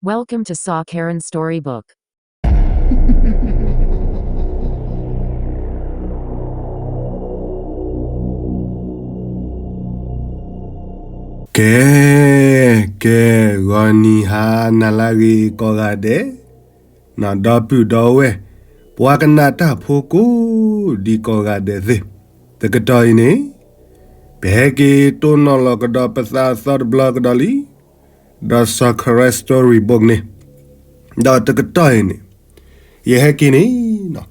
Welcome to Saw Karen Storybook. ကဲ, ကဲ, ဂီၤနံၤဟါနၤလၢအဂ့ၤကိးဂၤဒဲး, ဒီပုၢ်ဒီဝဲၢ်, ပှၤကနၣ်တၢ်ဖိကိးဒံကိးဂၤဒဲးသ့ၣ်, တကတီၢ်အံၤန့ၣ်, ပဟဲက့ၤတိၢ်နီၣ်လီၤကဒီးပသးအသီတဘျီကဒီးလံ, ဒီးစီၤခရၢ story book န့ၣ်, ဒီးတကတီၢ်အံၤန့ၣ်, ယဟဲက့ၤန့ၣ်,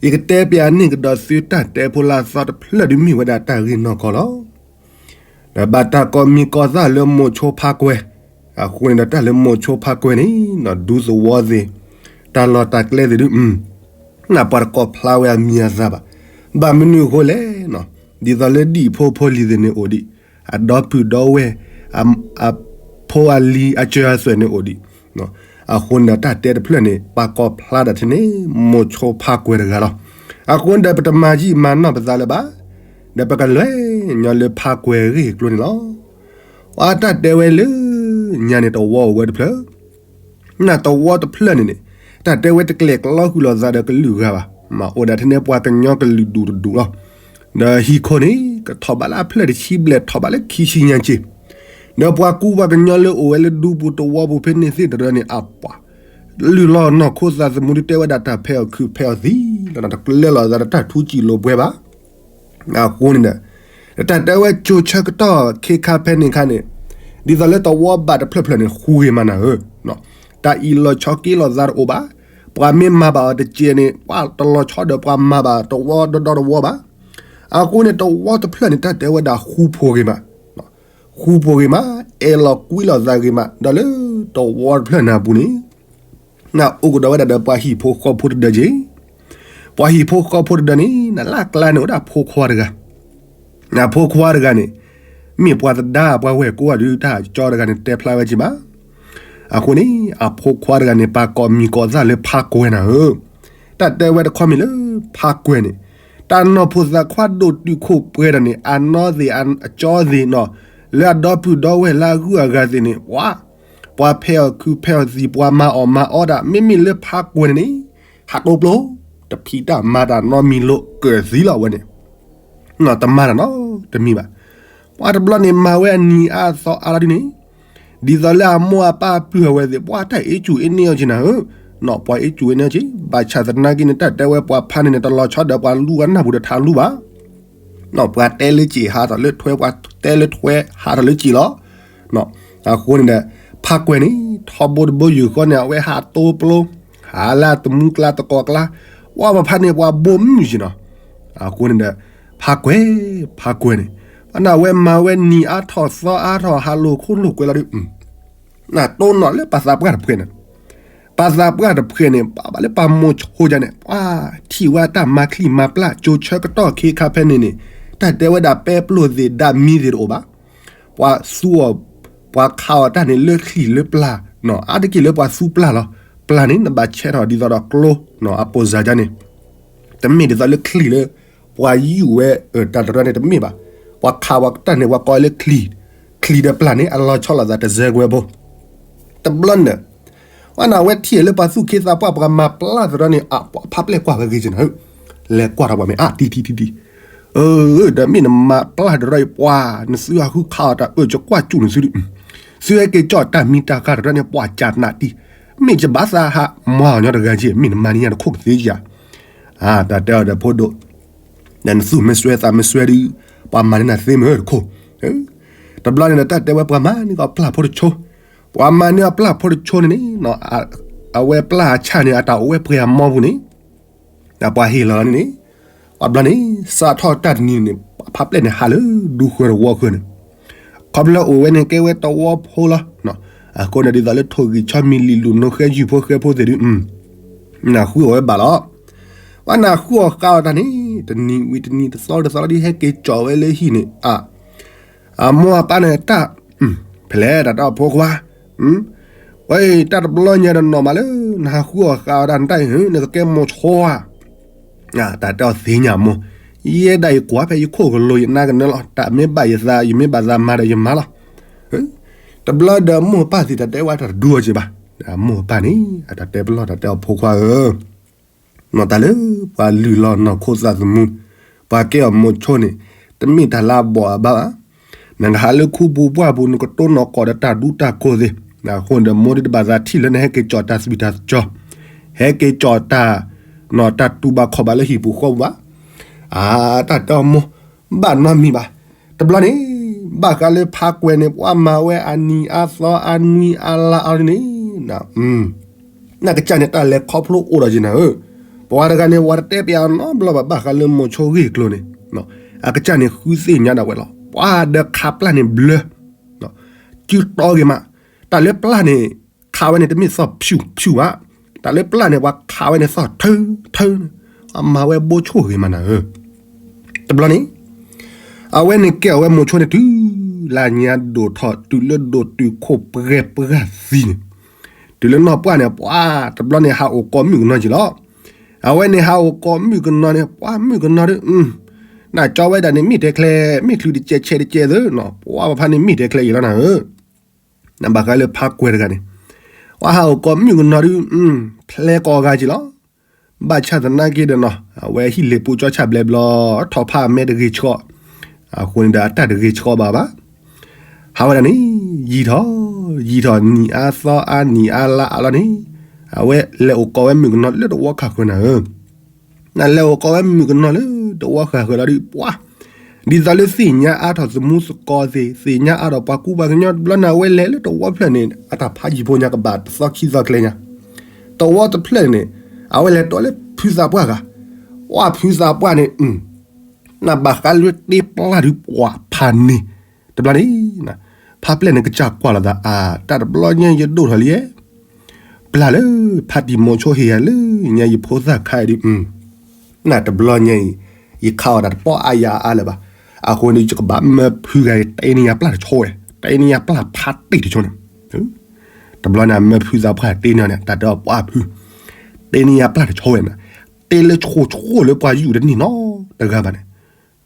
ယကတဲပျးန့ၢ်ကဒီးသုတၢ်တဲဖိလၢအသီတဖျၢၣ်ဒုးမ့ၢ်ဝဲဒၣ်တၢ်ဂ့ၢ်နီၢ်ကီၢ်လီၤ. ဒီးဘၣ်တၢ်ကိးမံၤကိးသၣ်လၢမိၤဆိဖါကွဲၤ, အဃိန့ၣ်ဒီးတၢ်လၢမိၤဆိဖါကွဲၤန့ၣ်, ဒူသဝီသ့ၣ်, တၢ်လီၢ်တၢ်ကျဲသ့ၣ်ဒုး, နပှၤတကိးဖျါဝဲအမံၤအသၣ်ဘၣ်. ဘၣ်မနုၤအဃိလဲၣ်, ဒ်သိးလၢဒံၣ်ဖိဖိလံၤသ့ၣ်န့ၣ်အိၣ်ဒံး, အဒီပုၢ်ဒီဝဲၢ်, အဖိအလံၤအစၢၤအသွဲၣ်န့ၣ်အိၣ်ဒံး, အဃိန့ၣ်ဒီးတၢ်တဲတဖျၢၣ်န့ၣ် ပှၤကိးဖျါဒၣ်ထဲန့ၣ် မိၤဆိဖါကွဲၤတဂၤလီၤ. အဃိန့ၣ်ဒီးပတမၤယံာ်မၤနီၢ်ပသးလၢၤဘၣ်, ဒီးပကလဲၤညီလၢဖါကွဲၤအဂ့ၢ်အကျိၤန့ၣ်လီၤ. ပှၤတၢ်တဲဝဲလၢညါန့ၣ်တဝီအိၣ်ဝဲတဖျၢၣ် နတဝီတဖျၢၣ်န့ၣ်န့ၣ်, တၢ်တဲဝဲတကျဲၤကျီဃုာ်လိာ်သးဒီးကလုာ်ဂၤဘၣ်, မ့ၢ်အိၣ်ဒၣ်ထဲန့ၣ်ပှၤကညီကလုာ်ဒူၣ်တဒူၣ်လီၤ. ဒီးဟံၣ်ခိၣ်န့ၣ် ကထီၣ်ဘးလၢအဖျၢၣ်တဆံဘျဲၣ်ထီၣ်ဘးလၢခံဆံညါက့ၤ, ဒီးပှၤကူပှၤကညီလၢအိၣ်ဝဲလၢဒူပူၤတဝီပူၤဖဲန့ၣ်သ့ၣ်တဖၣ်န့ၣ် အပှၤလုၢ်လီၢ်နီၢ်ခိသးသမူဒုးတဲဝဲဒၣ်တၢ်ဖဲအီၣ်ခုးဖဲအီၣ်သံလီၤ, တကျဲၤလိာ်သးဒီးတၢ်ထူစံာ်လိာ်ဘှဲဘၣ်. အဃိန့ၣ်ဒီး, တၢ်တဲဝဲကၠိၤဆၢကတီၢ်ခ့ခါဖဲန့ၣ်ခါန့ၣ်, ဒ်သိးလၢတဝီဘၣ်တဖျၢၣ်ဖျၢၣ်န့ၣ် ဃူဂ့ၤမးနၤဧၢ, တၢ်အံၣ်လိာ်ဆိးက့လိာ်သးတအိၣ်ဘၣ်, ပှၤမ့ၢ်မၤဘၣ်အီၤတကဲးန့ၣ် ပှၤတလီၤဆီဒီးပှၤမၤဘၣ်တဝီဒီဒီတဝီဘၣ်. အဃိန့ၣ်တဝီတဖျၢၣ်န့ၣ် တၢ်တဲဝဲဒၣ်ဃူဖိးဂ့ၤမး, ဃူဖိးဂ့ၤမး, အဲၣ်လီၤကွံလိာ်သးဂ့ၤမး, ဒီးလၢတဝီတဖျၢၣ်န့ၣ်အပူၤန့ၣ် နအိၣ်ကဒီးဝဲဒၣ်ဒီးပှၤဟံၣ်ဖိဃီဖိတဒၢက့ၤ, ပှၤဟံၣ်ဖိဃီဖိတဒၢန့ၣ် နလၢ်ကျါန့ၣ်အိၣ်ဒၣ်ဖိခွါတဂၤ, နဖိခွါတဂၤန့ၣ်, မ့ၢ်ပှၤသဒါပှၤဝဲၢ်ကိးဂၤဒုးတၢ်ကၠီတဂၤန့ၣ်တဲဖျါဝဲက့ၤမး. အဃိန့ၣ်, အဖိခွါတဂၤန့ၣ် ပှၤကိးမံၤကိးသၣ်လၢဖါကွဲၤနၤဧၢ, တၢ်တဲဝဲတခီမ့ၢ်လၢဖါကွဲၤန့ၣ်, တၢ်နီၢ်ဖိသၣ်ခွါဒိၣ်တုာ်ခိၣ်ပှဲၤဒီးန့ၣ် အနီၢ်သ့ၣ်အကၠီသ့ၣ်နီၤ, လၢအဒီပုၢ်ဒီဝဲၢ်လၢအဂုၤအဂၤသ့ၣ်န့ၣ် ပှၤ ပှၤဖဲအီၣ်ခုးဖဲအီၣ်သံး ပှၤမၤအီၣ်မၤအီဒၣ် မ့မ့ၢ်လၢဖါကွဲၤန့ၣ်န့ၣ်, ဟးတိပျိ, တဖံးတၢ်မၤတၢ်နီတမံၤလိာ်ကၢၢ်သံလီၤဝဲန့ၣ်, တမၤတၢ်နီတမံၤဘၣ်. ပှၤတဘျီန့ၣ်မၤဝဲအနံၤအါအသီအါလီၤဒ်န့ၣ်, ဒ်သိးလၢအမိၢ်အပၢ်ပုၢ်အဝဲသ့ၣ် ပှၤတၢ်အ့ၣ်ကူၣ်အ့ၣ်န့ၢ်အီၤက့ၤနၤဧၢ, ပှၤအ့ၣ်ကူၣ်အ့ၣ်န့ၢ်အီၤက့ၤ, ဘၣ်ဆၣ်သနာ်က့န့ၣ် တၢ်တဲဝဲပှၤဖါန့ၣ်န့ၣ် တလီၤဆီဒီးပှၤလူၤဝဲနၢ်ပူၤဒီးထးလူၤဘၣ် ပှၤတဲလၢကၠ့ၣ်ဟးထီၣ်လၢထွဲ, ပှၤတဲလၢထွဲဟးထီၣ်လၢကၠ့ၣ်လီၤ. အဃိန့ၣ်ဒီး, ဖါကွဲၤန့ၣ် ထီဘိတဘိယူၢ်ဃီန့ၣ် အဝဲဟးတိပျိ, ဟးလၢတမူကျါတကိးကျါ, ပှၤဖါန့ၣ်ပှၤဘိမုၢ်က့ၤနီၤ. အဃိန့ၣ်ဒီး, ဖါကွဲၤ, ဖါကွဲၤန့ၣ်, ပှၤန့ၣ်အဝဲမၤဝဲနံၤအါထီၣ်သီအါထီၣ် ဟးလိာ်ခိၣ်လိာ်ကွဲလီၤဒုး နတိၢ်နီၣ်လၢပှၤသးပှၢ်တဖှဲးန့ၣ်, ပှၤသးပှၢ်တဖှဲးန့ၣ် ပဘၣ်လၢပှၤမိၤဆိယါန့ၣ် ပှၤထံၣ်ဝဲတၢ်မၤချံမၤပျၢ် ကၠိဆၢကတီၢ်ခ့ခါဖဲန့ၣ်န့ၣ်, တၢ်တဲဝဲဒၣ်ပဲပျိၢ်သ့ၣ်ဒၣ်မံသ့ၣ်တအိၣ်ဘၣ်. ပှၤသူအီၤ, ပှၤခးအီၤတၢ်န့ၣ်လၢချံၣ်လၢပျၢ်, အါတက့ၢ်လၢပှၤသူပျၢ်လီၤ. ပျၢ်န့ၣ် နဘၣ်ဆဲးထီၣ်ဒ်သိးဒီးကျိ, အပိၢ်စၢ်ယါန့ၣ် တမ့ၢ်ဒ်သိးလၢချံၣ်လၢ ပှၤယူးဝဲတၢ်တရၢန့ၣ်တမ့ၢ်ဘၣ်. ပှၤခးဝဲတၢ်န့ၣ် ပှၤကိးဝဲလၢချံၣ်, ချံၣ်ဒီးပျၢ်န့ၣ် အလီၤဆီလိာ်သးတစဲးကွဲဖိ. တဘျီန့ၣ်, ပှၤန့ၣ်အဝဲထံၣ်လၢပှၤသူၣ်က့သးပှၢ် ပှၤမၤပျၢ်တရၢန့ၣ် အပှၤဖးပျဲၢ်ကွၢ်ဝဲဂ့ၤက့ၤနၤဧၢ, လဲၤကွၢ်ထီၣ်ပှၤမ့ၢ်အါတံၢ်တံၢ်တံၢ်တံၢ်, ဒီးမ့ၢ်နမၤပျၢ်တရၢအံၤ ပှၤနသုဟးဃုခးအီၤတၢ်အၢၣ်ကကွၢ်ကၠူၣ်န့ၣ်သုဒုး, သုဟဲက့ၤကၠီၣ်တၢ်မံတၢ်ဃါတရၢန့ၣ် ပှၤကၢ်နးတံၢ်, မ့ၢ်ယဘၣ်သးဟးမၤအီၤညီတဂၤက့ၤ မ့ၢ်နမၤန့ၢ်ညါတခိၣ်ကသ့ဧါ. တၢ်တဲအီၤဒီးဖိဒိၣ်, ဒီးနသူၣ်မ့ၢ်စွဲသးမ့ၢ်စွဲဒုး, ပှၤမၤန့ၢ်နၤသ့မ့ၢ်တခိၣ်. တဘျီန့ၣ်ဒီးတၢ်တဲဝဲပှၤမၤန့ၢ်ကီးပျၢ်ဖိတဆိ, ပှၤမၤန့ၢ်အပျၢ်ဖိတဆိန့ၣ်န့ၣ်, အဝဲပျၢ်အဆၣ်န့ၣ် အတၢ်အိၣ်ဝဲပှဲၤအမီပူၤန့ၣ်, ဒီးပှၤဟ့ၣ်လီၤန့ၣ်န့ၣ်, ပှၤဘျီန့ၣ် စးထီၣ်တၢ်တနံၤန့ၣ် ဖးပျဲၢ်န့ၣ်ဟးလၢဒူဃၢၤတဝီဃၢၤန့ၣ်, ခီဖျိအိၣ်ဝဲန့ၣ်ကဲဝဲတဝီဖိလီၤ. အဃိန့ၣ်ဒ်သိးလၢထိၣ်ဂံၢ်ဆီမံၤလံၤလူၤနိဃဲယုၢ်ဖိဃဲဖိသ့ၣ်ဒုး, နၢ်ဃုအီၤဝဲဘၣ်လီၤ. ပှၤနၢ်ဃုအီၤဃာ်အီၤတၢ်န့ၣ် တနံၤဝံၤတနံၤတသီတသီလီၤဒ်ဟဲက့ၤကၠီၣ်ဝဲလၢဟံၣ်န့ၣ်, အ အမိၢ်အပၢ်န့ၣ်တၢ်, ဖဲလဲၣ်တၢ်တၢ်ဖိခွါ, ဝဲတၢ်တဘျီညါဒီးနီၢ်မးလၢ နဟးဃုအီၤဃာ်အီၤတၢ်နတၢ်အံၤ နကကဲမိၤဆိဧါ. တၢ်တဲအီၤသ့ၣ်ညါမိၢ်, ယဲဒၣ်ယကွၢ်ဖဲယခိၣ်ကလိၤယနါကနၢလီၤ. တၢ်မ့ၢ်ဘၣ်ယသး ယမ့ၢ်ဘၣ်သးမၤဒီးယမၤလီၤ. တဘျီဒီးမိၢ်ပၢ်သ့ၣ်တၢ်တဲဝဲတၢ်တဒူအီၤက့ၤဘၣ်. အမိၢ်အပၢ်န့ၣ် အတၢ်တဲပလီၢ်တၢ်တဲအီၤဖိခွါဧၢ, နီၢ်တၢ်လၢပှၤလုၢ်လီၤနီၢ်ခိသးသမူ, ပှၤကဲအီၤမိၤဆိန့ၣ် တမ့ၢ်တၢ်လၢအဘီၣ်အဘၣ်ဘၣ်. နကဟးလၢခူပူၤပှၢ်ပူၤ နကတိၢ်နီၣ်ကီၢ်ဒီးတၢ်ဒူတၢ်ကိၢ်သ့ၣ်, အဃိန့ၣ်ဒီး မိၢ်ဒ်တဘၣ်သးထံၣ်လၢနဟဲက့ၤကၠီၣ်တၢ်သွံၣ်တၢ်စီၤ, ဟဲက့ၤကၠီၣ်တၢ် နီၢ်တၢ်တူၢ်ဘၣ်ခီၣ်ဘၣ်လၢဟံၣ်ပူၤဃီပူၤဘၣ်. အတၢ်တဲအီၤမိၢ်, ဘၣ်နီတမံၤဘၣ်. တဘျီန့ၣ် ဘၣ်ဃးလၢဖးကွဲၤန့ၣ် ပှၤမၤဝဲအနံၤအါသီအါနွံအါလါအါန့ၣ်, နကစၢ်န့ၣ် တၢ်လဲၤခီဖျိအိၣ်ဒီးက့ၤနၤဧၢ, ပှၤတဂၤန့ၣ် ပှၤတတဲပျးအီၤနီတဘျီဘၣ် ဘၣ်ဃးလၢမိၤဆိဂ့ၢ်ကျိၤန့ၣ်, အကစၢ်န့ၣ်ဃုသ့ၣ်ညါဒၣ်ဝဲလီၤ. ပှၤဒီးခးပျၢ်န့ၣ်ဘျၢ စုတီဂ့ၤမး, တၢ်လၢပျၢ်န့ၣ် ခးဝဲန့ၣ် တမ့ၢ်သီၣ်ဖၠူၣ်ဖၠူၣ်ဘၣ်, တၢ်လၢပျၢ်န့ၣ် ပှၤခးဝဲန့ၣ်သီၣ်ထၢထၢန့ၣ်, အမၤဝဲဘိဆိၣ်ဂ့ၤမးနၤဧၢ. တဘျီန့ၣ် အဝဲန့ၣ်ကဲအီၤဝဲမိၤဆိန့ၣ် တုၤလၢညါဒိၣ်ထီၣ် တုၤလၢဒိၣ်တုာ်ခိၣ်ပှဲၤပှၢ်သံန့ၣ်, တုၤလၢနီၢ်ပှၢ်န့ၣ် ပှၤတဘျီန့ၣ် ဟးအိၣ်ကိးမုၣ်ကနီၤက့ၤလီၤ. အဝဲန့ၣ်ဟးအိၣ်ကိးမုၣ်ကနီၤန့ၣ် ပှၤမုၣ်ကနီၤဒီး နကၠီဝဲဒၣ်န့ၣ် မ့ၢ်ထဲချဲ မ့ၢ်ချုးတကဲးဆဲးတကဲးသၢနီၤ, ပှၤပဖါန့ၣ်မ့ၢ်ထဲချဲအံၤလီၤနၤဧၢ. နဘၣ်ဃးလၢဖးကွဲၤတဂၤန့ၣ်, ပှၤဟးအိၣ်ကိးမုၣ်ကနီၤဒီး ဖျဲကိးဂၤက့ၤလီၤ. ဘၣ်ဆၣ်သနာ်က့ဒီးနီၤ အဝဲဟံၣ်လ့ၤပူၤကၠီဆၣ်ဘျဲဘျီ ထီၣ်ဖးအမဲတဂ့ၤဆှီ, အဃိန့ၣ်ဒီးအတၢ်တဂ့ၤဆှီဘၣ်ဘၣ်. ဟးဝဲဒၣ်န့ၣ် ယံာ်ထီၣ် ယံာ်ထီၣ် နံၣ်အါသီအါနံၣ်အါလါအါလီၤန့ၣ်, အဝဲလဲၤအိၣ်ကိးဝဲမုၣ်ကနီၤလၢတဝီဃၣ်ဃၢၤနၤဧၢ. နလဲၤအိၣ်ကိးဝဲမုၣ်ကနီၤလၢတဝီဃၣ်ဃၢၤလီၤဒီး ပှၤ ဒ်သိးလၢသ့ၣ်ညါအါထီၣ်သမူသကိးသ့ၣ် သ့ၣ်ညါအါထီၣ်ပှၤကူပှၤကညီတဘျီန့ၣ် အဝဲလဲၤလၢတဝီဖျၢၣ်န့ၣ် အတၢ်ဖးယံၤဖိညါကဘၣ်တသီခံသီကျဲညါ, တဝီတဖျၢၣ်န့ၣ် အဝဲလဲၤတီလၢဖုသးပှၢ်ဂၤ, ပှၤဖုသးပှၢ်န့ၣ် နဘၣ်ဃးလၢတ့ပျၢ်ဒုးပှၤဖးန့ၣ်, တဘျီန့ၣ် ဖးပျဲၢ်န့ၣ်ကစၢ်ကွၢ်လိာ်သး အါ တၢ်တဘျီညါယဒိၣ်ထီၣ်လံ, ပျၢ်လၢ ဖါတံၢ်မိၤဆိဟ့ၣ်ယၤလၢညါယဖိသၣ်ခါအံၤဒုး, နတဘျီညါအံၤ ယခးအီၣ်တၢ်တပီၢ်အါယၤအါလၢၤဘၣ်. အဃိန့ၣ် ယကဘၣ်မၢဖုဂၤအံၤ တ့န့ၢ်ယၤပျၢ်တဆိဝဲ, တ့န့ၢ်ယၤပျၢ်ဖးတံၢ်တဆိန့ၣ်, တဘျီန့ၣ် မၢဖုသးပှၢ်တ့န့ၢ်န့ၣ် တၢ်တဲအီၤပှၤဖု, တ့န့ၢ်ယၤပျၢ်တဆိဝဲန့ၣ်, တ့လၢဆိဆိလၢပှၤယူၢ်တန့ၢ်နီတဂၤဘၣ်န့ၣ်,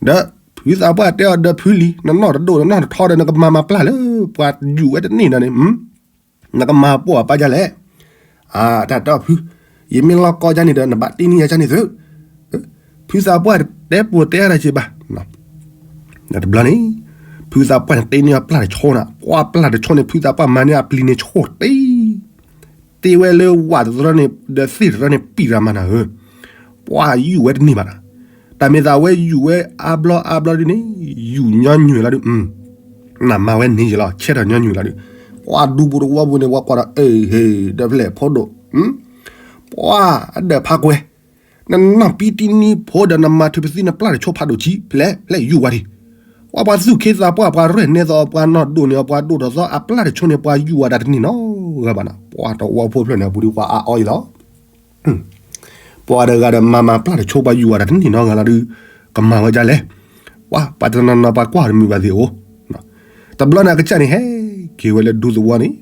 ဒီးဖုသးပှၢ်တဲအီၤဒီးဖုလံ, နနီၢ်တဒိၣ်နနီၢ်တထီဒီး နကမၤမၤပျၢ်လၢပှၤယူၢ်ဝဲတန့ၢ်ဒီးန့ၣ်, နကမၤပိာ်အပၢ်ဒ်လဲၣ်. အတၢ်တဲအီၤဖု, ယမ့ၢ်လီၤကီဒ်န့ၣ်ဒီး နဘၣ်တ့န့ၢ်ယၤဒ်န့ၣ်သု, ဖုသးပှၢ်တဲပိာ်တဲအါတၢ်စံးဘၣ်. တဘျီန့ၣ် ဖုသးပှၢ်န့ၣ်တ့န့ၢ်အပျၢ်တဆိနၤ, ပှၤပျၢ်တဆိန့ၣ် ဖုသးပှၢ်မၤန့ၢ်အပျံၤန့ၣ်ဆိတ့ တ့ဝဲလၢဝၣ်တသရီန့ၣ် ဒီးသ့ၣ်တသရီန့ၣ် ပံၣ်ရၤမးနၤဧၢ, ပှၤယူၢ်ဝဲတန့ၢ်ဘၣ်နၤ, တၢ်မ့ၢ်သးဝဲယူၢ်ဝဲအါဘျီအါဘျီဒ်န့ၣ်, ယူၢ်ညီနုၢ်လီၤဒုး, နမၤဝဲန့ၣ်ယလီၤ ဆဲထီၣ်ညီနုၢ်လီၤဒုး, ပှၤဒူပူၤတဝီပူၤန့ၣ် ပှၤကွၢ်ဒီးအဟ့ၣ်ဒီးဖျဲၣ်ဖိဒိၣ်, ပှၤအဒၢးဖးကွဲၤ, နနီၢ်ပံတံနံဖိဒီးနမၤထုးပသံနပျၢ်တဆိဖးဒိၣ်ဆံး ဖျဲၣ်ဖျဲၣ်ယူၢ်ဝဲဒံး, ပှၤပှၤသူၣ်ခ့သးပှၢ် ပှၤရဲၣ်နဲသီ ပှၤနီၢ်ဒိၣ်န့ၣ် ပှၤဒိၣ်ထီၣ်သီ အပျၢ်တဆိန့ၣ် ပှၤယူၢ်ဝဲဒၣ်တန့ၢ်နီတဂၤဘၣ်နၤ, ပှၤတဝီဖိဖျၢၣ်န့ၣ် အပူၤဒုးပှၤအါအီယလီၤ. ပှၤတဂၤဒီးမၤမၤပျၢ်တဆိ ပှၤယူၢ်ဝဲဒၣ်တန့ၢ်နီတဂၤလီၤဒုး, ကမၤဝဲဒ်လဲၣ်. ပှၤပှၤတနီၤနီၤပှၤကွၢ်တမုာ်ဘၣ်သ့ၣ်အိၣ်, တဘျီန့ၣ်အကစၢ်န့ၣ် ဟဲက့ၤဝဲလၢဒူသဝီန့ၣ်,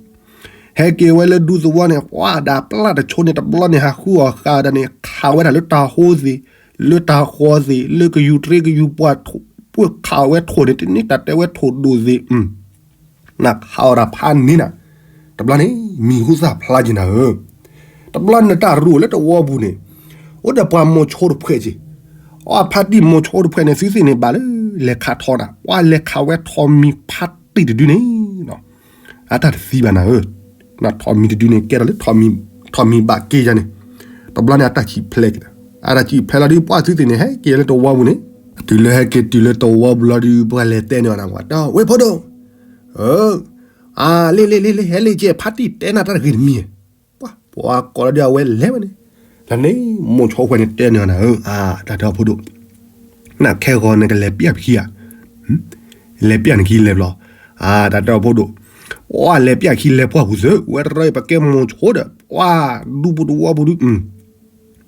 ဟဲက့ၤဝဲလၢဒူသဝီန့ၣ် ပှၤဒၣ်ပျၢ်တဆိန့ၣ် တဘျီန့ၣ် ဟးဃုအီၣ်ဃာ်ဝဲဒၣ်န့ၣ် ခးဝဲဒၣ်လၢတၢ်ဟိသ့ၣ်, လၢတၢ်ဃီသ့ၣ်, လၢကယူၤတြ့ကယူၤပှၢ်, ပှၢ်ခးဝဲထိၣ်န့ၣ် တန့ၢ်တၢ်တဲဝဲထိၣ်ဒိၣ်သ့ၣ် နခးအီၣ်တၢ်ဖးန့ၢ်နၤ, တဘျီန့ၣ် မံၤဟူသၣ်ဖျါက့ၤနၤဧၢ, တဘျီန့ၣ်တၢ်ရူၢ်လၢတဝီပူၤန့ၣ်, အိၣ်ဒီးပှၤမိၤဆိတဖှဲးက့ၤ, အဖါတံၢ်မိၤဆိတဖှဲးန့ၣ် သုသ့ၣ်န့ၣ်ဘၣ်လၢလဲၤခးထီနၤ, ပှၤလဲၤခးဝဲထိၣ်မံၤဖးတံၢ်တဒုန့ၣ်, အတၢ်တသံဘၣ်နၤဧၢ, ထိၣ်မံၤတဒုန့ၣ် ကဲထီၣ်လၢထိၣ်မံၤဘၣ်က့ၤယၤန့ၣ်, တဘျီန့ၣ်အတၢ်ဆံးဖျဲးက့ၤ, အတၢ်ဆံးဖျဲးလီၤဒုး ပှၤသုသ့ၣ်န့ၣ် ဟဲက့ၤလၢတဝီပူၤန့ၣ်, တုၤလၢဟဲက့ၤတုၤလၢတဝီပူၤလီၤဒုး ပှၤလဲၤတဲန့ၢ်အီၤနၤ ပှၤတဲ ဝ့ၢ်ဖိဒိၣ် အၢ, အလ့လ့လ့လ့ ဟဲလ့ကဲ ဖါတံၢ်တဲနၤတၢ်တဂ့ၤတမံၤ, ပှၤကိးလီၤဒုးအဝဲလဲၤဝဲန့ၣ်, လၢန့ၣ် မိၤဆိခွဲးန့ၣ်တဲန့ၢ်နၤဧၢ, အတၢ်တဲအီၤဖိဒိၣ်, နခဲဂီၤနကလဲၤပျၢ်ပခံဧါ, လဲၤပျၢ်နခံလဲၤဘျီ, အတၢ်တဲအီၤဖိဒိၣ်, ပှၤလဲၤပျၢ်ခံလဲၤပှၢ်ပူၤသု, ဝဲတရီပကဲမိၤဆိဒီး ပှၤဒူပူၤတဝီပူၤဒုး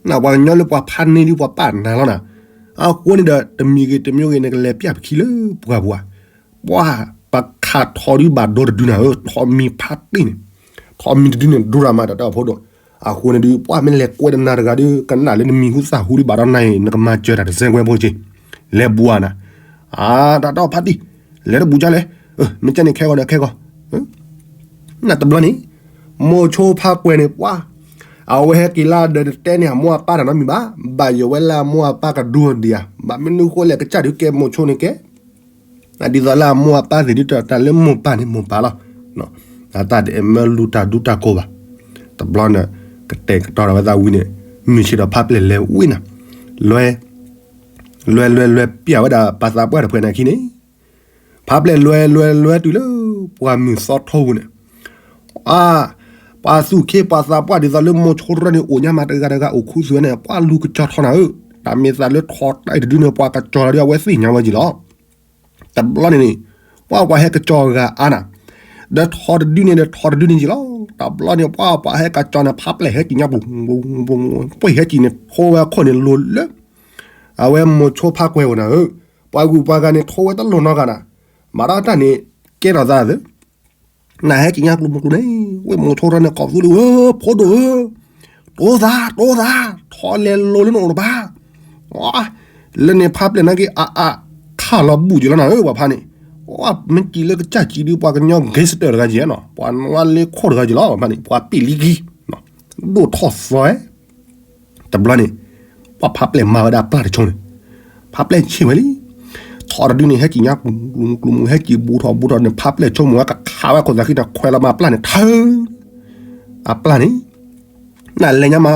နပှၤကညီလၢပှၤဖးန့ၢ်ဒုးပှၤပာ်နၤလီၤနၤ, အဃိန့ၣ်ဒီး တမံၤဂ့ၤတမံၤဂ့ၤ နကလဲၤပျၢ်ပခံလၢပှၢ်ပူၤဧါ, ပှၤပခးထီဒုးဘၣ်ဒီတဒုနၤဧၢ, ထိၣ်မံၤဖးတံၢ်န့ၣ်, ထိၣ်မံၤတဒုန့ၣ် ဒိရၤမး တၢ်တဲအီၤဖိဒိၣ်, အဃိန့ၣ်ဒုး ပှၤမ့ၢ်လဲၤကွဲးဒီးနၤတဂၤဒီး ကနၣ်လၢနမံၤဟူသၣ်ဟူဒံးဘၣ်ဒီးနၤအံၤ နကမၤစၢၤတၢ်တစဲးကွဲးဖိက့ၤ, လဲၤဘူးဧါနၤ, အတၢ်တဲအီၤဖါတံၢ်, လဲၤတဘူးကလဲၣ်, မ့ၢ်ကဲန့ၣ်ခဲဂီၤဒီးခဲဂီၤ နတဘျီန့ၣ်, မိၤဆိဖါကွဲၤန့ၣ်ပှၢ်, အဝဲဟဲက့ၤလၢဒီးတတဲန့ၣ် အမိၢ်အပၢ်တနီတမံၤဘၣ်, ဘၣ်ယိၣ်ဝဲလၢအမိၢ်အပၢ်ကဒူဒံးဧါ, ဘၣ်မနုၤဃိလဲၣ် ကစၢ်ဒုးကဲမိၤဆိန့ၣ်ကဲ ဒ်သိးလၢအမိၢ်အပၢ်သ့ၣ်ဒုးတၢ်လၢမိၢ်ပၢ်န့ၣ်မိၢ်ပၢ်လီၤ, တၢ်တအဲၣ်မၢလူၤတၢ်ဒူတၢ်ကိးဘၣ်, တဘျီန့ၣ် ကတဲာ်ကတီၤဒီးဝဲသးဝံၤန့ၣ် မုၢ်ဆ့ၣ်ဒီးဖါပျဲၢ်လဲၤဝံၤနၤ, လွဲ လွဲလွဲလွဲပျၢ်ဝဲဒၣ်ပှၤသးပှၢ်တဖုန့ၣ်အခံန့ၣ်, ဖါပျဲၢ်လွဲလွဲလွဲတုၤလၢ ပှၤမုၢ်သီထိပူၤန့ၣ်, အ ပှၤသူၣ်ခ့ပှၤသးပှၢ်ဒ်သိးလၢမိၤဆိတရၢန့ၣ် အိၣ်ညါမးတဂၤတဂၤအိၣ်ခူသူၣ်ဝဲန့ၣ် ပှၤလူၤကစီၤထီနၤဧၢ, တၢ်မ့ၢ်သးလၢထီတၢ်အံၤတဒုန့ၣ် ပှၤကစီၤလီၤဒ်အဝဲသ့ၣ်ညါဝဲက့ၤလီၤ. တဘျီန့ၣ်န့ၣ် ပှၤပှၤဟဲကစီၤဂၤအါနၤ, ဒီးထီတဒုန့ၣ်ဒီးထီတဒုန့ၣ်က့ၤလီၤ. တဘျီန့ၣ် ပှၤပှၤဟဲကစီၤန့ၣ် ဖါပျဲၢ်ဟဲက့ၤညါပူၤ, ပှၤဟဲက့ၤန့ၣ် ထိဝဲအခိၣ်န့ၣ်လိၤလၢ အဝဲမိၤဆိဖါကွဲၤအိၣ်နၤဧၢ, ပှၤဂုၤပှၤဂၤန့ၣ် ထိဝဲတလိၤနီတဂၤနၤ, မၤဒီးတၢ်န့ၣ် ကဲထီၣ်သးသၢ နဟဲက့ၤညါကျိၤမုၢ်ကျိၤန့ၣ် ဝဲမိၤဆိထီန့ၣ် ကိးသူလံဧၢ, ဖိဒိၣ်ဧၢ, တိသး တိသး, ထီလဲၤလိၤလၢနအိၣ်တဘၣ်, လၢန့ၣ်ဖါပျဲၢ်နာ်က့ အအါ ခးလီၤဘူးက့ၤလီၤနၤဧၢ ပှၤဖါန့ၣ်, မ့ၢ်ကံလၢကစၢ်ကံဒုး ပှၤကညီ gangster တဂၤက့ၤနီၤ, ပှၤနွါလ့ခိၣ်တဂၤက့ၤလီၤ ပှၤဖါန့ၣ် ပှၤပ့ၢ်လံကံ ဒိၣ်ထီၣ်သီဝဲ တဘျီန့ၣ် ပှၤဖါပျဲၢ်မၤဝဲဒၣ်ပျၢ်တဆိန့ၣ်, ဖါပျဲၢ်ဆ့ၣ်ဝဲလံ, ထီတဒုန့ၣ် ဟဲက့ၤညါကျိၤကျိၤကျိၤမုၢ် ဟဲက့ၤဘူးထီၣ်ဘူးထီၣ်န့ၣ် ဖါပျဲၢ်ဆိကမိၣ်ဝဲကခးဝဲခိၣ်သးဃံန့ၣ် ခွဲးလီၤမၤပျၢ်န့ၣ် ထၢ အပျၢ်န့ၣ် နလဲၤညါမး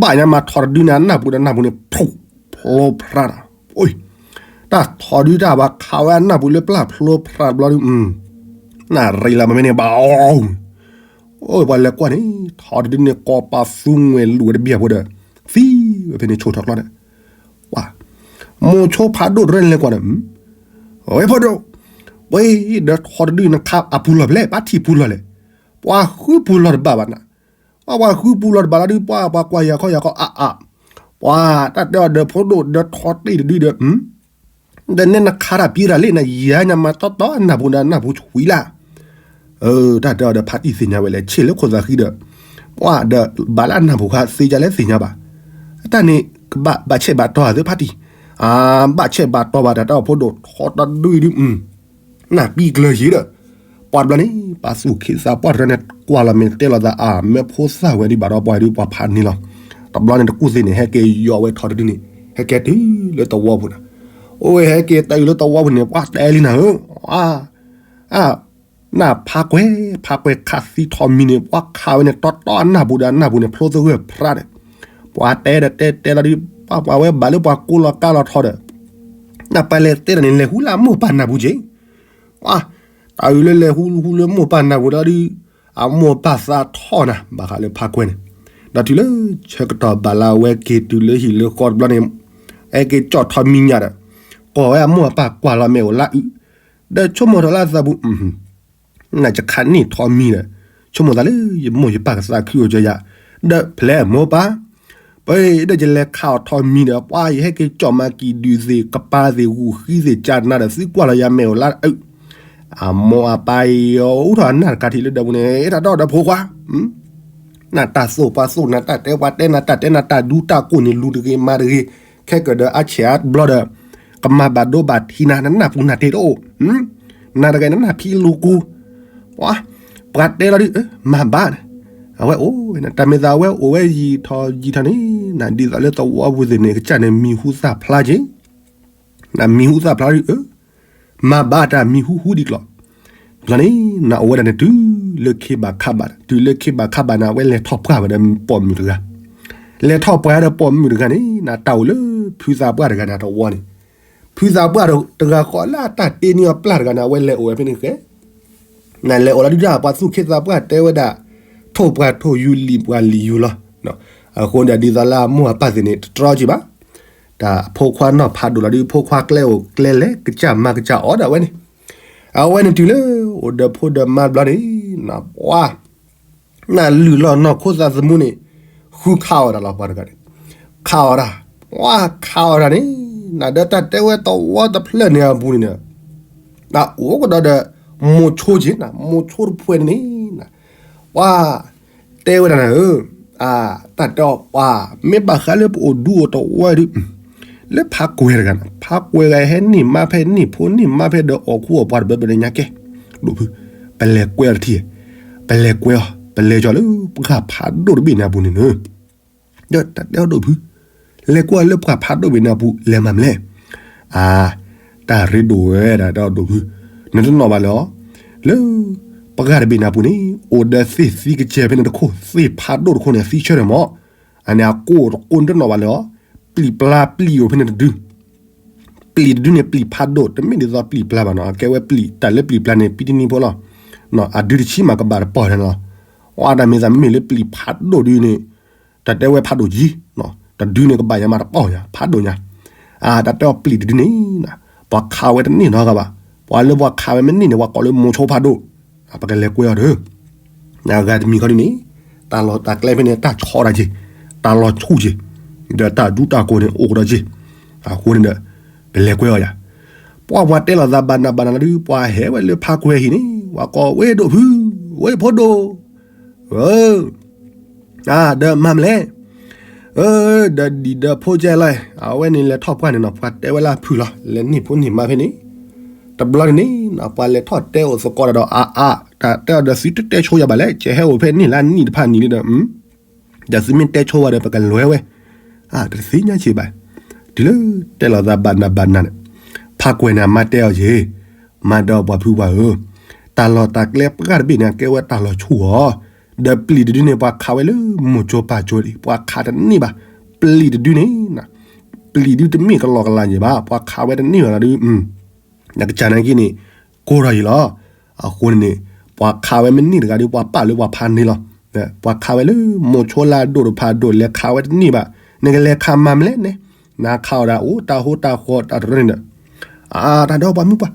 ဘၣ်ညါမးထီတဒုန့ၣ် အနၢ်ပူၤဒီးနၢ်ပူၤန့ၣ် ဖျိဖျိဖျါဒီး, တၢ်ထီဒုတၢ်ဘၣ်ခးဝဲအနၢ်ပူၤလၢပျၢ်ဖျိဖျါတဘျီဒု, နရံလီၤမ့ၢ်န့ၣ်ဘၣ်အီၤ, အိၣ်ပှၤလဲၤကွၢ်န့ၣ် ထီတဒုန့ၣ် ကိးပာ်သူငွဲၣ်လူၤဝဲတဘ့ၣ်အဖိဒီး သံဝဲဖဲန့ၣ်ဆိထီၣ်ကျီန့ၣ်, ပှၤ မိၤဆိဖးဒိၣ်တရၢန့ၣ်လဲၤကွၢ်န့ၣ်, ဝဲဖိဒိၣ်, ပှၤဒီးထီတဒုန့ၣ်ခးအပူၤလီၢ်ဖဲလဲၣ် ဘၣ်ထံၣ်ပူၤလီၢ်လဲၣ်, ပှၤဃုပူၤလီၢ်တဘၣ်ဘၣ်နၤ, ပှၤပှၤဃုပူၤလီၢ်တဘၣ်လီၤဒုး ပှၤပှၤကွၢ်ယၤခီယၤခီအါအါ, ပှၤတၢ်တဲအီၤဒီးဖိဒိၣ်ဒီးထီတ့ၢ်တဒုဒီး ဒီးနဲနခးတၢ်ပံးတၢ်လံနၤ ယၤညါမးတီတီအနၢ်ပူၤဒီးနၢ်ပူၤဆှံလၢ်, တၢ်တဲအီၤဒီးဖါတံၢ်သ့ၣ်ညါဝဲလဲၣ် ဆ့ၣ်လၢခိၣ်သးဃံဒီး, ပှၤဒီးဘၣ်လၢအနၢ်ပူၤခါသ့ဒ်လဲၣ်သ့ၣ်ညါဘၣ်, တၢ်န့ၣ် ကဘၣ်ဘၣ်ဆဲးဘၣ်တီၢ်သ့ဖါတံၢ်, အဘၣ်ဆဲးဘၣ်တီၢ်ဘၣ်တၢ်တဲအီၤဖိဒိၣ်ထီတဒုဒု နၢ်ပံကျၢၤယံၤဒီး, ပှၤတဘျီန့ၣ် ပှၤသူၣ်ခ့သးပှၢ်တရၢန့ၣ် ကွၢ်လီၤမ့ၢ်တဲလီၤသးအါ မ့ၢ်ဖိသၣ်ဝဲဒုးဘၣ်ဒီးပှၤဒုးပှၤဖးန့ၣ်လီၤ, တဘျီန့ၣ်တကူၣ်သ့ၣ်န့ၣ် ဟဲက့ၤယီၤဝဲထီတဒုန့ၣ် ဟဲက့ၤတုၤလၢသဝီပူၤနၤ, အိၣ်ဝဲဟဲက့ၤတုၤလၢသဝီပူၤန့ၣ် ပှၤတဲလံနၤဧၢ, အါ အါ နဖါကွဲၤ ဖါကွဲၤခးသံထီၣ်မံၤန့ၣ် ပှၤခးဝဲန့ၣ် တီတီအနၢ်ပူၤဒီးအနၢ်ပူၤန့ၣ် ဖျိသဂၢၢ်ဖျါဒီး, ပှၤတဲဒီးတဲတဲလီၤဒုး ပှၤပှၤဝဲဘၣ်လၢပှၤကိးလီၤကါလီၤထီဒီး, နပှၤလဲၤတဲတၢ်န့ၣ် လဲၤဟူလၢအမိၢ်ပၢ်နၢ်ပူၤက့ၤ, ပှၤ တၢ်အုးလၢလဲၤဟူဟူလၢမိၢ်ပၢ်နၢ်ပူၤလီၤဒုး, အမိၢ်ပၢ်သးထီၣ်နၤ ဘၣ်ဃးလၢဖါကွဲၤန့ၣ်, ဒီးတုၤလၢဆၢကတီၢ်ဘၣ်လၢအဝဲက့ၤတုၤလၢဟံၣ်လၢဃီတဘျီန့ၣ်, ဟဲက့ၤကၠီၣ်ထီၣ်မံၤညၣ်ဒီး, ကိးဝဲအမိၢ်အပၢ်ကွၢ်လီၤမ့ၢ်အိၣ်လၢအုး, ဒီးဆိကမိၣ်ထီၣ်လၢအသးပူၤ နကခးန့ၢ်ထီမံၤဒီး, ဆိကမိၣ်သးလၢယမိၢ်ယပၢ်ကသးခုအိၣ်ကၢယၤ, ဒီးဖျဲၣ်မိၢ်ပၢ်, ပဒီးယလဲၤခးအီၤထီမံၤဒီး ပှၤယဟဲက့ၤကၠီၣ်မၤကံၢ်ဒုးသ့ၣ် ကပၤသ့ၣ် ဂူာ်ဃံသ့ၣ် ကၢ်နၤဒီး သုကွၢ်လီၤယၤမ့ၢ်အိၣ်လၢအအုး, အမိၢ်အပၢ်အံၤ အိၣ်ထီၣ်အနၢ်တကးထံးလၢဒၢးပူၤန့ၣ် တၢ်ဒီဒီဖိခွါ နတၢ်သိၣ်ပှၤသိၣ် နတၢ်တဲပှၤတဲ နတၢ်တဲနတၢ်ဒူတၢ်ကိၢ်န့ၣ် လူၤတဂ့ၤမၤတဂ့ၤ, ခဲကၢၣ်ဒီးအဆဲးအါတဘျီဒီး ကမၤဘၣ်ဒိဘၣ်ထံးနၤ နနၢ်ပူၤနၢ်တ့ၢ်တအိၣ်, နၤတဂၤနနၢ်ဖံးလူၤကူ, ပှၤတဲလီၤဒုး မၤဘၣ်န့ၣ်, အဝဲအိၣ်ဝဲန့ၣ် တၢ်မ့ၢ်သးဝဲအိၣ်ဝဲယံာ်ထီၣ်ယံာ်ထီၣ်န့ၣ် နဒ်သိးလၢသဝီပူၤသ့ၣ်န့ၣ် ကစၢ်န့ၣ်မံၤဟူသၣ်ဖျါက့ၤ နမံၤဟူသၣ်ဖျါဒုး မၤဘၣ်တၢ်မံၤဟူဟူဒံးကျီၢ်, န့ၣ် နအိၣ်ဝဲဒၣ်န့ၣ် တုၤလၢခ့ဘၣ်ခးဘၣ် တုၤလၢခ့ဘၣ်ခးဘၣ်န့ၣ် အဝဲလဲၤထီၣ်ပှၢ်ဝဲဒီးပိာ်မုၣ်တဂၤ, လဲၤထီၣ်ပှၢ်ဒီးပိာ်မုၣ်တဂၤန့ၣ် နတၢ်အိၣ်လၢဖုသးပှၢ်တဂၤန့ၣ် တဝီန့ၣ်, ဖုသးပှၢ်တဂၤဃီလၢအတၢ်တ့န့ၢ်အီၤပျၢ်တဂၤန့ၣ် အဝဲလဲၤအိၣ်ဝဲဖဲန့ၣ်ဃဲ နလဲၤအိၣ်လီၤဒုးဒၣ် ပှၤသူၣ်ခ့သးပှၢ်တဲဝဲဒၣ် ထိၣ်ပှၢ်ထိၣ်ယူၤလံၤပှၢ်လံၤယူၤလီၤ. အဃိန့ၣ် ဒ်သိးလၢအမိၢ်အပၢ်သ့ၣ်န့ၣ် တတြီက့ၤဘၣ်. တၢ်ဖိခွါနီၢ်ဖးဒိၣ်လီၤဒုး ဖိခွါကျဲအိၣ်ကျဲလဲၤ ကစၢ်မၤကစၢ်အီၣ်ဒၣ်ဝဲန့ၣ်, အဝဲန့ၣ်တုၤလၢအိၣ်ဒီးဖိဒီးမါဘျီန့ၣ် နပှၤ နလုၢ်လီၢ်နီၢ်ခိသးသမူန့ၣ် ဃုခးအီၣ်တၢ်လီၤ ပှၤတဂၤန့ၣ်, ခးအီၣ်တၢ်, ပှၤခးအီၣ်တၢ်န့ၣ် နဒီးတၢ်တဲဝဲသဝီတဖျၢၣ်န့ၣ်အပူၤန့ၣ် နအိၣ်ကဒီးဒီး မိၤဆိက့ၤနၤ မိၤဆိတဖှဲးန့ၣ်န့ၣ် ပှၤတဲဝဲဒၣ်နၤဧၢ, တၢ်တဲအီၤပှၤ မ့ၢ်ဘၣ်ဃးလၢပအိၣ်ဒူအိၣ်သဝီဒုး လၢဖးကွဲၤတဂၤန့ၣ် ဖးကွဲၤဂၤဟဲန့ၢ်မါဖဲန့ၢ်ဖိန့ၢ်မါဖဲဒီးအီၣ်ခူအီၣ်ပှၤတဘျီဘျီန့ၣ်ညါကဲ, ဒိၣ်ဖု ပလဲၤကွဲးအီၤတထံၣ် ပလဲၤကွဲအီၤ ပလဲၤကီၤလၢပှၢ်ဖးဒိၣ်တဘ့ၣ်န့ၣ်အပူၤန့ၣ်လီၤ. ဒီးတၢ်တဲအီၤဒိၣ်ဖု, လဲၤကွဲအီၤလၢပှၢ်ဖးဒိၣ်တဘ့ၣ်န့ၣ်အပူၤ လဲၤမၤမနုၤလဲၣ်. အါ, တၢ်ရ့ဒိၣ်ဝဲဒၣ်တၢ်ဒိၣ်ဖု, နတနီၣ်ဘၣ်လၢၤအီၤ, လၢပှၢ်တဘ့ၣ်န့ၣ်အပူၤန့ၣ် အိၣ်ဒီးသ့ၣ်သံကစဲၤဖဲန့ၣ်တခိၣ်, သ့ၣ်ဖးဒိၣ်တခိၣ်န့ၣ် သံဆၢထၢၣ်မး, အန့ၣ်အကိၢ်တကိၢ် နတနီၣ်ဘၣ်လၢၤအီၤ, ပျံၤပျါပျံၤအိၣ်ဖဲန့ၣ်တဒု ပျံၤတဒုန့ၣ် ပျံၤဖးဒိၣ်, တမ့ၢ်ဒ်သိးပျံၤပျါဘၣ်နီၤ, အကဲဝဲပျံၤ တၢ်လၢပျံၤပျါန့ၣ် ပံတနံၤဖိလီၤ. အဒုတဆံမးကဘၣ်တပီၢ်န့ၣ်လီၤ. အတၢ်မ့ၢ်သးမ့မ့ၢ်လၢပျံၤဖးဒိၣ်ဒုန့ၣ် တၢ်တဲဝဲဖးဒိၣ်ကံ, တဒုန့ၣ်ကဘၣ်ယၤမးတပီၢ်ညါ, ဖးဒိၣ်ညါ. အတၢ်တဲအီၤပျံၤတဒုန့ၣ် ပှၤခးဝဲတန့ၢ်နီတဂၤဘၣ်. ပှၤလၢပှၤခးဝဲမ့ၢ်န့ၢ်န့ၣ် ပှၤကိးလၢမိၤဆိဖးဒိၣ်, ပကလဲၤကွဲအီၤဒီး အဂၤတမံၤခီဒုန့ၣ် တၢ်လီၢ်တၢ်ကျဲဖဲန့ၣ် တၢ်ဆီတၢ်က့ၤ, တၢ်လီၤဆူၣ်က့ၤ, ဒီးတၢ်ဒူတၢ်ကိၢ်န့ၣ် အိၣ်ကဒီးက့ၤ, အဃိန့ၣ်ဒီး ပလဲၤကွဲအီၤယၤ. ပှၤပှၤတဲလီၤသးဘၣ်နးဘၣ်နးလီၤဒုး ပှၤဟဲဝဲလၢဖးကွဲဟံၣ်န့ၣ် ပှၤကိးဝဲဒိၣ်ဖု, ဝဲဖိဒိၣ်, အၢ အၢ ဒီးမၤမနုၤလဲၣ်. အၢ ဒီးဒံၣ်ဒီးဖိကဲလီၤ, အဝဲန့ၣ်လဲၤထီၣ်ပှၢ်န့ၣ်နီၤ, ပှၤတဲဝဲလၢဖုလီၤ, လဲၤန့ၢ်ဖိန့ၢ်မါဖဲန့ၣ်. တဘျီန့ၣ်န့ၣ် ပှၤလဲၤထီၣ်တဲအိၣ်သကိးတၢ်ဒီး အါအါ, တၢ်တဲအီၤဒီးသုတတဲဆိယၤဘၣ်လဲၣ်, ကဟဲအိၣ်ဖဲန့ၣ်လၢနံၣ်တဖၣ်နံၣ်လံဒီး ဒီးသုမ့ၢ်တဲဆိဝဲဒီး ပကလဲၤဝဲ, တသ့ၣ်ညါက့ၤဘၣ်. တုၤလၢတဲလီၤသးဘၣ်နးဘၣ်နးန့ၣ် ဖးကွဲန့ၣ် အမါတဲအီၤက့ၤ, မါဒီးပှၤဖုပှၤဧၢ, တၢ်လီၢ်တၢ်ကျဲပှၢ်တဘ့ၣ်န့ၣ် အကဲဝဲတၢ်လီၤဆူၣ်အီၤ, ဒီးပျံၤတဒုန့ၣ် ပှၤခးဝဲလၢမိၤဆိပာ်ဆိဒံး, ပှၤခးတန့ၢ်ဘၣ်. ပျံၤတဒုန့ၣ် ပျံၤဒုတမ့ၢ်ကလီကလီယဲၢ်ဘၣ်, ပှၤခးဝဲတန့ၢ်ဘၣ်လီၤဒုး, နကစၢ်နာ်က့န့ၣ် ကိၢ်ထီၣ်ယံၤလီၤ. အဃိန့ၣ်န့ၣ် ပှၤခးဝဲမ့ၢ်န့ၢ်တဂၤဒီး ပှၤပာ်လၢပှၤဖးန့ၢ်လီၤ. ပှၤခးဝဲလၢမိၤဆိလၢအဒိၣ်တဖးဒိၣ် လဲၤခးဝဲတန့ၢ်ဘၣ်, နကလဲၤခးမၤမနုၤလဲၣ်န့ၣ်, နခးအီၤဒၣ်အိၣ်တၢ်ဟိတၢ်ဃီတၢ်တရၢန့ၣ်ဒီး, အါ တၢ်ဒီးပှၤမုၣ်ပှၢ်,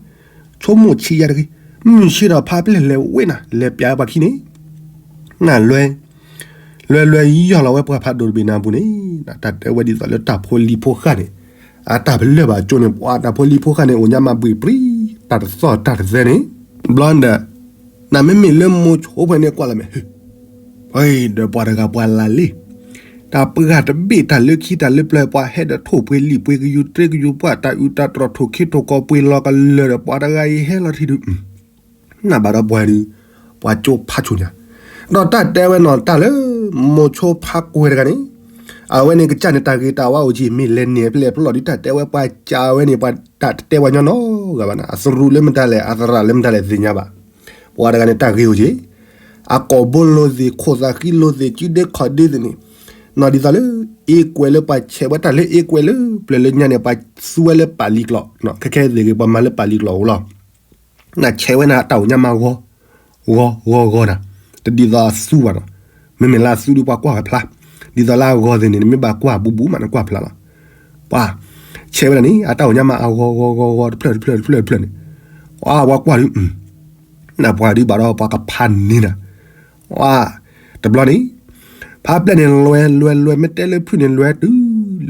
ဆိကမိၣ်ဆံးယၤတဂ့ၤ, မုၢ်ဆ့ၣ်ဒီးဖါပျဲၢ်လဲၤဝဲနၤ လဲၤပျးပှၤခံန့ၣ် နလွဲ လွဲလွဲယီၢ်လီၤဝဲပှၢ်ဖးဒိၣ်တဘ့ၣ်န့ၣ်အပူၤန့ၣ်, တၢ်တဲဝဲဒ်သိးလၢတၢ်ဖိလံၤဖိဃၢ်န့ၣ်, အတၢ်ပလၢၢ်ဘၣ်ကၠိန့ၣ် ပှၤတၢ်ဖိလံၤဖိဃၢ်န့ၣ် အိၣ်ညါမးဘှံးပြံ, တၢ်တသီၣ်တၢ်တသဲန့ၣ်, ဘျီဒီး နမ့မ့ၢ်လၢမိၤဆိဖဲန့ၣ်ကွၢ်လီၤမ့ၢ်, ဒီးပှၤတဂၤပှၤလၢလံ, တၢ်ပှၢ်တဘ့ၣ်တၢ်လၢခံတၢ်လၢပျၢၤ ပှၤဟဲဒီးထိၣ်ပှ့ၤလံာ်ပှ့ၤကယူၤ တြ့ကယူၤပှၢ် တၢ်အုးတၢ်တြီၢ် ထိၣ်ခ့ထိၣ်ကီၢ်ပှ့ၤလီၤကလၢာ်ဒီး ပှၤတဂၤအံၤဟဲလီၤထံၣ်ဒုး နဘၣ်ဒီးပှၤဒုး, ပှၤကၠိဖးဆူၣ်ညါ, ဒီးတၢ်တဲဝဲနီၤ တၢ်လၢ မိၤဆိဖးကွဲၤတဂၤန့ၣ်, အဝဲန့ၣ်ကစၢ်န့ၣ် တၢ်ဂ့ၤတၢ်ဝါအိၣ်က့ၤ မ့ၢ်လဲၤန့ၢ်ဖဲလဲၣ်ဖဲလဲၣ်ဒုး တၢ်တဲဝဲပှၤကးဝဲန့ၣ် ပှၤတၢ်တတဲဝဲညီနီတဂၤဘၣ်န့ၣ် အသရူးလၢမတၤလဲၣ် အသရၣ်လၢမတၤလဲၣ်သ့ၣ်ညါဘၣ်. ပှၤတဂၤန့ၣ် တၢ်ဂ့ၤအိၣ်က့ၤ, အကိာ်ဘိလိၤသ့ၣ် ခိၣ်သၣ်ဃံလိၤသ့ၣ် စုဒ့ခီၣ်ဒ့သ့ၣ်န့ၣ်, နီၢ်ဒ်သိးလၢ အ့ကွဲးလၢပှၤဆဲးဝဲတၢ်လၢအ့ကွဲးလၢ ပျၢၤလၢညါန့ၣ် ပှၤသူဝဲလၢပာ်လံကျိာ်, ခဲခဲသ့ၣ်ဂ့ၤ ပှၤမၤလၢပာ်လံကျိာ်အအိၣ်လီၤ. နဆဲးဝဲန့ၣ် တၢ်အိၣ်ညါမးဂီၤ, ဂီၤ ဂီၤ ဂီၤနၤ, တဒ်သိးအသူဘၣ်နီၤ, မ့မ့ၢ်လၢအသူဒုးပှၤကွၢ်ဝဲဖျါ, ဒ်သိးလၢအဂီၤသ့ၣ်န့ၣ် နမ့ၢ်ဘၣ်ကွၢ်ဘူးဘူးမး နကွၢ်ဖျါလီၤ. ပှၤဆဲးဝဲဒၣ်န့ၣ် အတၢ်အိၣ်ညါမးအဂီၤ ဂီၤ ဂီၤ ဂီၤ တဖျၢၣ်တဖျၢၣ်တဖျၢၣ်တဖျၢၣ်န့ၣ်, ပှၤကွၢ်ဒုး နပှၤဒုးဘၣ်ဒီးပှၤကဖးန့ၢ်နၤ, တဘျီန့ၣ်, ဖါပျဲၢ်န့ၣ် လွဲ လွဲ လွဲ မ့ၢ်တဲလၢဖုၣ်န့ၣ် လွဲတုၤ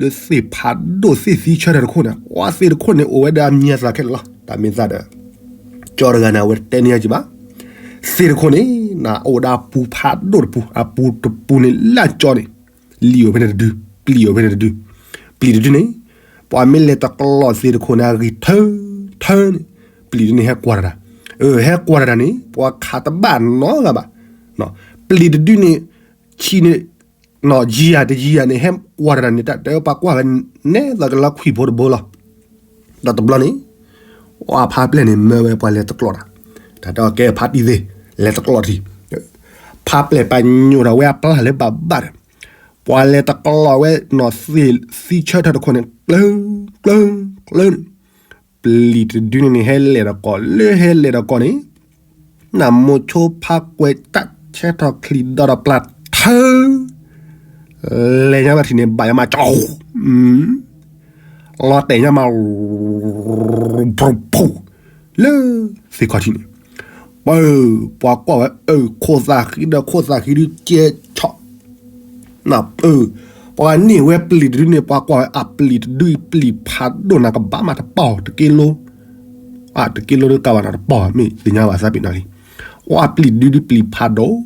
လၢသ့ၣ်ဖးဒိၣ်သ့ၣ်သံဆၢထၢၣ်တခိၣ်န့ၣ်, ပှၤသ့ၣ်တခိၣ်န့ၣ် အိၣ်ဝဲဒၣ်အမံၤအသၣ်ခဲလၢာ်လီၤ. တၢ်မ့ၢ်သးဒီး ကၠီတဂၤန့ၣ် အဝဲတတဲန့ၢ်အီၤက့ၤဘၣ်. သ့ၣ်တခိၣ်န့ၣ် နအိၣ်ဒီးအပူၤဖးဒိၣ်တပူၤ, အပူၤတပူၤန့ၣ် လၢကၠီန့ၣ် လံာ်အိၣ်ဖဲန့ၣ်တဒု, ပျံၤအိၣ်ဖဲန့ၣ်တဒု, ပျံၤတဒုန့ၣ်, ပှၤမ့ၢ်လဲၤတကျိးသ့ၣ်တခိၣ်န့ၣ် အဂံၢ်ထၢ ထၢန့ၣ်, ပျံၤတဒုန့ၣ် ဟဲကွၢ်တၢ်ဒၣ်, ဟဲကွၢ်တၢ်ဒၣ်န့ၣ် ပှၤခးတဘၣ်နီတဂၤဘၣ်. ပျံၤတဒုန့ၣ် ဆံးန့ၣ် ယံာ်ယံာ်တယံာ်ယံာ်န့ၣ် ဟဲကွၢ်တၢ်ဒၣ်န့ၣ် တၢ်တဲဝဲပှၤကွၢ်ဝဲ နဲသိးကလီၤခွံၣ်ဖိတဘိလီၤ. ဒီးတဘျီန့ၣ် ပှၤဖါပျဲၢ်န့ၣ် မၢဝဲပှၤလဲၤတကျိးတၢ်, တၢ်တဲအီၤကဲဖါတံၢ်သ့ၣ် လဲၤတကျိးထံး, ဖါပျဲၢ်ပာ်ညိၣ်ထီၣ်ဝဲအပျၢ်လၢဘၣ်ဘၣ်ဒီး, ပှၤလဲၤတကျိးဝဲနီၢ်သ့ၣ်သံဆၢထၢၣ်တခိၣ်န့ၣ် ကျၢၤ ကျၢၤ ကျၢၤန့ၣ်, ပျံၤတဒုန့ၣ်န့ၣ် ဟဲလဲၤတကီၢ် လၢဟဲလဲၤတကီၢ်န့ၣ် နမိၤဆိဖါကွဲးတၢ်ဆဲးထီၣ်ချံၣ်ဒီးပျၢ်ထၢ လဲၤညါဘၣ်ထံးန့ၣ် ဘၣ်ယမးကၠီ, လီၤတဲာ်ညါမး ဖူ လၢသ့ၣ်ခီၣ်ထံးန့ၣ်, ပၢ် ပှၤကွၢ်ဝဲ အၢ ခိၣ်သၣ်ဃံဒီးခိၣ်သၣ်ဃံဒုးကဲဆီၣ် နပၢ် ပှၤန့ၢ်ဝဲပျံၤတဒုန့ၣ် ပှၤကွၢ်ဝဲအပျံၤတဒုအံၤ ပျံၤဖးဒိၣ်နၤကဘၣ်မးတပီၢ်တက့လိ, တက့လိဒုးကးဘၣ်နၤတပီၢ် မ့ၢ်သ့ၣ်ညါဘၣ်သးပ့ၤနီၣ်လံ, ပှၤပျံၤတဒုဒုးပျံၤဖးဒိၣ်,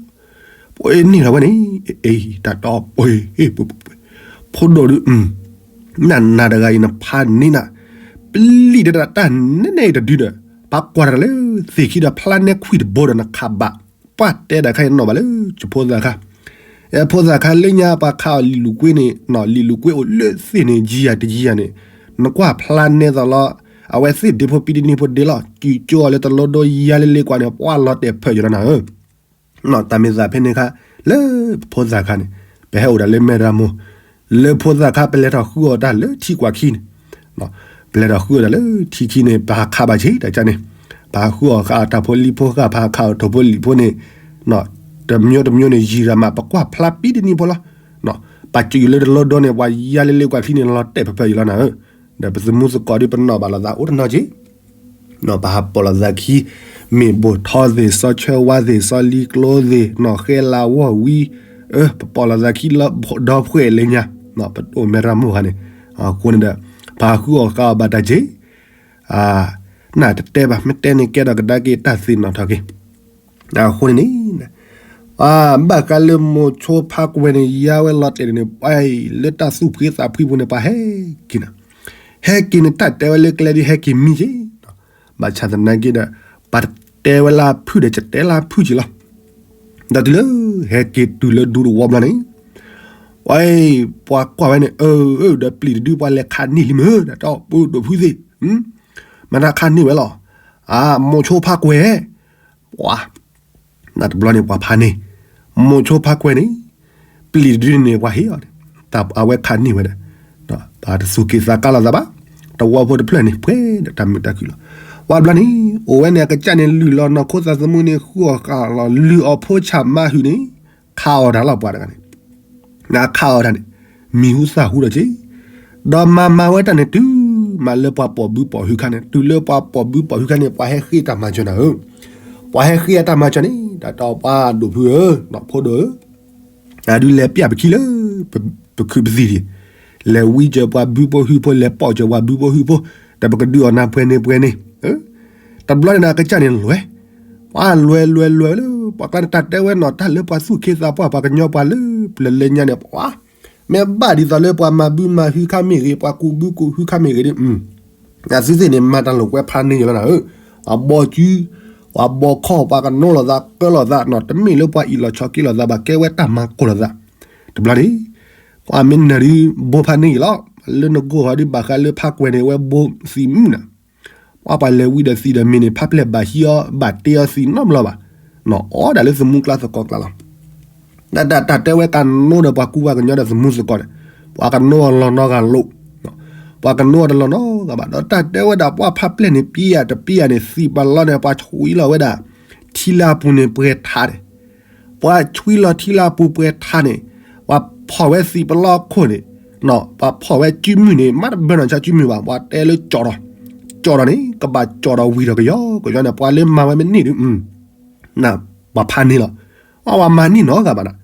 ပှၤန့ၢ်လီၤဝဲန့ၣ်, အ့ တၢ်တီပှ့ၤ ဖိဒိၣ်ဒုး နနၤတဂၤအံၤနဖးန့ၢ်နၤ, ပျံၤတဒုတၢ်တၢ်နဲၣ်နဲၣ်အံၤတဒုဒီး ပှၤကွၢ်တၢ်လၢသ့ၣ်ခံဒီးဖျါနဲခွံၣ်တဘိဒီးနခးဘၣ်, ပှၢ်တဲဒၣ်ခါအံၤနီၣ်ဘၣ်လၢကဖိသၣ်ခါ, ဖိသၣ်ခါလၢညါပှၤခးအီၤလံာ်လူၤကွ့န့ၣ်, လံာ်လူၤကွ့အိၣ်လၢသ့ၣ်န့ၣ် ယံာ်ယံာ်တယံာ်ယံာ်န့ၣ်, နကွၢ်ဖျါနဲသိးလီၤ, အဝဲသ့ၣ်ဒ့ဖိပံတနံၤဖိဒ့လီၤ, ကၠူကၠိအီၤလၢတလိဒီယါလၢလ့ကွၢ်န့ၣ် ပှၢ်လီၤတဲာ်ဖၢယံာ်လီၤနၤဧၢ. တၢ်မ့ၢ်သးဖဲန့ၣ်ခါ, လၢဖိသၣ်ခါန့ၣ်, ပဟဲအိၣ်ဒၣ်လၢမဲၢ်တၢ်မိၢ်, လၢဖိသၣ်ခါ ပလဲၤထီၣ်ဃုအီၣ်တၢ်လၢထံကွၢ်ခံန့ၣ်, ပလဲၤထီၣ်ဃုအီၣ်တၢ်လၢထံခံန့ၣ် ပဟးခးဘၣ်ဆ့တၢ်ကါန့ၣ်, ပဟးဃုအီၣ်ဃာ်တၢ်ဖိလံၤဖိဃာ် ပဟးခးအီၣ်ထိၣ်ဖိလံၤဖိန့ၣ်, တမျိုးတမျိုးန့ၣ် ယံာ်ရၤမး ပကွၢ်ဖျါပံတနံၤဖိလီၤ. ပှၤကၠူလၢတလိဒီန့ၣ် ပှၤယါလၢလ့ကွၢ်ခံန့ၣ် လီၤတဲာ်ဖၢဖၢယံာ်လီၤနၤဧၢ. ဒီးပသမူသကိးဒ် ပနီၣ်ဘၣ်လိာ်သးအိၣ်တနီၤက့ၤ ပဟးပိာ်လိာ်သးခံ, မ့ၢ်ဘိၣ်ထီသ့ၣ် စီဆၢဝါသ့ၣ် စီလံကျိသ့ၣ် နီၣ်ဃဲလးဝီၢ်ဝံ, ပပိာ်လိာ်သးခံဒီဖှဲးလၢညါ, ပအိၣ်မဲၢ်တၢ်မိၢ်ခါန့ၣ်, အဃိန့ၣ်ဒီး ပဟးဃုအီၣ်ဃာ်အီၣ်ဘၣ်တၢ်က့ၤ, နတတဲဘၣ် မ့ၢ်တဲန့ၣ်ကဲဒီးကဒါက့ၤတၢ်သ့ၣ်နီၣ်ထီၣ်က့ၤ, အဃိန့ၣ်န့ၣ် ဘၣ်ဃးလၢမိၤဆိဖါကွဲၤန့ၣ် ယါဝဲလီၤတဲာ်န့ၣ် ပှၤအံၤလၢတၢ်သူၣ်ဖှံသးဖှံပူၤန့ၣ် ပှၤဟဲက့ၤနၤ, ဟဲက့ၤန့ၣ် တၢ်တဲဝဲလၢကျဲဒ်ဟဲက့ၤမံက့ၤ, ဘၣ်ဆၣ်သနာ်က့ဒီး ပှၤတတဲဝဲလၢဖုၣ်ဒီး ကတဲလၢဖုၣ်က့ၤလီၤ. ဒီးတုၤလၢ ဟဲက့ၤတုၤလၢဒူသဝီဘျီန့ၣ်, ပှၤအံၤ ပှၤကွၢ်ဝဲန့ၣ် အၢ ဒီးပျံၤတဒု ပှၤလဲၤခးန့ၢ်လံမ့ၢ် ဒီးတၢ်အိၣ်ပူၤဒိးဖုသ့ၣ်, မ့ၢ်တၢ်ခးန့ၢ်ဝဲလီၤ, မိၤဆိဖါကွဲၤ, ပှၤ နတဘျီန့ၣ် ပှၤဖးန့ၢ်, မိၤဆိဖါကွဲၤန့ၣ်, ပျံၤတဒုန့ၣ် ပှၤဟ့ၣ်အီၤန့ၣ်, တၢ်အဝဲခးန့ၢ်ဝဲဒီး, ပှၤတသူၣ်က့ၤသးကါလိာ်သးဘၣ်, သဝီဖိတဖျၢၣ်န့ၣ် ပှဲၤဒီးတၢ်မုာ်တၢ်ခုၣ်လီၤ. ပှၤဘျီန့ၣ် အိၣ်ဝဲန့ၣ် အကစၢ်န့ၣ် လုၢ်လီၤနီၢ်ခိသးသမူန့ၣ် ဃုအီၣ်ဃာ်လီၤ လုၢ်အီၣ်ဖိဆၣ်မၤဟုၣ်န့ၣ်, ခးအီၣ်တၢ်လီၤပှၤတဂၤန့ၣ် နခးအီၣ်တၢ်န့ၣ်, မံၤဟူသၣ်ဟူဒီးက့ၤ, ဒီးမၤမၤဝဲတၢ်န့ၣ်တုၤမးလၢပှၤပိာ်ဘုပိာ်ဟုခါန့ၣ်, တုၤလၢပှၤပိာ်ဘုပိာ်ဟုခါန့ၣ် ပှၤဟဲဃ့တၢ်မၤစၢၤနၤဧၢ, ပှၤဟဲဃ့အတၢ်မၤစၢၤန့ၣ် တၢ်တီပှၤဒိၣ်ဖုဧၢ, ဖိဒိၣ်ဧၢ, အဒုးလဲၤပျၢ်ပခံလၢ ပခုၣ်ပသံၣ်ဒံး, လဲၤဝံစၢၤပှၤဘုဖိဟုဖိ လဲၤပိာ်စၢၤပှၤဘုဖိဟုဖိ, ဒီးပကဒုးအီၣ်နၤပှဲၤန့ၣ်ပှဲၤန့ၣ်, တဘျီန့ၣ်ဒီး အကစၢ်န့ၣ်လွဲၢ်, ပှၤလွဲၢ်လွဲၢ်လွဲၢ်လၢ ပှၤကျါန့ၣ် တၢ်တဲဝဲနီၢ်တၢ်လၢပှၤသူၣ်က့သးပှၢ် ပှၤကညီပှၤလၢပျၢၤလၢညါန့ၣ် ပှၤ မ့ၢ်ဘၣ်ဒ်သိးလၢပှၤမၤဘုမၤဟုခါမ့ၢ်ဂ့ၤ ပှၤကူးဘုကူးဟုခါမ့ၢ်ဂ့ၤဒီး အသုသ့ၣ်န့ၣ် မၤတၢ်လိာ်ကွဲဖးန့ၢ်ယလီၤနၤဧၢ, ပှၤဘီကု, ပှၤဘီခီၣ် ပှၤကနိလီၤသး ကၢလီၤသးနီၢ် တမ့ၢ်လၢပှၤအ့ၣ်လိာ်ဆိးက့လိာ်သးဘၣ် ကဲဝဲတၢ်မၤကိၢ်လိာ်သး, တဘျီန့ၣ် ပှၤမ့ၢ်နၢၤဒုး ဘိဖးန့ၢ်ယလီၤ, လၢနဂီၢ်ဟီဒုး ဘၣ်ဃးလၢဖးကွဲၤန့ၣ် အဝဲဘိသံးမုၢ်နၤ ပှၤပှၤလဲၤဝံဒီးသံးဒီးမ့ၢ်န့ၣ် ဖးပျဲၢ်ဘၣ်ဟံးအီၤ ဘၣ်တ့အီၤသံးနီတဘျီဘၣ်, နီၢ်အီဒၣ်လၢသမူကျါသကိးကျါလီၤ. တၢ်တၢ်တဲဝဲ ကနိဒီးပှၤကူပှၤကညီဒီးသမူသကိးန့ၣ် ပှၤကနိအီၤလီၤနီတဂၤလိာ်, ပှၤကနိအီၤတလီၢ်နီတဂၤဘၣ်, ဒီးတၢ်တဲဝဲဒၣ် ပှၤဖးပျဲၢ်န့ၣ် ပျံၤယၤတပျံၤယၤန့ၣ် သံးပလီန့ၣ် ပှၤဆွံလီၤဝဲဒၣ် ထံလၢအပူၤန့ၣ်ပှဲၤထးန့ၣ် ပှၤဆွံလီၤထံလၢအပူၤပှဲၤထးန့ၣ်, ပှၤဖီၣ်ဝဲသံးပလီခိၣ်န့ၣ်, ပှၤဖီၣ်ဝဲကုမုၢ်န့ၣ် မ့တမ့ၢ်နီၢ်ဆါကုမုၢ်ဘၣ်, ပှၤတဲလၢကၠီၣ်ဒီး, ကၠီၣ်ဒီးန့ၣ် ကဘၣ်ကၠီၣ်ဒီးဝံၤဒီးကယီကယီန့ၣ် ပှၤလၢမၤဝဲမ့ၢ်န့ၢ်ဒုး, ပှၤဖးန့ၢ်လီၤ, ပှၤမၤန့ၢ်နီတဂၤဘၣ်နၤ,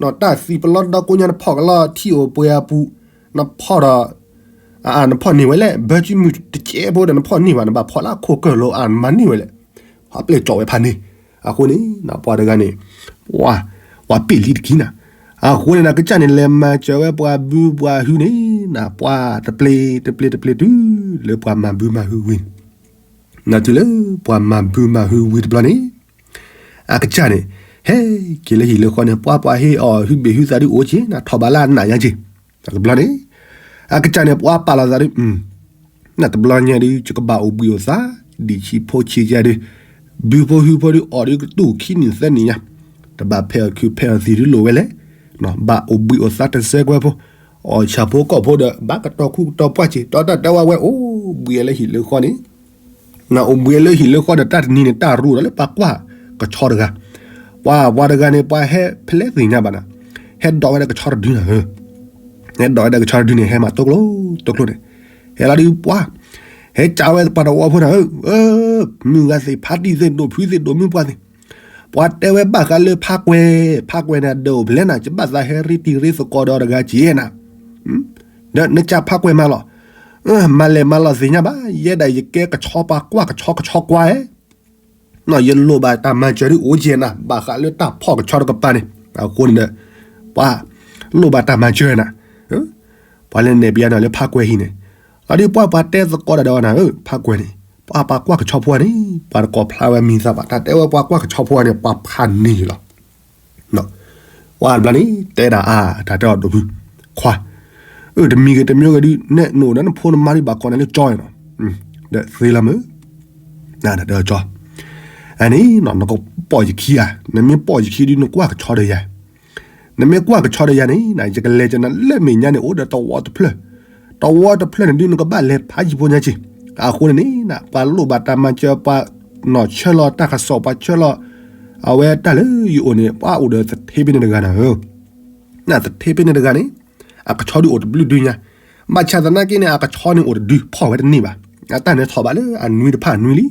တၢ်သံးပလီဒီကိညါ နဖီၣ်ကလီထံအိၣ်ပှဲၤအပူၤ, နဖီၣ်ဒီး နဖီၣ်န့ၢ်ဝဲလဲၣ်, ဘၢကုမုၢ်တကဲဖိဒီး နဖီၣ်န့ၢ်ဘၣ်, နဘၣ်ဖီၣ်လၢအခိၣ်ကၢၢ်လိၤ အါ နမၤန့ၢ်ဝဲလဲၣ်, ပှၤပျဲၢ်ကၠီၣ်ဝဲဖးန့ၢ်, အဃိန့ၣ် ပှၤတဂၤန့ၣ် ပှၤ ပှၤပ့ၢ်လံတကံၢ်နၤ, အဃိန့ၣ် နကစၢ်န့ၣ် လဲၤမၤစၢၤဝဲပှၤဘုပှၤဟုန့ၣ် နပှၤတပျ့ၤတပျ့ၤတပျ့ၤတုၤ လၢပှၤမၤဘုမၤဟုဝံၤန့ၣ်, နတုၤလၢပှၤမၤဘုမၤဟုဝံၤတဘျီန့ၣ် အကစၢ်န့ၣ် ဟဲက့ၤလၢဟံၣ်လၢဃီန့ၣ် ပှၤပှၤဟ့ၣ်အီၤဟုဘ့ၣ်ဟုသးဒုးအိၣ်က့ၤ နထီၣ်ဘးလၢအနးညါက့ၤ, တဘျီန့ၣ် အကစၢ်န့ၣ် ပှၤပာ်လီၤသးဒုး နတဘျီညါဒုး ယကဘၣ်အိၣ်ဘှံးအိၣ်သါ ဒံၣ်ဆံးဖိဆံးယါဒုး, ဘုဖိဟုဖိဒုး အီၣ်ဒုးကတူၢ်ခံနံၣ်သၢနံၣ်ညါ, တဘၣ်ဖဲးအီၣ်ခုးဖဲးအီၣ်သံးဒုးလိၣ်ဝဲလဲၣ်, ဘၣ်အိၣ်ဘှံးအိၣ်သါတစဲးကွဲဖိ, အီၣ်ဆၣ်ဖိကီၢ်ဖိဒီး ဘၣ်ကတီၤခူကတီၤပှၢ်က့ၤ ဒီးတၢ်တဲဝဲဝဲအိၣ်ဘှံးလၢဟံၣ်လၢဃီန့ၣ် နအိၣ်ဘှံးလၢဟံၣ်လၢဃီဒီး တၢ်တနံၤန့ၣ် တၢ်ရူၢ်ဒီးလၢပှၤကွၢ်ကဆီတဂၤ, ပှၤ ပှၤတဂၤန့ၣ် ပှၤဟဲဖဲလဲၣ်သ့ၣ်ညါဘၣ်နၤ, ဟဲဒိးဝဲဒၣ်ကဆီတဒုနၤဧၢ, ဟဲဒိးဝဲဒၣ်ကဆီတဒုန့ၣ် ဟဲမၤတိကျိ တိကျိန့ၣ်, ဟဲလီၤဒုးပှၤ, ဟဲကးဝဲပှၤတဝီဖိနၤဧၢ, မုၢ်ဂၤသ့ၣ် ဖါတံၢ်သ့ၣ် ဒိၣ်ဖုသ့ၣ် ဒိၣ်မုၢ်ပှၢ်သ့ၣ်, ပှၤတဲဝဲဘၣ်ဃးလၢဖးကွဲၤ, ဖးကွဲၤန့ၣ် အဒၢးအိၣ်ဖဲလဲၣ်နၤ, ယဘၣ်သးဟဲရ့တံၤရ့သကိးဒီးတဂၤက့ၤနၤ, ဒီးနကးဖးကွဲၤမးလီၤ, မၤလဲၣ်မၤလီၤသ့ၣ်ညါဘၣ်, ယဲဒၣ်ယကဲကဆီပှၤကွၢ်ကဆီ ကဆီကွၢ်ဧဲ ယလိၣ်ဘၣ်တၢ်မၤစၢၤဒုးအိၣ်က့ၤနၤ, ဘၣ်ဃးလၢတၢ်ဖီၣ်ကဆီတကပၤန့ၣ်, အဃိန့ၣ်ဒီး ပှၤလိၣ်ဘၣ်တၢ်မၤစၢၤနၤ, ပှၤလဲၤနဲၣ်ပယါနၤလၢဖးကွဲၤဟံၣ်န့ၣ်, လီၤဒုးပှၤပှၤတဲသကိးတၢ်ဒီးနၤဧၢ, ဖးကွဲၤန့ၣ် ပှၤပှၤကွၢ်ကဆီဖိန့ၣ် ပှၤတကိးဖျါဝဲမံၤသၣ်ဘၣ်, တၢ်တဲဝဲပှၤကွၢ်ကဆီဖိန့ၣ် ပှၤဖးန့ၢ်လီၤ. ပှၤတဘျီန့ၣ် တဲဒၣ်အါ တၢ်တဲအီၤဒိၣ်ဖု, ခွါ, အၢ တမံၤဂ့ၤတမံၤဂ့ၤဒုး နဲနအိၣ်ဒီးနဖိနမါဒုး ဘၣ်ကိးနၤလၢကၠီနီၤ, ဒီးသ့လီၤမုၢ်, နတဲကၠီ, အန့ၣ် နကပိာ်ယခံဧါ, နမ့ၢ်ပိာ်ယခံဒုး နကွၢ်ကဆီဒီးယၤ နမ့ၢ်ကွၢ်ကဆီဒီးယၤန့ၣ် ယကလဲၤကနၤလၢမဲာ်ညါန့ၣ် အိၣ်ဒီးတဝီတဖျၢၣ်, တဝီတဖျၢၣ်န့ၣ်ဒုး နကဘၣ်လဲၤဖးယံၤဖိညါက့ၤ, အဃိန့ၣ်န့ၣ် ပှၤလိၣ်ဘၣ်တၢ်မၤစၢၤ ပှၤနီၢ်ဆၢလီၤတၢ်ကစီၣ် ပှၤဆၢလီၤ အဝဲတၢ်လၢယအိၣ်န့ၣ် ပှၤအိၣ်ဒီးသထ့ဖဲန့ၣ်တဂၤနၤဧၢ, နသထ့ဖဲန့ၣ်တဂၤန့ၣ် အကဆီဒုးအိၣ်တဘျုးဒုညါ, ဘၣ်ဆၣ်သနာ်က့န့ၣ် အကဆီန့ၣ်အိၣ်တဒု ဖီၣ်ဝဲတန့ၢ်ဘၣ်, အတၢ်န့ၣ်ထီၣ်ဘၣ်လၢအနွံတဖၣ်နွံလံ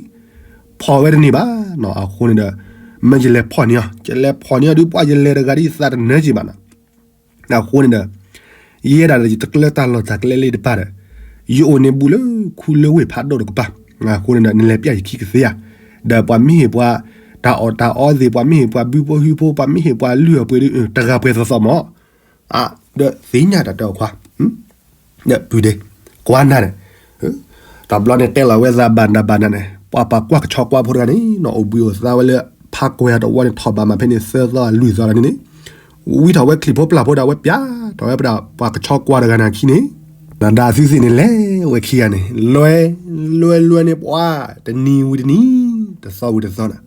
ဖီၣ်ဝဲတန့ၢ်ဘၣ်နီၤ, အဃိန့ၣ်ဒီး မ့ၢ်ယလဲၤဖီၣ်န့ၢ်အီၤ ယလဲၤဖီၣ်န့ၢ်အီၤဒုး ပှၤယလဲၤတဂၤဒ်ယသးတနၢၤက့ၤဘၣ်နီၤ, အဃိန့ၣ်ဒီး ယဲဒၣ်ဒီးယတကျၢၤတၢ်လီၢ်တၢ်ကျဲလၢတပၢ်ဒီး ယအိၣ်န့ၣ်ဘူးလၢခူလၢဝ့ၢ်ဖးဒိၣ်တကပၤ, အဃိန့ၣ်ဒီး နလဲၤပျၢ်ယခံကသ့ဧါ, ဒီးပှၤမ့ၢ်ဟ့ၣ်ပှၤ တၢ်အီၣ်တၢ်အီသ့ၣ် ပှၤမ့ၢ်ဟ့ၣ်ပှၤဘုဖိဟုဖိ ပှၤမ့ၢ်ဟ့ၣ်ပှၤလုၢ်အီၣ်ပှ့ၤဒုး တဂၤပှဲၤသီသီမး ဒီးသ့ၣ်ညါတၢ်တဲအီၤခွါ, ဒီးပုၢ်ဒ့ ကွၢ်နၤန့ၣ်, တဘျီန့ၣ်တဲလီၤဝဲသးဘၣ်နၤဘၣ်နၤန့ၣ် ပှၤပှၤကွၢ်ကဆီကွၢ်ဖိတဂၤန့ၣ်နီၤ အိၣ်ဘှံးအိၣ်သါဝဲလၢ ဖးကွဲၤအတဝီန့ၣ် ထီၣ်ဘးမးဖဲန့ၣ် သၢသီလွံၢ်သီလီၤန့ၣ်န့ၣ်, ဝံထီၣ်ဝဲချံၣ်ဖိပျၢ်ဖိဒီး အဝဲပျၢ်ထီၣ်ဝဲပှၤကဆီကွၢ်တဂၤန့ၣ်အခံန့ၣ်, နၤဒၣ်သုသ့ၣ်န့ၣ်လဲၤဝဲခံဂၤန့ၣ် လွဲ လွဲလွဲန့ၣ် ပှၤတနံၤဝံၤတနံၤ တသီဝံၤတသီန့ၣ်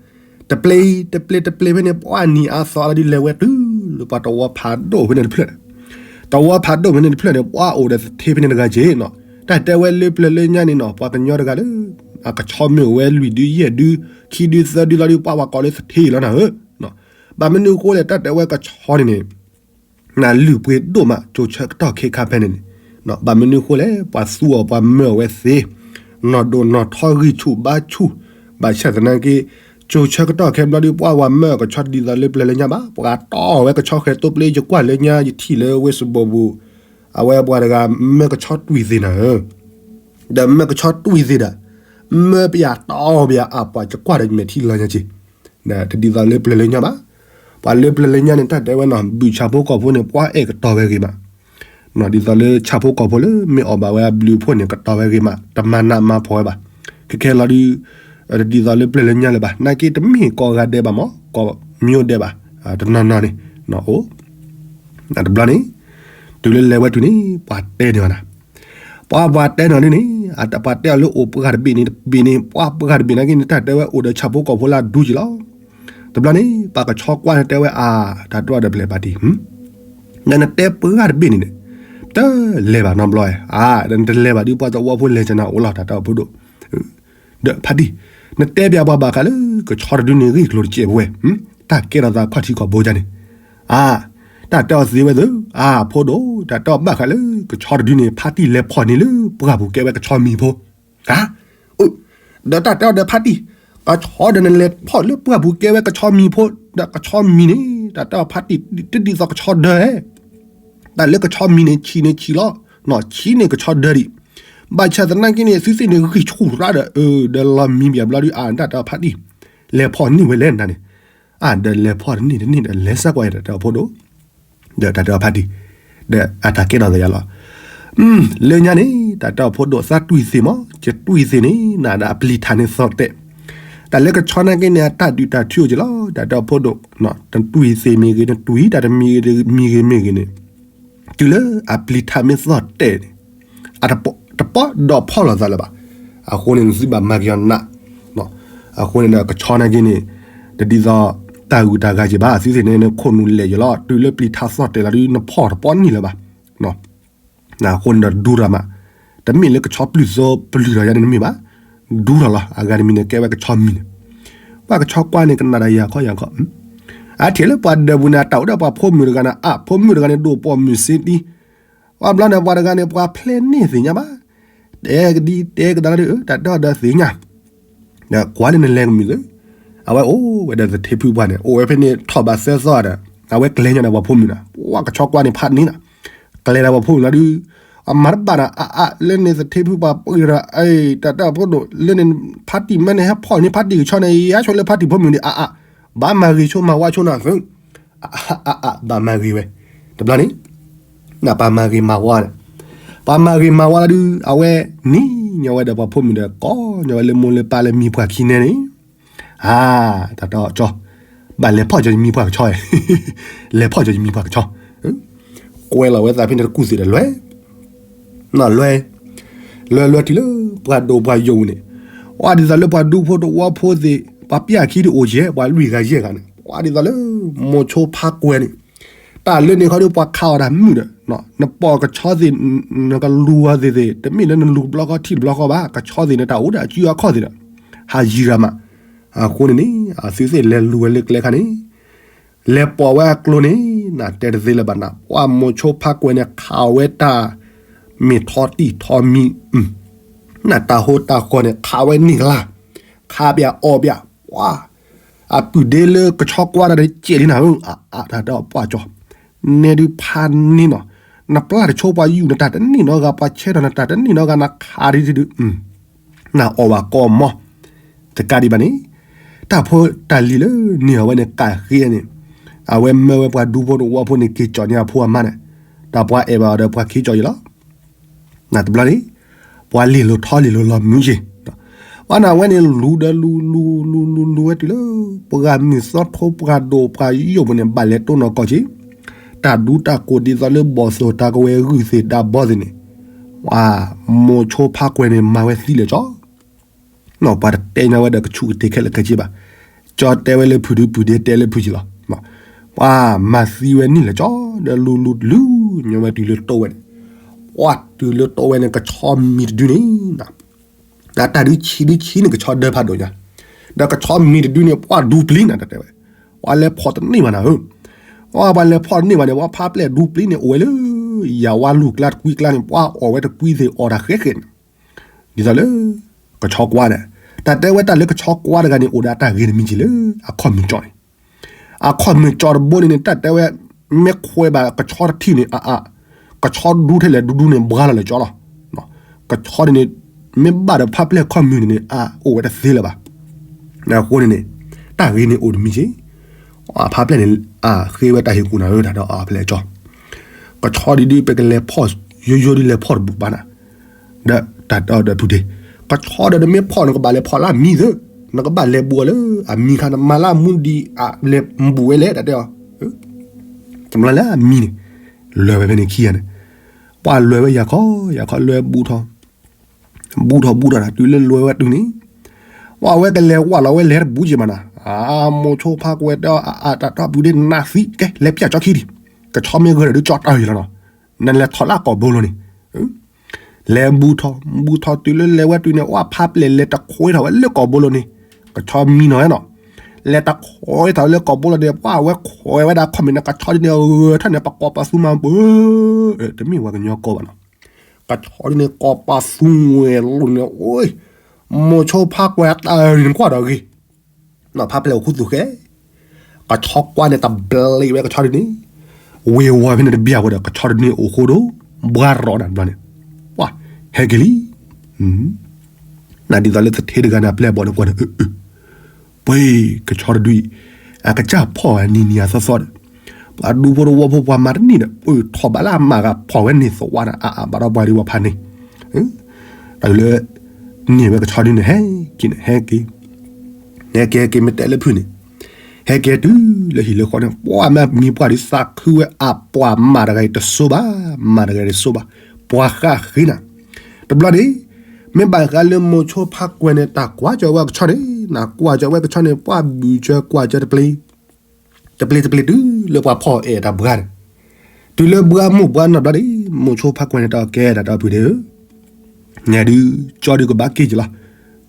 တပျ့ၤတပျ့ၤတပျ့ၤဖဲန့ၣ် ပှၤနံၤအါသီအါလီၤဒုး လဲၤဝဲတုၤလၢပှၤတဝီဖးဒိၣ်ဖဲန့ၣ်တဖျၢၣ်န့ၣ်, တဝီဖးဒိၣ်ဖဲန့ၣ်တဖျၢၣ်န့ၣ် ပှၤအိၣ်ဒီးသထ့ဖဲန့ၣ်တဂၤက့ၤနီၤ, တၢ်တဲဝဲလၢပျၢၤလၢညါန့ၣ်နီၤ ပှၤကညီတဂၤလၢ အကဆီမ့ၢ်အိၣ်ဝဲလွံၢ်ဒုယဲၢ်ဒု ခံဒုသၢဒုလီၤဒုး ပှၤဝဲကိးလၢသထ့လီၤနၤဧၢ, ဘၣ်မနုၤအဃိလဲၣ် တၢ်တဲဝဲကဆီန့ၣ်န့ၣ် နလုၢ်ပှ့ၤဒိၣ်မး ကၠိဆၢကတီၢ်ခဲခါဖဲန့ၣ်န့ၣ်, ဘၣ်မနုၤအဃိလဲၣ် ပှၤသူအီၤပှၤမၢအီၤဝဲသ့, နီၢ်ဒိၣ်နီၢ်ထီဂံၢ်ဆူၣ်ဘါဆူၣ်, ဘၣ်ဆၣ်သနာ်က့ ကၠိဆၢကတီၢ်ခဲဘျီဒုး ပှၤဝဲမၢအီၤကဆီတဒ်သိးလၢပျၢၤလၢညါဘၣ်, ပှၤတီၢ်ဝဲကဆီဃဲၤသိပျ့ၤ ယကွၢ်လၢညါ ယထံၣ်လၢဝ့ၢ်စဘိပူၤ, အဝဲပှၤတဂၤမၢကဆီတွံၢ်သ့နၤဧၢ ဒီးမၢကဆီတွံၢ်သ့ဒီး မၢပယၤတီၢ်ပယၤအပှၤ ယကွၢ်ဒီးယမဲာ်ထံလီၤညါက့ၤ, တဒ်သိးလၢပျၢၤလၢညါဘၣ်, ပှၤလၢပျၢၤလၢညါန့ၣ် တၢ်တဲဝဲနီၤ ဘုၣ်ဆၣ်ဖိကီၢ်ဖိန့ၣ် ပှၤအဲၣ်ကတီၤဝဲဂ့ၤမး, ဒ်သိးလၢဆၣ်ဖိကီၢ်ဖိလၢမ့ၢ်အီၣ်ဘၣ်ဝဲအဘျုးအဖှိၣ်န့ၣ် ကတီၤဝဲဂ့ၤမး တမၤနးမၤဖှီၣ်ဝဲဘၣ်, ခဲခဲလီၤဒုး တဒ်သိးလၢပျၢၤလၢညါလၢၤဘၣ်, နာ်က့တမ့ၢ်ကိးဂၤဒဲးဘၣ်မး ကိးမံၤဒဲးဘၣ်, တနီၤနီၤန့ၣ် အိၣ် တဘျီန့ၣ် တုၤလၢလဲၤဝဲတုၤန့ၣ် ပှၤတဲန့ၢ်အီၤနၤ, ပှၤပှၤတဲန့ၢ်အီၤဒ်န့ၣ် အတပှၤတဲအီၤလၢအိၣ်ပှၢ်တဘ့ၣ်န့ၣ်တဘ့ၣ်န့ၣ် ပှၤပှၢ်တဘ့ၣ်နာ်က့န့ၣ် တၢ်တဲဝဲအိၣ်ဒီးဆၣ်ဖိကီၢ်ဖိလၢအဒူက့ၤလီၤ, တဘျီန့ၣ် ပှၤကဆီကွၢ်န့ၣ်တဲဝဲအါ တၢ်တဲအီၤဒီးဖျဲၣ်ဖါတံၢ် နနတဲပှၢ်တဘ့ၣ်န့ၣ်ဒီး တလဲၤဘၣ်နီတဘျီဧါ, နတလဲၤဘၣ်ဒုး ပှၤတဝီဖိလဲၤကနၤအိၣ်လီၤ တၢ်တဲအီၤဖိဒိၣ်, ဒီးဖါတံၢ် နတဲပျးပှၤဘၣ်ဃးလၢ ကဆီတဒုန့ၣ်ဂ့ၢ်ကျိၤတစဲးပဝဲ, တၢ်ကဲထီၣ်သးခီၣ်ထံးခီၣ်ဘိဒ်န့ၣ်, အါ တၢ်တဲအီၤသ့ဝဲသ့ၣ် အါ ဖိဒိၣ် တၢ်တဲအီၤဘၣ်ဃးလၢ ကဆီတဒုန့ၣ် ဖါတံၢ်လဲၤဖီၣ်န့ၢ်လၢပှၢ်ပူၤကဲဝဲကဆီမံၤဖိ, အါ ဒီးတၢ်တဲအီၤဒီးဖါတံၢ် ကဆီဒီးနလဲၤဖီၣ်လၢပှၢ်ပူၤကဲဝဲကဆီမံၤဖိ, ဒီးကဆီမံၤန့ၣ် တၢ်တဲအီၤဖါတံၢ် တဒ်သိးကဆီဒၢဧဲ တၢ်လၢကဆီမံၤန့ၣ် ဆံးန့ၣ်ဆံးလီၤ, ဆံးန့ၣ်ကဆီဒၢဒံး, ဘၣ်ဆၣ်သနာ်က့န့ၣ် သုသ့ၣ်န့ၣ်ဂံၢ်ဆူၣ်ရၣ်ဒီး ဒီးလီၤမံၤဘၣ်ဘျီဒုး အါ တၢ်တဲအီၤဖါတံၢ် လဲၤဖီၣ်န့ၢ်ဝဲလဲၣ်နၤန့ၣ်, အါ ဒီးလဲၤဖီၣ်တန့ၢ်တန့ၢ်ဒီး လဲၤစၢ်ကွၢ်အံၤဒီးတဲအီၤဖိဒိၣ် ဒီးတၢ်တဲအီၤဖါတံၢ် ဒီးအတၢ်ကဲထီၣ်သးယၤလီၤ, လၢညါန့ၣ် တၢ်တဲအီၤဖိဒိၣ် သးတွံၢ်သ့ၣ်မး ယတွံၢ်သ့ၣ်န့ၣ် နၤဒီးအပျံၤထးန့ၣ်သီၣ်တဲာ်, တၢ်လၢကဆီနာ်က့န့ၣ် အတၢ်ဒုးတၢ်ထုအိၣ်က့ၤလီၤ တၢ်တဲအီၤဖိဒိၣ်, နတွံၢ်သ့ၣ်မ့ၢ်ဂ့ၤ နတွံၢ်တၢ်တမံၤဂ့ၤမ့ၢ်ဂ့ၤန့ၣ် တုၤလၢအပျံၤထးမ့ၢ်သီၣ်တဲာ်န့ၣ် အတပီၢ်ဒီးဖီၣ်လိာ်သးလၢၤဘၣ်, အဃိန့ၣ် နသုဘၣ်မၤက့ၤအီၤနး, အဃိန့ၣ်ဒီးကဆီနာ်က့န့ၣ် တဒ်သိးတၢ်ဂုၤတၢ်ဂၤက့ၤဘၣ်, သုသ့ၣ်န့ၣ် နခိၣ်နူာ်လဲၢ်ယလီၤ, တုၤလၢပျံၤထးသီၣ်တဲာ်လီၤဒုး နဖီၣ်တပီၢ်န့ၣ်လၢၤဘၣ်, အဃိန့ၣ်ဒီးဒူထီၣ်မး, တမ့ၢ်လၢကဆီပျုၢ်သိပျုၢ်ထီၣ်ယါန့ၣ်တမ့ၢ်ဘၣ်, ဒူထီၣ်လီၤ, အဂၤတမံၤန့ၣ် ကဲဝဲကဆီမံၤန့ၣ်, ပှၤကဆီကွၢ်န့ၣ် ကနၣ်ဒီးယၤခီယၤခီ, အထံၣ်လၢပှၤဒၢးပူၤန့ၣ် အတၢ်အိၣ်ဒီးပှၤဖိမုၣ်တဂၤန့ၣ် အဖိမုၣ်တဂၤန့ၣ် ဒိၣ်ပိာ်မုၣ်စ့တံ, ပှၤဘျီန့ၣ် ပှၤတဂၤန့ၣ် ပှၤဖျဲးန့ၢ်သ့ၣ်ညါဘၣ်, တဲကဒံတဲကဒါဒီး တၢ်တဲအီၤဒီးသ့ၣ်ညါ ဒီးကွၢ်လၢနလဲၤကမုာ်သ့, အဝဲအိၣ်ဝဲဒီးသထ့ဖုပှၢ်န့ၣ် အိၣ်ဝဲဖဲန့ၣ်ထီၣ်ဘးသၢသီဒီး အဝဲကျဲၤညီဒီးပှၤဖိမုၣ်န့ၣ် ပှၤကဆီကွၢ်န့ၣ်ဖးန့ၣ်လီၤ, ကျဲၤဒီးပှၤဖိမုၣ်လီၤဒုး, အမၤတဘၣ်ဒီးအါအါ လၢန့ၣ်သထ့ဖုပှၢ်ပှၢ်ဒီး တၢ်တဲအီၤဖိဒိၣ် လၢန့ၣ် ဖါတံၢ်မ့ၢ်န့ၣ် ဟဲဖီၣ်န့ၢ်ဖါတံၢ်ကဆီန့ၣ် ယါဆိလၢဖါတံၢ်ဖိမုၣ်န့ၣ် အါအါ, ဘၣ်မၤဂ့ၤဆိမၤဝါဆိနၤသု, အါအါ ဘၣ်မၤဂ့ၤဝဲ, တဘျီန့ၣ် ပှၤမၤဂ့ၤမၤဝါန့ၣ်, ပှၤမၤဂ့ၤမၤဝါလီၤဒုး အဝဲန့ၣ် ညီဝဲဒီးပှၤဖိမုၣ်ဒီးကိးညီဝဲလၢမိၢ်လၢပၢ်လၢမံၤပှၢ်ခံန့ၣ်န့ၣ်, အါ, တၢ်တကၠီ, ဘၣ်လဲၤဖီၣ်ကၠီယမံၤပှၢ်ကဆီ, လဲၤဖီၣ်ကၠီယမံၤပှၢ်ကဆီ, ကွဲးလီၤဝဲသးဖဲန့ၣ်တကူၣ်သ့ၣ်ဒီးလွဲၢ် လွဲၢ်, လွဲၢ်လွဲၢ်တုၤလၢပှၤဒိၣ်ပှၤယိာ်ပူၤန့ၣ်, အါ ဒ်သိးလၢပှၤဒူဖိတဝီဖိသ့ၣ် ပှၤပျၢ်ခံတအိၣ်ယဲၢ် ပှၤလွံၢ်ဂၤယဲၢ်ဂၤန့ၣ်, အါ ဒ်သိးလၢ မိၤဆိဖါကွဲၤန့ၣ်, တၢ်လၢန့ၣ်ခီဒီးပှၤခးအီၤတၢ်မုာ်ဒီး, နပိာ်ကဆီသ့ၣ်, နကလူၤအီၤသ့ၣ်သ့ၣ် တမ့ၢ်လၢနလူၤတဘျီဃီထံၣ်တဘျီဃီဘၣ်, ကဆီသ့ၣ်န့ၣ် တၢ်အိၣ်ဒီးအစုအခီၣ်သ့ၣ်ဒီး, ဟးယံၤရၤမး, အဃိန့ၣ်န့ၣ် အသုသ့ၣ်လဲၤလူၤဝဲလၢကျဲခါန့ၣ် လဲၤပိာ်ဝဲအကျိၤန့ၣ် နတဲတသ့လၢၤဘၣ်နၤ, ပှၤမိၤဆိဖါကွဲၤန့ၣ် ခးဝဲတၢ် မ့ၢ်ထီတံၢ်ထီမံၤ, နတၢ်ဟိတၢ်ဃီန့ၣ် ခးဝဲန့ၢ်ကလါ, ခးပၠးအီၣ်ပၠး, ပှၤ အပုၢ်ဒ့လၢကဆီကွၢ်တၢ်ဒီးကဲးလံနၤဧၢ, အတၢ်ဒီးပှၢ်ကၠီ, နဲဒုးဖးန့ၢ်နီၤ, နပျၢ်တဆိပှၤယူၢ်နတၢ်တန့ၢ်နီတဂၤ, ပှၤဆဲထီၣ်နတၢ်တန့ၢ်နီတဂၤ, နခးဒ်ဒုး နအီၣ်ဘၣ်ကိးမီၤ, တကးဒံးဘၣ်န့ၣ်, တၢ်ဖိတၢ်လံၤလၢန့ၢ်အဝဲန့ၣ်ကးဃ့န့ၣ်, အဝဲမၢဝဲပှၤဒူဖိတဝီဖိန့ၣ် က့ၤကၠီၣ်န့ၢ်အဖိအမါန့ၣ်, တၢ်ပှၤအဲၣ်ဘၣ်အီၤဒီးပှၤခ့ကၠီၣ်ယံၤလီၤ. နတဘျီန့ၣ်, ပှၤလ့ၢ်လိာ်ထီလ့ၢ်လိာ်လီၤမုာ်ယ့ၢ်, ပှၤန့ၣ်အဝဲန့ၣ်လူၤဒီးလူၤလူၤလူၤလူၤလူၤဝဲတုၤလၢ ပှၤမုၢ်သီထိပှၤဒိၣ်ပှၤယိာ်ပူၤန့ၣ် ဘၣ်လဲၤတိၢ်နီၣ်ကီၢ်က့ၤ, တၢ်ဒူတၢ်ကိၢ်ဒ်သိးလၢဘီၣ်သိၣ်တၢ်ကဝဲၤဂုၢ်သ့ၣ်တၢ်ဘီသ့ၣ်န့ၣ်, မိၤဆိဖါကွဲၤန့ၣ် မၤဝဲသံလၢာ်ကၠီ ပှၤတတဲညါဝဲဒီးကဆူၣ်ကတ့ၤခဲလၢာ်ခဲဆ့ဘၣ်, ကၠီတဲဝဲလၢဖုၣ်ဒုးပုၢ်ဒ့တဲလၢဖုၣ်ကံလီၤ, ပှၤမၤသံဝဲန့ၣ်လၢာ်ကၠီ, ဒီးလူၤလူၤလူၤညီဝဲတုၤလၢတိဝဲန့ၣ်, ပှၤတုၤလၢတိဝဲန့ၣ် ကဆီမံၤတဒုန့ၣ် တၢ်ဒုးဆံးဒုးဆံးန့ၣ် ကဆီဒၢဖးဒိၣ်ညါ, ဒီးကဆီမံၤတဒုန့ၣ် ပှၤဒူပျံၤနၤ တၢ်တဲဝဲ, ပှၤလဲၤဖီၣ်တန့ၢ်ဘၣ်နၤဧၢ, ပှၤလဲၤဖီၣ်တန့ၢ်ဘၣ်န့ၣ် ပှၤဖးပျဲၢ်ဒူပျံၤန့ၣ် အိၣ်ဝဲလၢ ယၤဝါလူၢ်ကျါတကွံကျါန့ၣ် ပှၤအီၣ်ဝဲတကွံသ့ၣ်အီၣ်တၢ်ဃဲဃဲန့ၣ်, ဒ်သိးလၢ ကဆီကွၢ်န့ၣ်, တၢ်တဲဝဲတၢ်လၢကဆီကွၢ်တဂၤန့ၣ် အိၣ်ဒီးတၢ်ဂ့ၤတမံၤက့ၤလၢ အခီၣ်မုၢ်ကၠီန့ၣ်, အခီၣ်မုၢ်ကၠီတဘိန့ၣ်န့ၣ် တၢ်တဲဝဲ မ့ၢ်ခွဲးဘၣ်ကဆီတထံၣ်န့ၣ် အါအါ, ကဆီဒူထဲလဲၣ်ဒူဒူန့ၣ် ဘှါလီၤလၢာ်ကၠီလီၤ, ကဆီန့ၣ်န့ၣ် မ့ၢ်ဘၣ်ဒီးဖးပျဲၢ်ခီၣ်မုၢ်န့ၣ်န့ၣ် အအိၣ်ဝဲတသ့လၢၤဘၣ်, အဃိန့ၣ်န့ၣ် တၢ်ဂ့ၤန့ၣ်အိၣ်တမံၤက့ၤ, ဖးပျဲၢ်န့ၣ် အဃ့ဝဲတၢ်ဟ့ၣ်ကူၣ်နၤဧၢ တၢ်ဒီးအဖဲလဲၣ်ကၠီ, ကဆီဒ်ဒ်ပကလဲၤဖီၣ်ယိယိဒ်လဲၤဖီၣ်တဘူးဘၣ်နၤ, ဒီးတၢ်ဒီးဖုၣ်ဒ့, ကဆီဒီးနမ့ၢ်ဖီၣ်နကဘၣ်လဲၤဖီၣ်လၢအမံၤသၢ, နကဘၣ်လဲၤဘူးအီၤလၢအမံၤခါ နမၤလၢအမူဒံးအလဲၤဘူးဝဲလဲၣ် တၢ်တဲအီၤ, တဘျီလၢအမံၤန့ၣ် လဲၤဝဲဖဲန့ၣ်ခံဂၤန့ၣ်, ပှၤလဲၤဝဲယၤခီယၤခီ လဲၤဘူးထီၣ် ဘူးထီၣ်ဘူးထီၣ်တၢ် တုၤလၢလဲၤဝဲတုၤန့ၣ်, ပှၤဝဲကလဲၤဝဲလီၤဝဲလဲၤတဘူးက့ၤမးနၤ, အမိၤဆိဖါကွဲၤတဲအီၤ အတၢ်တီပူၤဒ့နးသံ ကဲလဲၤပၠးကၠီခံဒံး, ကဆီမ့ၢ်ဂၢၢ်ဒီးဒုးကၠီတၢ်အံၤလီၤနီၤ, နလဲၤထီၣ်လၢကိာ်ဘိလိၤန့ၣ် လဲၤဘူးထီၣ် ဘူးထီၣ်တုၤလၢလဲၤဝဲတုၤန့ၣ် ပှၤဖးပျဲၢ်လဲၤတခွဲထီၣ်ဝဲလၢကိာ်ဘိလိၤန့ၣ်, ကဆီမံနီၤနီၤ, လဲၤတခွဲထီၣ်လၢကိာ်ဘိလိၤန့ၣ် ပှၤဝဲခွဲဝဲဒၣ်ခီၣ်မ့ၢ်န့ၣ် ကဆီဒ်န့ၣ် ဂၢၢ်ထီၣ်န့ၣ် ပကိးပသူမၤပၢ, တမ့ၢ်ဝဲကညီကိးဘၣ်နီၤ, ကဆီဒ်န့ၣ် ကိးပသူဝဲလိၤန့ၣ် အိၣ်, မိၤဆိဖါကွဲၤတၢ်န့ၣ်ကွၢ်ဒီးဂ့ၤ ဖးပျဲၢ်အိၣ်ခူသူၣ်ဃဲ, ကဆီကွၢ်န့ၣ် တဘျ့ဝဲကဆီဒ်န့ၣ်, ဝ့ၤဝီၤဖဲန့ၣ်တဘျီဝဲဒီး ကဆီဒ်န့ၣ်အိၣ်ဃိဒီး ဘှါရီးနၤတဘျီန့ၣ်, ပှၤဟဲက့ၤလံ, နဒ်သိးလၢသထ့တဂၤန့ၣ် အပျဲၢ်ဘီၣ်န့ၣ်ကွၢ်န့ၣ်, ပှ့ၤကဆီတဒုအံၤ, အကစၢ်ဖီၣ်နံၤနံၤအသီသီဒီး, ပှၤဒူဖိတဝီဖိပှၤမၤတန့ၢ်ဒီး ပှ့ၤထီၣ်ဘၣ်လၢအမၤဂၤဖီၣ်ဝဲန့ၣ်သဝီန့ၣ် အါအါဘၣ်ဒီးပှၤဒံးပှၤဖးန့ၣ် တၢ်လၢ န့ၢ်ဝဲကဆီဒ်န့ၣ် ဟဲက့ၤန့ၣ် ဟဲက့ၤ, ဟဲက့ၤဟဲက့ၤ မ့ၢ်တဲလၢဖုၣ်န့ၣ်, ဟဲက့ၤတုၤလၢဟံၣ်လၢဃီန့ၣ် ပှၤမၤမံၤပှၢ်ဒုးသးခုဝဲအပှၤမၤတဂၤအံၤတစိဘၣ်, မၤတဂၤအံၤတစိဘၣ်, ပှၤဃၣ်ဃ့နၤ, တဘျီန့ၣ်, မ့ၢ်ဘၣ်ဃးလၢမိၤဆိဖါကွဲၤန့ၣ် တၢ်ကွၢ်ကၢၤဝဲကဆီန့ၣ်, နကွၢ်ကၢၤဝဲကဆီန့ၣ် ပှၤဘုၣ်စၢၤကွၢ်စၢၤတပျ့ၤ တပျ့ၤတပျ့ၤတုၤလၢပှၤဖီၣ်အဲၣ်တၢ်ဘှါန့ၣ်, တုၤလၢဘှါမိၢ်ဘှါနီၢ်ဘျီန့ၣ် မိၤဆိဖါကွဲၤန့ၣ် တၢ်ကဲဒၣ်ဒီပုၢ်ဒ့ဧၢ, နဲဒုး ကၠီဒုးကဘၣ်က့ၤက့ၤလီၤ,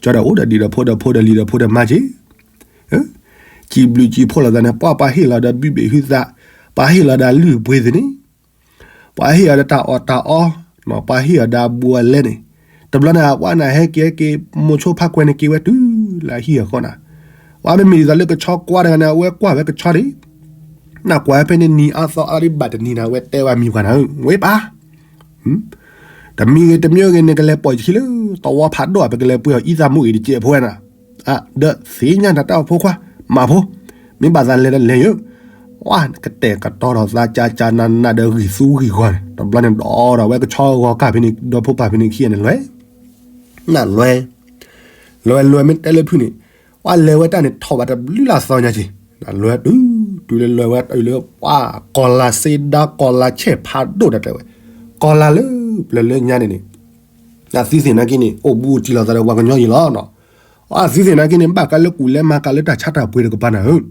ကၠီဒီးအိၣ်ဒီးဒံးဒီးဖိဒီးဖိဒီးလံၤဒီးဖိဒီးမါက့ၤ, စံးဘျုးစံးဖှိၣ်လိာ်သးန့ၣ် ပှၤပှၤဟ့ၣ်လီၤဒီးဘုဘ့ၣ်ဟုသး, ပှၤဟ့ၣ်လီၤဒီးလုၢ်ပှ့ၤသ့ၣ်န့ၣ် ပှၤဟ့ၣ်အီၤဒီးတၢ်အီၣ်တၢ်အီ, ပှၤဟ့ၣ်အီၤဒီးအဘူးအလဲန့ၣ်, တဘျီန့ၣ် ပှၤန့ၣ်ဟဲက့ၤဟဲက့ၤ မိၤဆိဖါကွဲၤန့ၣ်က့ၤဝဲတုၤလၢအဟံၣ်အဃီန့ၣ်, ပှၤမ့မ့ၢ်ဒ်သိးလၢကဆီကွၢ်တဂၤန့ၣ် အဝဲကွၢ်ဝဲကဆီဒံး, နကွၢ်ဝဲဖဲန့ၣ်နံၤအါသီအါဒံးဘၣ်တနံၤန့ၣ် အဝဲတဲဝဲမံၤပှၢ်န့ၣ် ဝ့ပၢ် တမံၤဂ့ၤတမံၤဂ့ၤ နကလဲၤပိာ်ယခံလၢ သဝီဖးဒိၣ် ပကလဲၤပှ့ၤအီၤအံသးမူအံၤတစဲးဖိဝဲနၤ, ဒီးသ့ၣ်ညါတၢ်တၢ်အိၣ်ဖိခွါ, မၤဖိ, မ့ၢ်ဘၣ်သးလဲၤဒီးလဲၤယိာ်, ဝါ ကတဲာ်ကတီၤထီၣ်သးကၢ်ကၢ်နးနးဒီးဂံၢ်သူဂံၢ်ဂီၤန့ၣ် တဘျီန့ၣ်ဒီးဒီးဝဲကဆီဂီၤကၢ်ဖဲန့ၣ် ဒီဖိပၢ်ဖဲန့ၣ်ခံဂၤန့ၣ်လွဲၢ် နလဲၤ လဲၤလဲၤမ့ၢ်တဲလၢဖုၣ်န့ၣ်, ပှၤလဲၤဝဲတၢ်န့ၣ်ထီၣ်ဘးတဘျုးလၢအသီညါက့ၤ, လဲၤတုၤ တုၤလၢလဲၤဝဲတုၤလၢပှၤကီၤလၤစ့ဒၢ ကီၤလၤဆဲးဖးဒိၣ်တၢ်တဲဝဲ, ကီၤလၤလၢပျၢၤလၢညါန့ၣ်န့ၣ် အသုသ့ၣ်နာ်က့န့ၣ် အိၣ်ဘူးအိၣ်တံၢ်လိာ်သးဒီးပှၤကညီယံၤလီၤ. အသုသ့ၣ်နာ်က့န့ၣ် ဘၣ်ကးလၢကူၣ်လဲမၤကၤလၢတၢ်ဆါတၢ် ပှ့ၤတကပၤနၤဧၢ,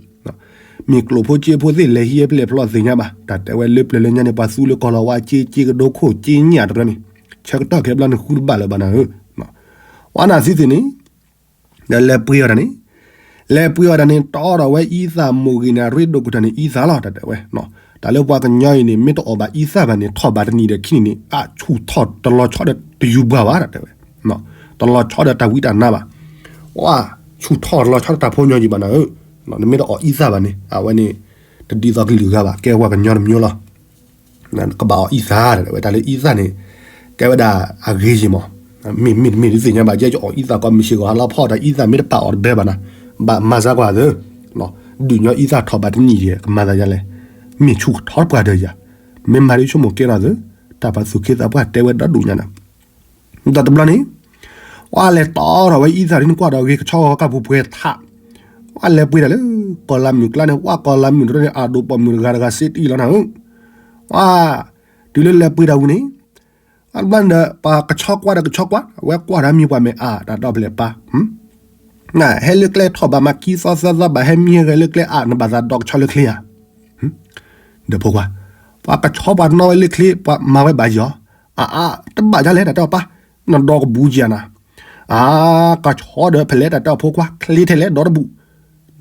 မ့ၢ်ကျိၣ်ဖိစ့ဖိသ့ၣ်လဲၤဟံးဖျဲၣ်ဖျိးသ့ၣ်ညါဘၣ်, တၢ်တဲဝဲလၢပျၢၤလၢညါန့ၣ် ပှၤသူလၢကီၤလၤဝါစ့ စ့ကဒိခိၣ်စ့ညၣ်တရၢန့ၣ်, ဆၢကတီၢ်ခဲဘျီန့ၣ်ဃုတဘၣ်လၢၤဘၣ်နၤဧၢ, ဝဲနၤသုသ့ၣ်န့ၣ် ဒီးလဲၤပှ့ၤအီၤတၢ်န့ၣ်, လဲၤပှ့ၤအီၤတၢ်န့ၣ် တီထီၣ်ဝဲအံသၣ်မိၢ်ဂ့ၤန့ၣ် အရ့ဒိၣ်ကတၢၢ်န့ၣ် အံသၣ်လီၤ တၢ်တဲဝဲ, တၢ်လၢပှၤကညီအံၤန့ၣ် မ့ၢ်တအီၣ်ဘၣ်အံသၣ်ဘၣ်န့ၣ် ထီၣ်ဘးတနံၤဒီးခံနံၤန့ၣ် အဆူၣ်ထီၣ်တလီၤဆီဒီးတယူၤပှၤဘၣ် တၢ်တဲဝဲ, တလီၤဆီဒီးတၢ်ဝံတၢ်နါဘၣ်, ဝါ ဆူၣ်ထီၣ်တလီၤဆီဒီးတၢ်ဖိညီယံၤဘၣ်နၤဧၢ, နမ့ၢ်တအီၣ်အံသၣ်ဘၣ်န့ၣ် အဝဲန့ၣ် တဒ်သိးကလုာ်ဂၤဘၣ် ကဲပှၤကညီတမျိုးလီၤ. ကဘၣ်အီၣ်အံသၣ် တၢ်တဲဝဲ တၢ်လၢအံသၣ်န့ၣ် ကဲဝဲဒၣ်အဂ့ၤယံၤမး, မ့ၢ်မ့ၢ်တမ့ၢ်ဒုးသ့ၣ်ညါဘၣ် ကဲကအီၣ်အံသၣ်ကီး မုၢ်ဆ့ၣ်ဂီၤဟါလီၤဖီၣ်တၢ် အံသၣ်မ့ၢ်တပာ်အီၤတဘဲဘၣ်နၤ, ဘၣ်မၤစၢ်ကွၢ်သၢ, ဒုးညီအံသၣ်ထီၣ်ဘးတနံၤယဲၢ် ကမၤသးယါလဲၣ်, မ့ၢ်ဆူၣ်ထီၣ်ပှၤဒၢးယၤ, မ့ၢ်မၤဒ်ဆိကမိၣ်ကဲထီၣ်သၢ, တၢ်ပှၤသူၣ်က့သးပှၢ်တဲဝဲဒီဒူၣ်ညါနၤ ဒီးတဘျီန့ၣ် ပှၤလဲၤတီထီၣ်ဝဲအံသၣ်ဒ်နကွၢ်ဒီးဂ့ၤ ကဆီဂီၤကၢ်ပူၤပှဲၤထး, ပှၤလဲၤပှ့ၤတၢ်လၢ ကီၤလၤမုၣ်ကျါန့ၣ် ဝဲကီၤလၤမုၣ်တရၢန့ၣ် အဒိၣ်ပိာ်မုၣ်တဂၤတဂၤစ့တအံၤလီၤနၤဧၢ, ပှၤ တုၤလၢလဲၤပှ့ၤတၢ်ဝံၤန့ၣ် အဘျီန့ၣ်ဒီး ပှၤကဆီကွၢ်ဒီးကဆီကွၢ် ဝဲကွၢ်ဒီးမံၤပှၢ်မဲာ်အါ တၢ်ဒီဖျၢၣ်ပၢ် ဟဲလၢကျဲထီၣ်ဘးမၤခံသီသၢသီဘၣ် ဟဲမံဟဲဂဲၤလၢကျဲအါ နဘၣ်သးဒီးကဆီလၢချ့ဧါ, ဒီးဖိခွါ ပှၤကဆီပှၤနီၣ်ဝဲလၢချ့ ပှၤမၤဝဲဘၣ်ယီၤ, အါအါ တဘၣ်ယါလဲၣ် တၢ်တဲအီၤပၢ်, နဒီကဘူးကယၤနၤ, အါ ကဆီဒီးဖဲလဲၣ် တၢ်တဲအီၤဖိခွါ ချ့ထဲလဲၣ်ဒီတဘူး,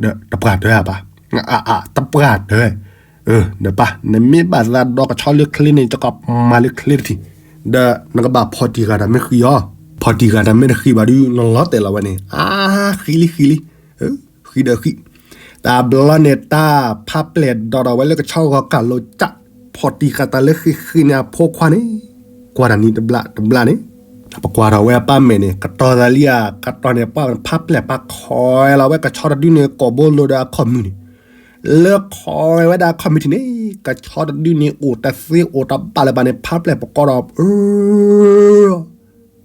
ဒီးတပှၢ်တၢၢ်ပၢ်, အါအါ တပှၢ်တၢၢ်, ဒီးပၢ် နမ့ၢ်ဘၣ်သးဒီကဆီလၢချ့န့ၣ် ယကမၤလၢချ့တထံၣ်, ဒီးနကဘၣ်ဖီၣ်တံၢ်ဃာ်တၢ်မ့ၢ်ဃံအီၤ, ဖီၣ်တံၢ်ဃာ်တၢ်မ့ၢ်တဃံဘၣ်ဒုး နလီၤတဲာ်လီၤဝဲန့ၣ် အါ ဃံလံဃံလံ, ဃံဒီးဃံ, တၢ်ဘျီန့ၣ် တၢ်ဖးပျဲၢ်ဒိးထီၣ်ဝဲလၢကဆီဂီၤကၢ်လိာ်ကၢ်, ဖီၣ်တံၢ်ဃာ်တၢ်လၢဃံဃံန့ၣ် အဖိခွါန့ၣ်, ကွၢ်တၢ်နံၤတဘျီတဘျီန့ၣ်, ပကွၢ်ထီၣ်ဝဲအပၢ်မဲာ်န့ၣ် ကတီၤသးလံဧါ ကတီၤန့ၣ် ပှၤဖးပျဲၢ်ပၢ်ခီလီၤဝဲ ကဆီတဒုန့ၣ် ကိာ်ဘိလိၤဒီးအခီၣ်မုၢ်န့ၣ်, လၢခီဝဲဒၣ်အခီၣ်မုၢ်ထံးန့ၣ် ကဆီတဒုန့ၣ် အိၣ်တသ့အိၣ်တဘၣ်လၢၤဘၣ်န့ၣ် ဖးပျဲၢ်ပကိးဒီး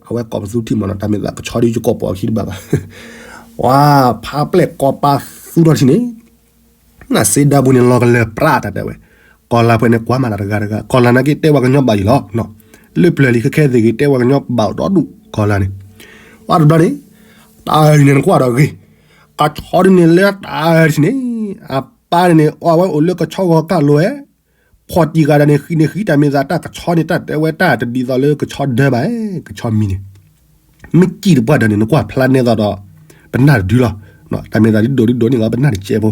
အဝဲကိးပသူထံၣ်မးနီၤ တၢ်မ့ၢ်သးကဆီဒုယကိးပိာ်အခံတဘၣ်ဘၣ်, ဝါ ဖးပျဲၢ်ကိးပသူထီၣ်ထံၣ်န့ၣ်, နစ့ဒၢပူၤန့ၣ် လီၤကလၢၤပြးတၢ်တဲဝဲ, ကီၤလၤပှဲၤန့ၣ်ကွၢ်မးတၢ်တဂၤတဂၤ ကီၤလၤနာ်က့တဲပှၤကညီဘၣ်ယံၤလီၤ, လၢပျၢၤလံခဲခဲသ့ၣ်ဂ့ၤ တဲပှၤကညီဘၣ်အိၣ်ဒီဒူၣ် ကီၤလၤန့ၣ်, ဝါတဘျီန့ၣ်, တၢ်အံၤန့ၣ်နကွၢ်ဒီးဂ့ၤ, ကဆီဒုန့ၣ်လၢတၢ်အံၤထံၣ်န့ၣ်, အပၢ်န့ၣ်န့ၣ် အီၣ်ဝဲအိၣ်လၢကဆီဂီၤကၢ်လိာ်ဝဲ ဖီၣ်တံၢ်ဃာ်တၢ်န့ၣ် ဃံန့ၣ်ဃံ တၢ်မ့ၢ်သးတၢ်ကဆီန့ၣ် တၢ်တဲဝဲတၢ်တဒ်သိးလၢကဆီဒၢဘၣ်, ကဆီမံၤန့ၣ်, မ့ၢ်ကံၣ်တပှၢ်ဒီးန့ၣ် နကွၢ်ဖျါနဲသိးဒီး ပနၢ်တဒုလီၤ, တၢ်မ့ၢ်သးဒ်ဒိၣ်ဒ်ဒိၣ်န့ၣ်လီၤ ပနၢ်တကဲဖိ,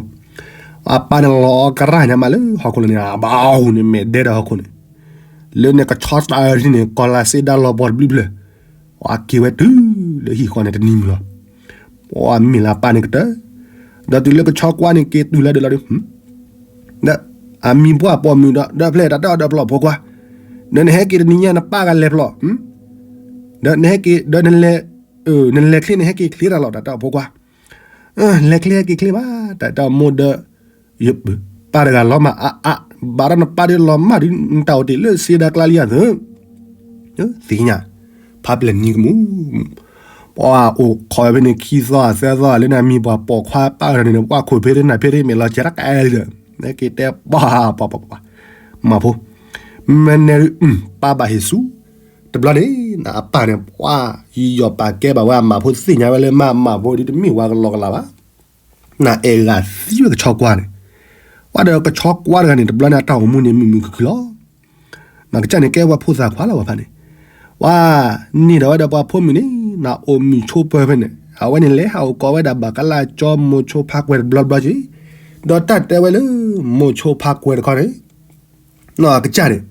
အပၢ်န့ၣ်လီၤကရၢ်ညါမးလၢဟီၣ်ခိၣ်လၢန့ၣ် အဘၣ်အူန့ၣ်မဲာ်ဒဲဒီးဟီၣ်ခိၣ်န့ၣ်, လၢန့ၣ်ကဆီတၢ်အံၤန့ၣ် ကီၤလၤစ့ဒၢလီၤဘီတဘျုးဖျၢၣ်, အက့ၤဝဲတုၤလၢဟံၣ်ဃီန့ၣ်တနံၤမုၢ်လီၤ ပှၤမ့ၢ်လၢအပၢ်န့ၣ်ကတၢၢ်, ဒီးတုၤလၢကဆီကွၢ်န့ၣ်က့ၤတုၤလၢဒၢးလီၤဒုး, ဒီးအမံၤပှၢ်ပိာ်မုၣ်ဒီး ဒီးဖျဲၣ်တၢ်တဲအီၤဒီးဖျိးဖိခွါ, ဒီးနဟဲက့ၤတနံၤညါနပၢ်ဂၤလဲၤဖျိး, ဒီးနဟဲက့ၤ ဒီးနလဲၤ, နလဲၤချ့နဟဲက့ၤချ့တၢ်လီၤ တၢ်တဲအီၤဖိခွါ, လဲၤချ့ဟဲက့ၤချ့ဘၣ် တၢ်တဲအီၤမိၢ်ဒီး ပၢ်တဂၤလီၤမၢ်အါအါ, ဘၣ်ဒီးနပၢ်ဒ်လီၤမၢ်ဒုး နတၢ်အိၣ်တ့ၢ်လၢစ့ဒၢကျါလံဧါသၢ, သ့ၣ်ညါ, ဖးပျဲၢ်နံၤကမူၣ်, ပှၤအိၣ်ခိးဝဲဖဲန့ၣ်ခံသီသၢသီလၢန့ၣ် မံၤပှၢ်ပိာ်ခွါပၢ်တဂၤန့ၣ် ပှၤခိၣ်ဖဲတနၢ်ဖဲတမ့ၢ်လီၤစဲးတၢ်ကဲလံဒီး နက့ၤတဲပှၤပှၤပှၤပှၤ, မၤဖိ, မနဲဒုး ပၢ်ဘၣ်ဟ့ၣ်ဆူ, တဘျီန့ၣ် နအပၢ်န့ၣ် ပှၤယံာ်ယီၣ်ပာ်ကဲဘၣ်ဝဲအမၤဖိ သ့ၣ်ညါဝဲလၢမၤအမၤဖိဒ်တမ့ၢ်ဝဲကလီကလီဘၣ် နအဲၣ်ဂၤသံဝဲကဆီကွၢ်န့ၣ်, ပှၤဒီးကဆီကွၢ်တဂၤန့ၣ် တဘျီန့ၣ် အတၢ်အိၣ်မူန့ၣ် မုာ်မုာ်ခုၣ်ခုၣ်လီၤ. နကစၢ်န့ၣ်ကဲပှၤဖိသၣ်ခွါလီၤ ပှၤဖးန့ၣ်, ပှၤန့ၢ်ဒီးဝဲဒီးပှၤဖိမုၣ်န့ၣ် နအိၣ်မုာ်ဆိပၢၤဖဲန့ၣ် အဝဲန့ၣ်လဲၤဟးအိၣ်ကိးဝဲဒၣ်ဘၣ်ကလၢ်ကၠီ မိၤဆိဖါကွဲၤတဘျီဘျီက့ၤ, ဒီးတၢ်တဲဝဲလၢ မိၤဆိဖါကွဲၤတခီန့ၣ် နီၢ်ကစၢ်န့ၣ်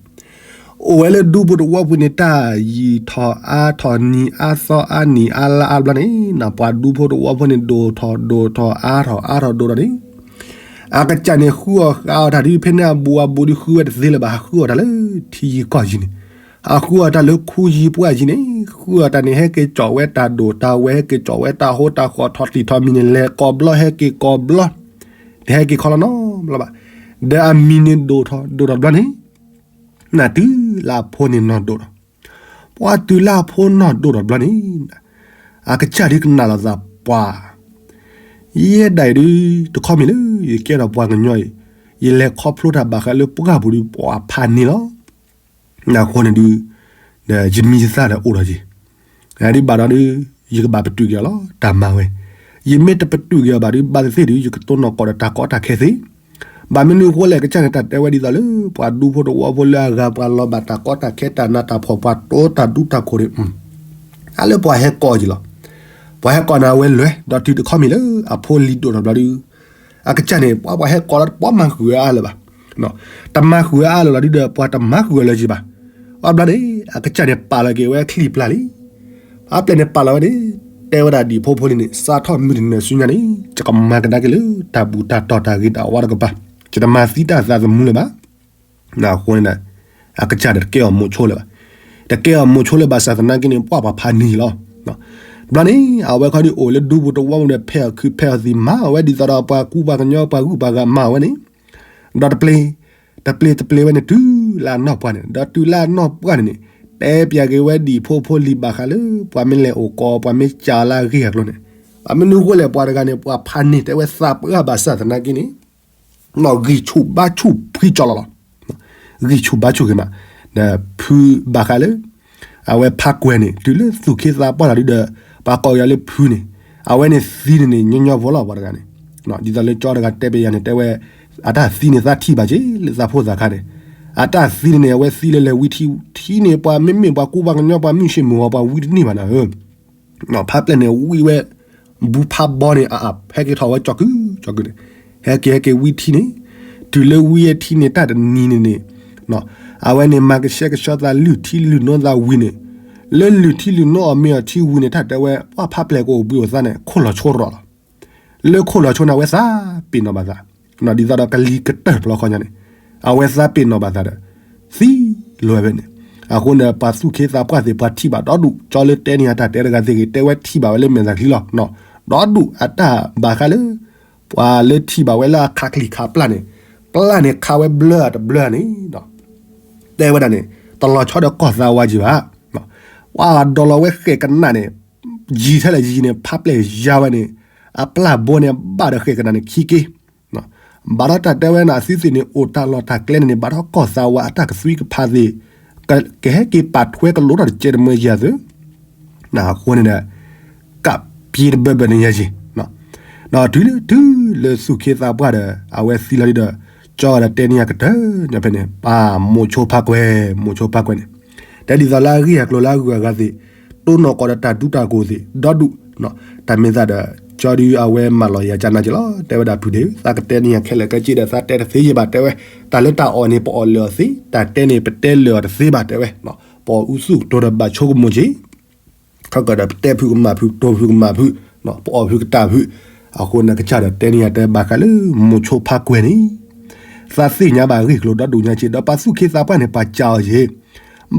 အိၣ်ဝဲလၢဒူဖိတဝီဖိန့ၣ် တၢ်ယံာ်ထီၣ်အါထီၣ် နံၤအါသီအါနံၤအါလါအါဘျီန့ၣ် နပှၤဒူဖိတဝီဖိန့ၣ် ဒိၣ်ထီၣ်ဒိၣ်ထီၣ်အါထီၣ်အါထီၣ်ဒိၣ်ထီၣ်န့ၣ် အကစၢ်န့ၣ် ဃုအီၣ်ဃုအီတၢ်ဒ်ဖဲန့ၣ်အဘူးအဘူးဒ်ဃုဝဲတသ့လၢၤဘၣ် ဟးဃုအီၣ်တၢ်လၢထံယံၤကီၢ်ယံၤန့ၣ် ဟးဃုအီၣ်တၢ်လၢခူယံၤပှၢ်ယံၤန့ၣ် ဃုအီၣ်တၢ်န့ၣ် ဟဲက့ၤကၠီၣ်ဝဲတၢ်ဒိၣ်တၢ်ဝဲ ဟဲက့ၤကၠီၣ်ဝဲတၢ်ဟိတၢ်ဃီ ထီၣ်တံၢ်ထီၣ်မံၤန့ၣ် လဲၤကိးဘျီ ဟဲက့ၤကိးဘျီ တဟဲက့ၤခီလီၤနီတဘျီဘၣ်. ဒီးအမံၤန့ၣ်ဒိၣ်ထီၣ်ဒိၣ်ထီၣ်ဘျီန့ၣ် နတုၤလၢအဖိန့ၣ်နီၢ်ဒိၣ်ထီၣ်, ပှၤတုၤလၢအဖိနီၢ်ဒိၣ်ထီၣ်ဘျီန့ၣ် အကစၢ်ဒုးကနၣ်လိာ်သးပှၤ, ယဲဒၣ်အံၤဒုး တခီမ့ၢ်လၢ ယကဲထီၣ်ပှၤကညီအံၤ, ယလဲၤခီဖျိတၢ်ဘၣ်ဃးလၢပှၢ်ပူၤဒုး ပှၤဖးန့ၢ်လီၤ. အဃိန့ၣ်ဒုး ယမံၤယသၣ်ဒီးအိၣ်ဒီးယၤ, ဒ်ဘၣ်ဒီးဒုး ယကဘၣ်ပတုာ်က့ၤအီၤလီၤ တၢ်မၤဝဲ. ယမ့ၢ်တပတုာ်က့ၤအီၤဘၣ်ဒုး ဘၣ်သ့ၣ်သ့ၣ်ဒုး ယကတိၢ်နီၣ်ကီၢ်ဒီးတၢ်ကီတၢ်ခဲသ့. ဘၣ်မနုၤအဃိလဲၣ် အကစၢ်န့ၣ် တၢ်တဲဝဲဒ်သိးလၢ ပှၤဒူဖိတဝီဖိလၢအဂၤ ပှၤလီၤဘၣ်တၢ်ကီတၢ်ခဲ တၢ်နးတၢ်ဖှီၣ် ပှၤတိတၢ်ဒူတၢ်ခိၣ်န့ၣ်, အလၢပှၤဟဲကိးအီၤက့ၤလီၤ. ပှၤဟဲကိးန့ၣ် အဝဲလဲၤ ဒီးတုၤတခီမ့ၢ်လၢ အဖိလံၤဒိၣ်ထီၣ်ဘျီဒုး အကစၢ်န့ၣ် ပှၤပှၤဟဲကိးလီၤ တပှၤမၤဃုာ်ဝဲအါလၢၤဘၣ်. တမၤဃုာ်ဝဲအါလၢၤလီၤဒုးဒီး ပှၤတမၤဃုာ်ဝဲလၢၤက့ၤဘၣ်. အဘျီန့ၣ် အကစၢ်န့ၣ် ပာ်လီၤက့ၤဝဲချံပျၢ်လံ. အပျဲၢ်န့ၣ် ပာ်လီၤဝဲန့ၣ် တဲဝဲဒၣ်ဒံၣ်ဖိဖိလံၤန့ၣ် စးထီၣ်မုၢ်တနံၤဆူညါန့ၣ် ယကမၤကဒါက့ၤလၢ တၢ်ဘူၣ်တၢ်တီၢ်တၢ်ဂ့ၤတၢ်ဝါတကပၤ, ယတမၤသံတၢ်သးသမူလၢၤဘၣ်. အဃိန့ၣ် အကစၢ်န့ၣ် တကဲအီၤမိၤဆိလၢၤဘၣ်. တကဲအီၤမိၤဆိလၢၤဘၣ်ဆၣ်သနာ်က့န့ၣ် ပှၤပှၤဖးန့ၢ်လီၤ. ဘျီန့ၣ် အဝဲခီဒုးအိၣ်လၢဒူပူၤတဝီပူၤဒီး ဖဲးအီၣ်ခုးဖဲးအီၣ်သံး မၤအီၣ်ဝဲဒ်သိးဒီး ပှၤကူပှၤကညီ ပှၤဂုၤပှၤဂၤမၤအီၣ်ဝဲန့ၣ် ဒီးတပျ့ၤ, တပျ့ၤတပျ့ၤဝဲန့ၣ်တုၤလၢအနီၢ်ပှၢ်န့ၣ်, တဲပၠးက့ၤဝဲဒံၣ်ဖိဖိလံၤဘၣ်ဃးလၢ ပှၤမ့ၢ်လဲၤအိၣ်ကိး ပှၤမ့ၢ်စံးလၢအဂ့ၢ်အကျိၤန့ၣ်, ဘၣ်မနုၤအဃိလဲၣ် ပှၤတဂၤန့ၣ် ပှၤဖးန့ၢ်တဲဝဲသးပှၢ်ဘၣ်ဆၣ်သနာ်က့န့ၣ် ဂံၢ်ဆူၣ်ဘါဆူၣ်ဖှံကၠီလီၤလီၤ. ဂံၢ်ဆူၣ်ဘါဆူၣ်ဂ့ၤမး, ဒီးဖုဘၣ်ဃးလၢ အဝဲဖးကွဲၤန့ၣ် တုၤလၢသူၣ်ခ့သးပှၢ်လီၤဒုးဒီး ပှၤကိးက့ၤအီၤလၢဖုန့ၣ်, အဝဲန့ၣ်သံန့ၣ်န့ၣ် ညီညီဖိလီၤ ပှၤတဂၤန့ၣ်, ဒ်သိးလၢကၠီတဂၤတဲပၠးယၤန့ၣ် တဲဝဲ အတၢ်သံန့ၣ်သးထံၣ်ဘၣ်က့ၤ လၢသးဖိသၣ်ခါန့ၣ်, အတၢ်သံန့ၣ်န့ၣ် အဝဲသံလၢလဲၤဝံထံထံန့ၣ် ပှၤမ့မ့ၢ်ပှၤကူပှၤကညီ ပှၤမုၢ်ဆ့ၣ်မုၢ်ဂီၤ ပှၤဝံတန့ၢ်ဘၣ်နၤဧၢ ဖးပျဲၢ်န့ၣ် ဝံဝဲ ဘူဖးဘီန့ၣ် အအ ဟဲက့ၤထီၣ်ဝဲကၠီကုၢ်ကၠီကုၢ်န့ၣ်, ဟဲက့ၤဟဲက့ၤဝံထံန့ၣ်, တုၤလၢဝံဝဲထံန့ၣ် တၢ်တနံၤန့ၣ်န့ၣ်, အဝဲန့ၣ်မၤကဆှဲကဆှီသးလုၢ်ထံလုၢ်နိသးဝံၤန့ၣ်, လၢလုၢ်ထံလုၢ်နိအီၤမ့ၢ်အီၤထံဝံၤန့ၣ် တၢ်တဲဝဲ ပှၤဖးပျဲၢ်ကအိၣ်ဘှံးအိၣ်သါန့ၣ် ခိၣ်လီၤဆိရီၣ်လီၤ. လၢခိၣ်လီၤဆိန့ၣ် အဝဲသးပ့ၤနီၣ်ဘၣ်သး, ဒ်သိးဒီးကလံၤကတၢၢ်တဘျီဃီညါန့ၣ်, အဝဲသးပ့ၤနီၣ်ဘၣ်သးဒီး သံလီၤဝဲန့ၣ်, အဃိန့ၣ် ပှၤသူၣ်ခ့သးပှၢ်သ့ၣ် ပှၤထံၣ်ဘၣ်ဒီဒူၣ် ကၠီလၢတဲန့ၢ်အတၢ်တဲတဂၤသ့ၣ်ဂ့ၤ တဲဝဲထံၣ်ဘၣ်ဝဲလၢမဲာ်သၣ်ချံလီၤ. ဒီဒူၣ်အတၢ်ဘၣ်ဃးလၢ ပှၤလၢထံၣ်ဘၣ်ဝဲလၢအခးချံခးပျၢ်န့ၣ်, ပျၢ်န့ၣ်ခးဝဲဘျၢတဘျၢန့ၣ် တဲဝဲဒၣ်န့ၣ် တလီၤဆီဒီးကီၢ်သးဝါက့ၤဘၣ်. ပှၤဒိးလီၤဝဲဃဲၣ်ကနၣ်န့ၣ် ယံာ်ထဲလဲၣ်ယံာ်န့ၣ် ဖးပျဲၢ်ယါဝဲန့ၣ် အပျၢ်ဘိန့ၣ် ဘၣ်ဒီးဃဲၣ်ကနၣ်န့ၣ်ခံက့ ဘၣ်ဒီးတၢ်တဲဝဲန့ၣ် အသုသ့ၣ်န့ၣ် အိၣ်တၢ်လီၢ်တၢ်ကျဲန့ၣ်န့ၣ် ဘၣ်ဒီးကီၢ်သးဝါအတၢ်ကသွံကဖးသ့ၣ် ကဟဲက့ၤပာ်ထွဲကလိထီၣ်တကဲတမၢယၤသု, အဃိန့ၣ်ဒီး ကးပၠ့တဘၢဘၢန့ၣ်ညါယ့ၣ်, ဒီးတုၤလၢတုၤလၢသူၣ်ခ့သးပှၢ်ဒီး အဝဲသံလီၤဒုးဒီး ကၠီဝဲဒီးတဲန့ၢ်ယၤကတၢၢ်ညါဖဲန့ၣ် ပၢ်မိၤဆိဖးကွဲၤ မိၤဆိဖးကွဲၤန့ၣ် တဲဒ်သိးလၢအဂ့ၢ်အကျိၤလၢအဂုၤအဂၤသ့ၣ် တိၢ်နီၣ်ကီးဒီးတၢ်ဒူတၢ်ကိၢ်သ့ၣ် ဒီဒူၣ်, တၢ်မ့ၢ်သးဒီး ကၠီဒုးအဝဲမၢလီၤယၤကၢ်နၤက့ၤလီၤ တဲဝဲဒၣ်ဖုဒ့ၣ် သးကတဲန့ၢ်ယၤခဲလၢာ်ခဲဆ့ဒီး သးတဲတသ့ယ့ၣ်ဘၣ်တဲဝဲ, တၢ်လၢတၢ်အီၣ်န့ၣ် ပအီၣ်လၢာ်အီၤသ့ တၢ်တဲန့ၣ် ပတဲလၢာ်အီၤတသ့ဘၣ်တဲဝဲ, ပအီၣ်အူသူၣ်ကတိၤဒီးဘၣ်ဆိကမိၣ်က့ၤ ခီကဒီးပတဲဖုကမၣ်ဖု ကတိၤဖုကမၣ်ဖု, ပအီၣ်ဖုကတၢၢ်ဖု, အဃိန့ၣ်ကစၢ်ဒီးတဲန့ၢ်ယၤတဲဘၣ်ဃးလၢ မိၤဆိဖးကွဲၤန့ၣ်, သးသ့ၣ်ညါဘၣ်အဂ့ၢ်ကျိၤဒီဒူၣ်ညါက့ၤ ဒီးပှၤသူၣ်ခ့သးပှၢ်န့ၣ် ပှၤကးအီၤက့ၤ,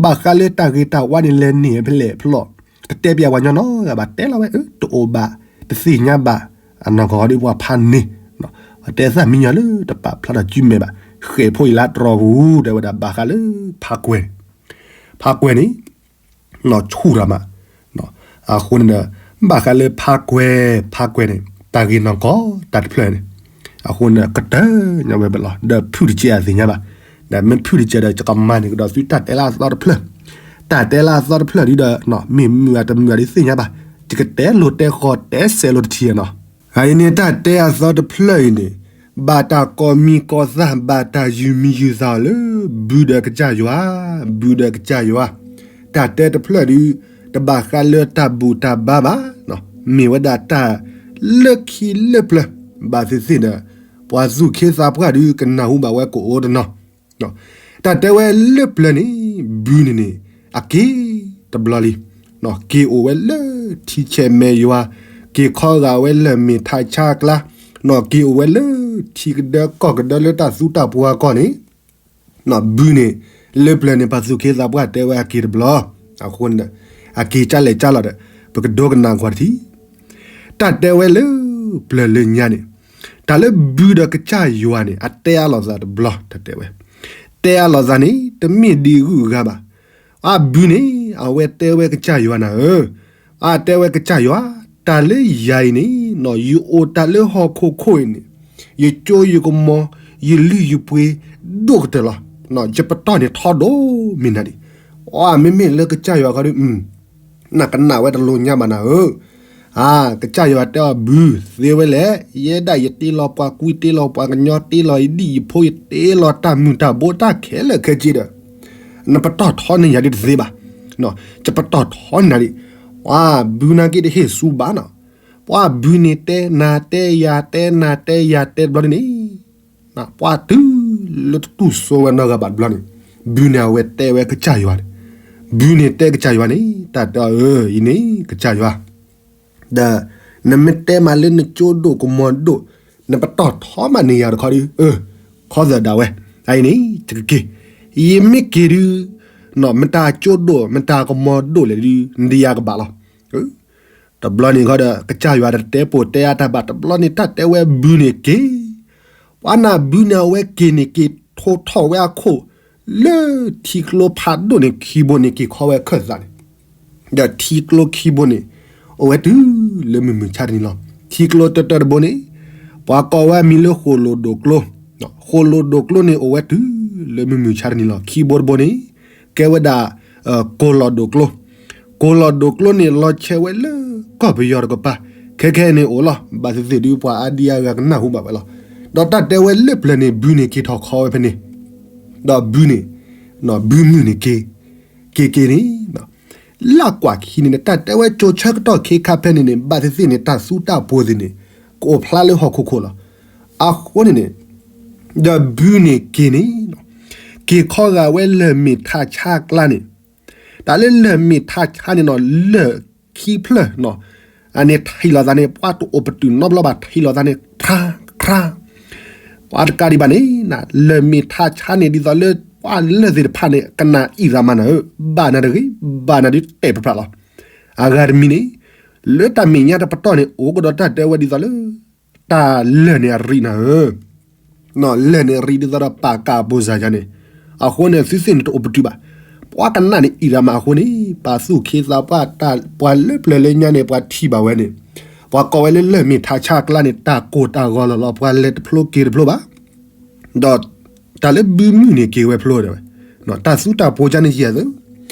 ဘၣ်ဃးလၢတၢ်ဂ့ၤတၢ်ဝါန့ၣ် လဲၤန့ၢ်ဖဲလဲၣ်ဖဲလဲၣ်, တတဲပၠးပှၤညီနီတဂၤဘၣ် တဲလီၤဝဲ တအိၣ်ဘၣ်, တသ့ၣ်ညါဘၣ်, အနီၢ်ကီၢ်ဒ်ပှၤဖးန့ၢ်, တဲသးမံညီလၢတပာ်ဖျါထီၣ်စုမဲာ်ဘၣ်, ဃဲၣ်ဖိအံၤလၢတြီၤပူၤ တဲဝဲဒၣ်ဘၣ်ဃးလၢဖးကွဲၤန့ၣ် ဖးကွဲၤန့ၣ် နီၢ်ဆူၣ်တၢ်မး, အဃိန့ၣ်ဒီး ဘၣ်ဃးလၢဖးကွဲၤ ဖးကွဲၤန့ၣ် တၢ်ဂ့ၢ်နီၢ်ကီၢ်တၢ်တဖျၢၣ်န့ၣ်, အဃိန့ၣ် ကတၢၢ်ညါဝဲဘၣ်လီၤ ဒီးဖုၣ်တကဲးအသ့ၣ်ညါဘၣ်, ဒီးမ့ၢ်ဖုၣ်တကဲးဒီး ယကမၤန့ၢ်ကဒီးသုတၢ်တဲလၢအသီတဖျၢၣ်, တၢ်တဲလၢအသီတဖျၢၣ်ဒုဒီး မ့ၢ်မုာ်အတမုာ်အဒုးသ့ၣ်ညါဘၣ်, ယကတဲလိာ်တဲဃီၤတဲစဲးလိာ်တထံၣ်နီၤ အအံၤန့ၣ် တၢ်တဲအသီတဖျၢၣ်အံၤန့ၣ် ဘၣ်တၢ်ကိးမံၤကိးသၣ် ဘၣ်တၢ်ယုၢ်မံၤယုၢ်သၣ်အီၤလၢ ဘုဒီးကစၢ်ယွၤ, ဘုဒီးကစၢ်ယွၤ, တၢ်တဲတဖျၢၣ်ဒု တဘၣ်ဃးလၢတၢ်ဘူၣ်တၢ်ဘါဘၣ်, မ့ၢ်ဝဲဒၣ်တၢ်လၢခံလၢပျၢၤ, ဘၣ်သ့ၣ်သ့ၣ်ဒီး ပှၤသူၣ်ခ့သးပှၢ်ဒု ကနၢ်ဟူဘၣ်ဝဲကအိၣ်တနီၤ တၢ်တဲဝဲလၢပျၢၤန့ၣ် ဘုန့ၣ်န့ၣ် အက့ၤတဘျီလံ, က့ၤအိၣ်ဝဲလၢထံဆဲးမဲးယွၤ, က့ၤခီဂာ်ဝဲလၢမ့ၢ်ထးဆါအကျါ, က့ၤအိၣ်ဝဲလၢထံကဒၢကီၢ်ကဒၢလၢတၢ်သူတၢ်ပှီၤအကီၢ်န့ၣ်, ဘုန့ၣ် လၢပျၢၤန့ၣ် ပှၤသူၣ်ခ့သးပှၢ်တဲဝဲအက့ၤတဘျီ, အဃိန့ၣ် အက့ၤကၢ်လဲၣ်ကၢ်လီၤဒီး ပကဒိကနၣ်ကွၢ်တထံၣ် တၢ်တဲဝဲလၢပျၢၤလၢညါန့ၣ်, တၢ်လၢဘုဒီးကစၢ်ယွၤန့ၣ် အတဲအါလိာ်သးတဘျီ တၢ်တဲဝဲ, တဲအါလိာ်သးန့ၣ် တမ့ၢ်ဒ်ဂုၤဂၤဘၣ်. အဘုန့ၣ် အဝဲတဲဝဲကစၢ်ယွၤနၤဧၢ, အတဲဝဲကစၢ်ယွၤ, တၢ်လၢယၤအံၤန့ၣ်, ယအိၣ်တၢ်လၢဟီၣ်ခိၣ်ခိၣ်အံၤန့ၣ်, ယကၠိယကမီၤ, ယလုၢ်ယပှ့ၤ, ဒိၣ်ကတၢၢ်လီၤ. ယပတီၢ်န့ၣ်ထီဒိၣ်မ့ၢ်နၤဒံး. အမ့မ့ၢ်လၢကစၢ်ယွၤခီဒီး နကနၣ်ဝဲတလိညါဘၣ်နၤဧၢ. အကစၢ်ယွၤတဲအီၤဘုသ့ဝဲလဲၣ်, ယဲဒၣ်ယတ့လီၤပှၤကွံတ့လီၤပှၤကညီတ့လီၤယဒံၣ်ယဖိယတ့လီၤတၢ်မုၢ်တၢ်ဘိတၢ်ခဲလၢာ်ခဲဆ့ဒီး, နပတီၢ်ထီန့ၢ်ယၤဒ်တသ့ဘၣ်. ယပတီၢ်ထီန့ၢ်နၤဒံး, ပှၤဘုနာ်က့တဟ့ၣ်ဆူဘၣ်နီၤ, ပှၤဘုန့ၣ်တဲနၤတဲယၤတဲနၤတဲယၤတဲတဘျီန့ၣ် ပှၤတုၤလၢတတူၢ်စိဝဲနီတဂၤဘၣ်တဘျီန့ၣ်, ဘုန့ၣ်အဝဲတဲဝဲကစၢ်ယွၤန့ၣ်, ဘုန့ၣ်တဲကစၢ်ယွၤန့ၣ် တၢ်တဲအီၤအၢ အံၤန့ၣ်ကစၢ်ယွၤ, ဒီးနမ့ၢ်တဲမးလၢနကၠိဒိၣ်ကမီၤဒိၣ်, နပတီၢ်ထီမးန့ၢ်ယၤတခီဒီး, ခီသဒၣ်ဝဲ, အအံၤန့ၣ် ယကက့ၤ, ယမ့ၢ်က့ၤဒုး, မတၤကၠိဒိၣ် မတၤကမီၤဒိၣ်လဲၣ်ဒုး နဒံးယၤကဘၣ်လီၤ. တဘျီန့ၣ်ခီဒီး ကစၢ်ယွၤတတဲပိာ်တဲအါတၢ်ဘၣ် တဘျီန့ၣ် တၢ်တဲဝဲဘုန့ၣ်က့ၤ, ပှၤနၢ်ဘုန့ၣ်အဝဲက့ၤန့ၣ်က့ၤထိထီၣ်ဝဲအခိၣ်, လၢထံကျိဖးဒိၣ်န့ၣ်ခံဘိန့ၣ်က့ၤခီဝဲခၢၣ်သးန့ၣ်, ဒီးထံကျိခံဘိန့ၣ်, အိၣ်ဝဲတုၤလၢမုၢ်မုၢ်ဆါတနံၤလီၤ. ထံကျိတၢတၢတဘိန့ၣ်, ပှၤကိးဝဲအမံၤလၢဃိၣ်လိၣ်ဒိၣ်ကျိ, ဃိၣ်လိၣ်ဒိၣ်ကျိန့ၣ် အိၣ်ဝဲတုၤလၢမုၢ်မုၢ်ဆါတနံၤလီၤ. ခံဘိတဘိန့ၣ်, ကဲဝဲဒၣ် ကိၢ်လီၢ်ဒိၣ်ကျိ, ကိၢ်လီၢ်ဒိၣ်ကျိန့ၣ် လီၤဆဲးဝဲလၢကီၢ်ပယီၤတကပၤ, ခဲခဲအံၤန့ၣ်အိၣ်လီၤ. ဘၣ်သ့ၣ်သ့ၣ်ဒုးပှၤအါဒံအါဂၤကနၢ်ဟူဘၣ်ဝဲလီၤ. ဒီးတၢ်တဲဝဲလၢပျၢၤန့ၣ် ဘုန့ၣ်က့ၤထီၣ်ခီဝဲဖဲန့ၣ်, ဒီးဘုန့ၣ်, ဘုမုၢ်န့ၣ်က့ၤ, က့ၤက့ၤန့ၣ်, လၢကွၢ်ခံန့ၣ် တၢ်တဲဝဲကၠိၤဆၢကတီၢ်ခ့ခါဖဲန့ၣ်န့ၣ် ဘၣ်သ့ၣ်သ့ၣ်န့ၣ် တၢ်သူတၢ်ပှိၤသ့ၣ်န့ၣ် ကအိၣ်ဖျါလၢဟီၣ်ခိၣ်ခိၣ်လီၤ. အဃိန့ၣ်န့ၣ်, ဒီးဘုန့ၣ်က့ၤန့ၣ်, က့ၤခီဂာ်ဝဲလၢၢ်မ့ၢ်ထးဆါအကျါန့ၣ်, တၢ်လၢလၢၢ်မ့ၢ်ထးဆါန့ၣ်နီၤ လၢၢ်ခံဖျၢၣ်နီၤ, အန့ၣ်ထံၣ်လိာ်သးန့ၣ် ပှၤတအိၣ်ပတုာ်နီတဘျီဘၣ် ထံၣ်လိာ်သးန့ၣ် ဖြါ, ဖြါ, ပှၤတကးဒံးဘၣ်န့ၣ်, လၢၢ်မ့ၢ်ထးဆါန့ၣ် ဒ်သိးလၢပှၤလၢၢ်သ့ၣ်တဖၣ်န့ၣ် ကနၣ်အံၣ်သးမးနၤဧၢ, ဘၣ်နၤတဂ့ၤ, ဘၣ်နၤဒုးတဲာ်ဖျါဖျါလီၤ. အဂၤတမံၤန့ၣ်, လၢတၢ်မဲာ်ညါတပတီၢ်န့ၣ် အိၣ်ကဒီးတၢ်တဲဝဲဒ်သိးလၢ တၢ်လၢၢ်န့ၣ်အရံးနၤဧၢ လၢၢ်န့ၣ်အရံးဒ်သိးဒီးပာ်ကၢ်အဘိစၢ်ယၤန့ၣ်, အဃိန့ၣ် သုသ့ၣ်န့ၣ်တအိၣ်ပတုာ်ဘၣ်. ပှၤကနၣ်န့ၣ်အံၣ်ရၤမးအဃိန့ၣ် ပာ်သူၣ်ခ့သးပှၢ်တၢ် ပှၤလၢပျၢၤလၢညါန့ၣ် ပှၤထံၣ်ဘၣ်ဝဲန့ၣ်, ပှၤကိးဝဲလၢလၢၢ်မ့ၢ်ထးဆါအကျါန့ၣ် တၢ်ကိၢ်တၢ်ဂီၤလီၤလီၤ ပှၤလဲၤတဖျိက့ၤတဖျိဘၣ်. ဒီးတၢ်လၢဘုမုၢ်န့ၣ်က့ၤဝဲဖျိဒၣ်ဝဲ, တၢ်သူတၢ်ပှိၤကန့ၣ်ယဲၢ်သု,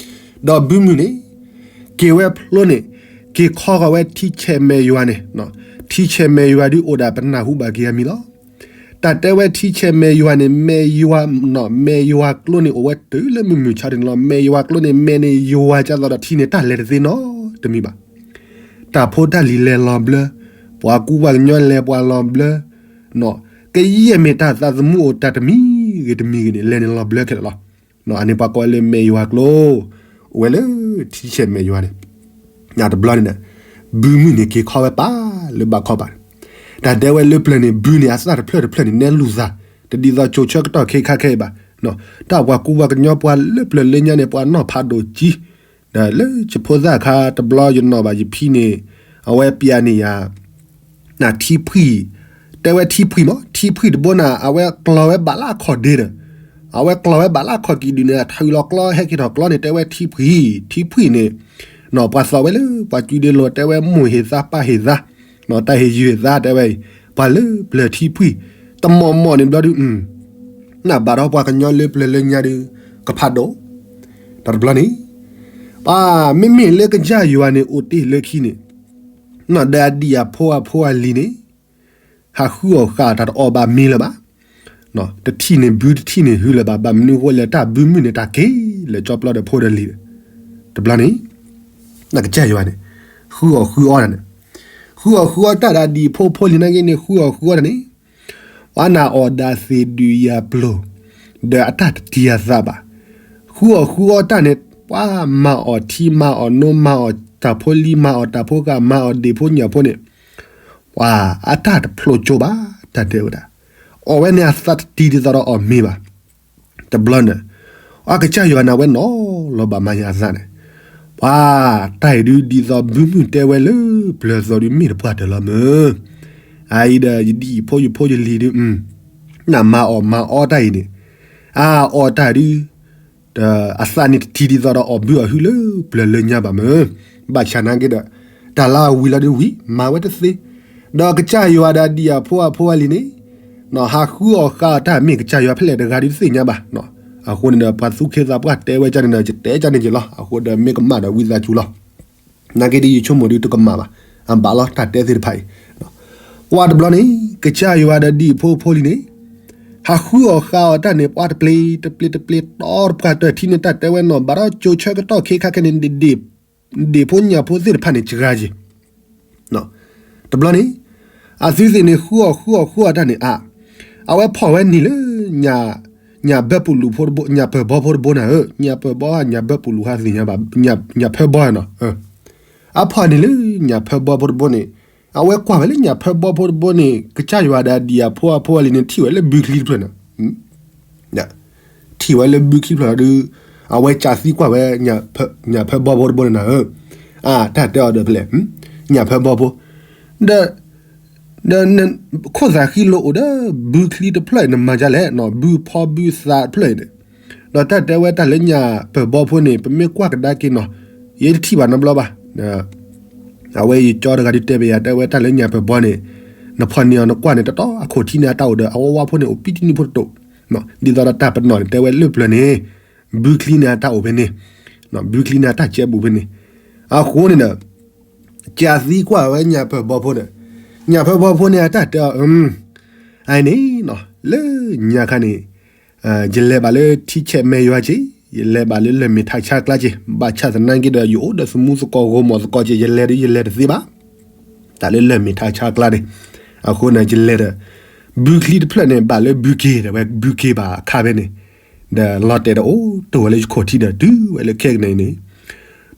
ဒီးဘုမုၢ်န့ၣ် က့ၤဝဲဖျိန့ၣ်, က့ၤခီဂာ်ဝဲထံဆဲးမဲာ်ယွၤန့ၣ်, ထံဆဲးမဲာ်ယွၤဒုးအိၣ်ဒၣ်ပနၢ်ဟူဘၣ်က့ၤအမံၤလီၤ. တၢ်တဲဝဲထံဆဲးမဲာ်ယွၤန့ၣ် မဲာ်ယွၤ, မဲာ်ယွၤကျိန့ၣ်အိၣ်ဝဲတုၤလၢမုၢ်မုၢ်ဆါတနံၤလီၤ. မဲာ်ယွၤကျိန့ၣ် မဲာ်န့ၣ်ယွၤကသိးဒီးထံန့ၣ် တၢ်လဲၤတသ့နီတမံၤဘၣ်. တၢ်ဖိတၢ်လံၤလဲၤလီၤဘျၢ, ပှၤကူပှၤကညီလဲၤပှၤလီၤဘျၢ, ကယဲၢ်မ့ၢ်တၢ်သးသမူအိၣ်တၢ်တမံၤဂ့ၤတမံၤဂ့ၤန့ၣ် လဲၤန့ၣ်လီၤဘျၢခဲလၢာ်လီၤ. အန့ၣ်ပှၤကိးဝဲလၢမဲာ်ယွၤကျိ, အိၣ်ဝဲလၢထံဆဲးမဲာ်ယွၤန့ၣ်, တဘျီန့ၣ်ဒီး ဘုမုၢ်န့ၣ်က့ၤခီဝဲပာ်လၢဘးခီပၤန့ၣ်, တၢ်တဲဝဲလၢပျၢၤန့ၣ် ဘုန့ၣ်အသၣ်တဖျၢၣ်တဖျၢၣ်န့ၣ် နဲလူၤသး, တဒ်သိးကၠိၤဆၢကတီၢ်ခ့ခါခဲအံၤဘၣ်. တၢ်ပှၤကူပှၤကညီပှၤလၢပျၢၤလၢညါန့ၣ် ပှၤနီၢ်ဖးဒိၣ်ကံ, ဒီးလၢယဖိသၣ်ခါတဘျီယနီၣ်ဘၣ်ယဖံန့ၣ်, အဝဲပျဲန့ၢ်ယၤ ထံဖှံၣ်, တဲဝဲထံဖှံၣ်မး ထံဖှံၣ်တဘိန့ၣ် အဝဲကျီၤဝဲဘၣ်လၢအခီၣ်ဒ့ဒီး, အဝဲကျီၤဝဲဘၣ်လၢအခီၣ်ကံၢ်ဒုးန့ၣ် ထုးလီၤကျီဟဲက့ၤထီၣ်ကျီန့ၣ် တဲဝဲထံဖှံၣ်, ထံဖှံၣ်န့ၣ်, ပှၤသိးဝဲလၢပှၤစုဒ့လိၤ တဲဝဲမိၢ်ဟ့ၣ်သါပၢ်ဟ့ၣ်သါ, တၢ်ဟ့ၣ်ယုၢ်ဟ့ၣ်သါတဲဝဲအံၤ, ပှၤလၢပျၢၤထံဖှံၣ်, တမီၢ်မီၢ်န့ၣ်ဘျီဒုး, နဘၣ်ဒီးပှၤကညီလၢပျၢၤလၢညါဒုး, ကဖးဒိၣ်, တၢ်တဘျီန့ၣ် ပှၤမ့မ့ၢ်လၢကစၢ်ယွၤန့ၣ် အိၣ်တ့ၢ်လၢခံန့ၣ်, ဒီးအဒံၣ်အဖိအဖိအလံၤန့ၣ်, ဟးဃုအီၣ်ဃာ်တၢ်တအီၣ်ဘၣ်မ့ၤလၢၤဘၣ်, တထံၣ်န့ၣ်ဘုတထံၣ်န့ၣ်ဟုလၢၤဘၣ် ဘၣ်မနုၤဃိလဲၣ်တၢ်ဘုမုၢ်န့ၣ်တၢ်က့ၤလၢကၠီပျီဒီးဖိဒီးလံၤ, တဘျီန့ၣ်, ကစၢ်ယွၤန့ၣ်, ဃုအီၣ်ဃုအီတၢ်န့ၣ်, ဃုအီၣ်ဃုအီတၢ်ဒီးအဒံၣ်အဖိဖိလံၤနာ်က့န့ၣ် ဃုအီၣ်ဃုအီတၢ်န့ၣ် ပှၤနၢ်အီၣ်ဒၣ်သ့ၣ်ဒုးယၤပျိၤ, ဒီးအတၢ်တတံၤအသးဘၣ်, ဃုအီၣ်ဃုအီတၢ်န့ၣ် ပှၤမၤအီၣ်ထံမၤအီၣ်နိမၤအီၣ် တၢ်ဖိလံၤမၤအီၣ်တၢ်ဖိဃာ်မၤအီၣ်ဒ့ၣ်ဖိညၣ်ဖိန့ၣ်, ပှၤအတၢ်တဖျိကၠိဘၣ် တၢ်တဲဝဲဒၣ်, အီၣ်ဝဲန့ၣ်အသးတတံၤဒ်သိးဒီးအီၣ်မ့ၤဘၣ်, တဘျီန့ၣ်, အကစၢ်ယွၤန့ၣ်ဝဲနီၤလီၤဘၣ်မၤညါအသးန့ၣ်, ပှၤတၢ်အံၤဒုးဒ်သိးဘုမုၢ်တဲဝဲလၢပျၢၤအသိးဒုးမ့ၢ်တပှၢ်တၢၢ်လီၤမၢ် အအံၤဒီးယဒံၣ်ဖိယဖိယလံၤဒုး, နမၤအီၣ်မၤအီတၢ်အံၤန့ၣ်, အအီၣ်တၢ်ဒုး, အသးန့ၣ်တထံၣ်ဒ်သိးဒီးအီၣ်ဘုအီၣ်ဟုလၢပျၢၤလၢညါဘၣ်မၢ်, ဘၣ်ဆၣ်နာ်က့ဒီး, တၢ်လၢအဝံၤလီၤဒုးဝံၤ မၤဝဲတသ့, ဒီးကစၢ်ယွၤဒီးအဒံၣ်အဖိအဖိအလံၤန့ၣ် ဟးဃုအီၣ်ဃါအီၣ်တၢ်မ့ၢ်ကစၢ်ယွၤဖဲလဲၣ်တဂၤဒုးတသ့ၣ်ညါဘၣ်. အဃိန့ၣ်ဒီး ပှၤသူၣ်က့သးပှၢ်တဲဝဲကန့ၣ်ဒီး ယတဲကန့ၣ်က့ၤလီၤ. အဃိဒီးမ့ၢ်ကမၣ်ဒီးဝံသးစူၤလီၤ. နာ်က့ဒ်ယဆိကမိၣ်ဒုးတကမၣ်ဘၣ်, အဘၣ်လီၤတၢ်တဲသ့ၣ်တဖၣ်အံၤ. ကွၢ်တဘျီန့ၣ် ကစၢ်ယွၤဒီးဒံၣ်ဖိဖိလံၤန့ၣ် ဟးဃုအီၣ်ဃါအီၣ်တၢ်န့ၣ် ပှၤတပျ့ၤတပျ့ၤတပျ့ၤတီတပှၢ်တၢၢ်ထံန့ၣ် တၢ်တဲဝဲနီၢ် ဘၣ်ဒီးကၠိဆၢကတီၢ်ခဲခါခဲန့ၣ် ဒ့ၣ်ဖိညၣ်ဖိသ့ၣ်တဖၣ်န့ၣ် စှၤက့ၤ တဘျီန့ၣ် အသုသ့ၣ်န့ၣ် ဃုအီၣ်ဃုအီၣ်ဃုအီၣ်တၢ်န့ၣ် အါ အဝဲဖီၣ်ဝဲန့ၣ်လၢ ညၣ်ဘၢပူၤလူၤဖိတဘိ ညၣ်ပၢၢ်ဘီဖိတဘိနၤဧၢ, ညၣ်ပၢၢ်ဘီ ညၣ်ဘၢပူၤလူၤဟးသ့ၣ်ညါဘၣ်, ညၣ်ဖၢဘီနီၤ, အဖီၣ်န့ၣ်လၢ ညၣ်ဖၢဘီဖိတဘိန့ၣ်, အဝဲကွၢ်ဝဲလၢညၣ်ဖၢဘီဖိတဘိန့ၣ် ကစၢ်ယွၤဒီးအဒံၣ်အဖိအဖိအလံၤန့ၣ် ထံၣ်ဝဲလၢဘုချံတဖျၢၣ်န့ၣ် ထံၣ်ဝဲလၢဘုချံဖျၢၣ်လီၤဒုး, အဝဲကးသံကွၢ်ဝဲ ညၣ်ဖၢဘီဖိတဘိန့ၣ်နၤဧၢ, တၢ်တဲအီၤဒီးဖဲလဲၣ်, ညၣ်ဖၢဘီဖိ, ဒီး ဒီး ခိၣ်သးဃံလိာ်အိၣ်ဒီး ဘုချံတဖျၢၣ်အံၤ နမၤဒ်လဲၣ်, ဘုဖီဘုသးတဖျၢၣ်အံၤန့ၣ်, ဒီးတၢ်တဲဝဲတၢ်လၢညၣ်ပၢၢ်ဘီဖိန့ၣ် ပမ့ၢ်ကွၢ်ကဒါက့ၤနီၤ, ယတထံၣ်ဘၣ်နီတဘျီဘၣ်. အဝဲယကၠီတဂၤဒုးတဲဘၣ်ယၤ တဲဝဲတၢ်လၢညၣ်ပၢၢ်ဘီန့ၣ်, နဖီၣ်န့ၢ်အီၤနကွၢ်န့ၣ် တတီအခိၣ်ထံန့ၣ်အတၢ်အိၣ်ဒီး အဝဲဝါဖိန့ၣ် အိၣ်ပံတနံၤဖိတတိာ်, ဒ်သိးဒီးတၢ်ပနီၣ်န့ၣ် တဲဝဲလၢပျၢၤန့ၣ် ဘုချံန့ၣ်အတၢ်အိၣ်ဖဲန့ၣ်, ဘုချံန့ၣ်အတၢ်ကဲဘူးဖဲန့ၣ်, အဃိန့ၣ်ဒီး ကးသံကွၢ်ဝဲညၣ်ပၢၢ်ဘီဖိန့ၣ်, ညၣ်ပၢၢ်ဘီဖိန့ၣ် အတၢ်တဲအီၤ, အန့ၣ်, လၢညါခါန့ၣ်, ယလဲၤဘၣ်လၢထံဆဲးမဲာ်ယွၤက့ၤ, ယလဲၤဘၣ်လၢလၢၢ်မ့ၢ်ထးဆါကျါက့ၤ, ဘၣ်ဆၣ်သနာ်က့ဒီး ယအိၣ်ဒီးသမူသကိးဂီၢ်မီၢ်သကိးက့ၤ, ယလဲၤဒုးယလဲၤတသ့ဘၣ်. တၢ်လၢလၢၢ်မ့ၢ်ထးဆါကျါန့ၣ်, အဃိန့ၣ် ယလဲၤဒီး, ဘုချံတဖျၢၣ်န့ၣ် ဘၣ်လၢဘုက့ၤ တဲဝဲ ဘုက့ၤဘၣ်အခါဖဲန့ၣ်, ဒီးလီၤတဲာ်ဒီးအိၣ်တ့ၢ်ဝဲလၢယခိၣ်ထံဒီး တုၤဝဲလၢခဲကနံၣ်အံၤန့ၣ်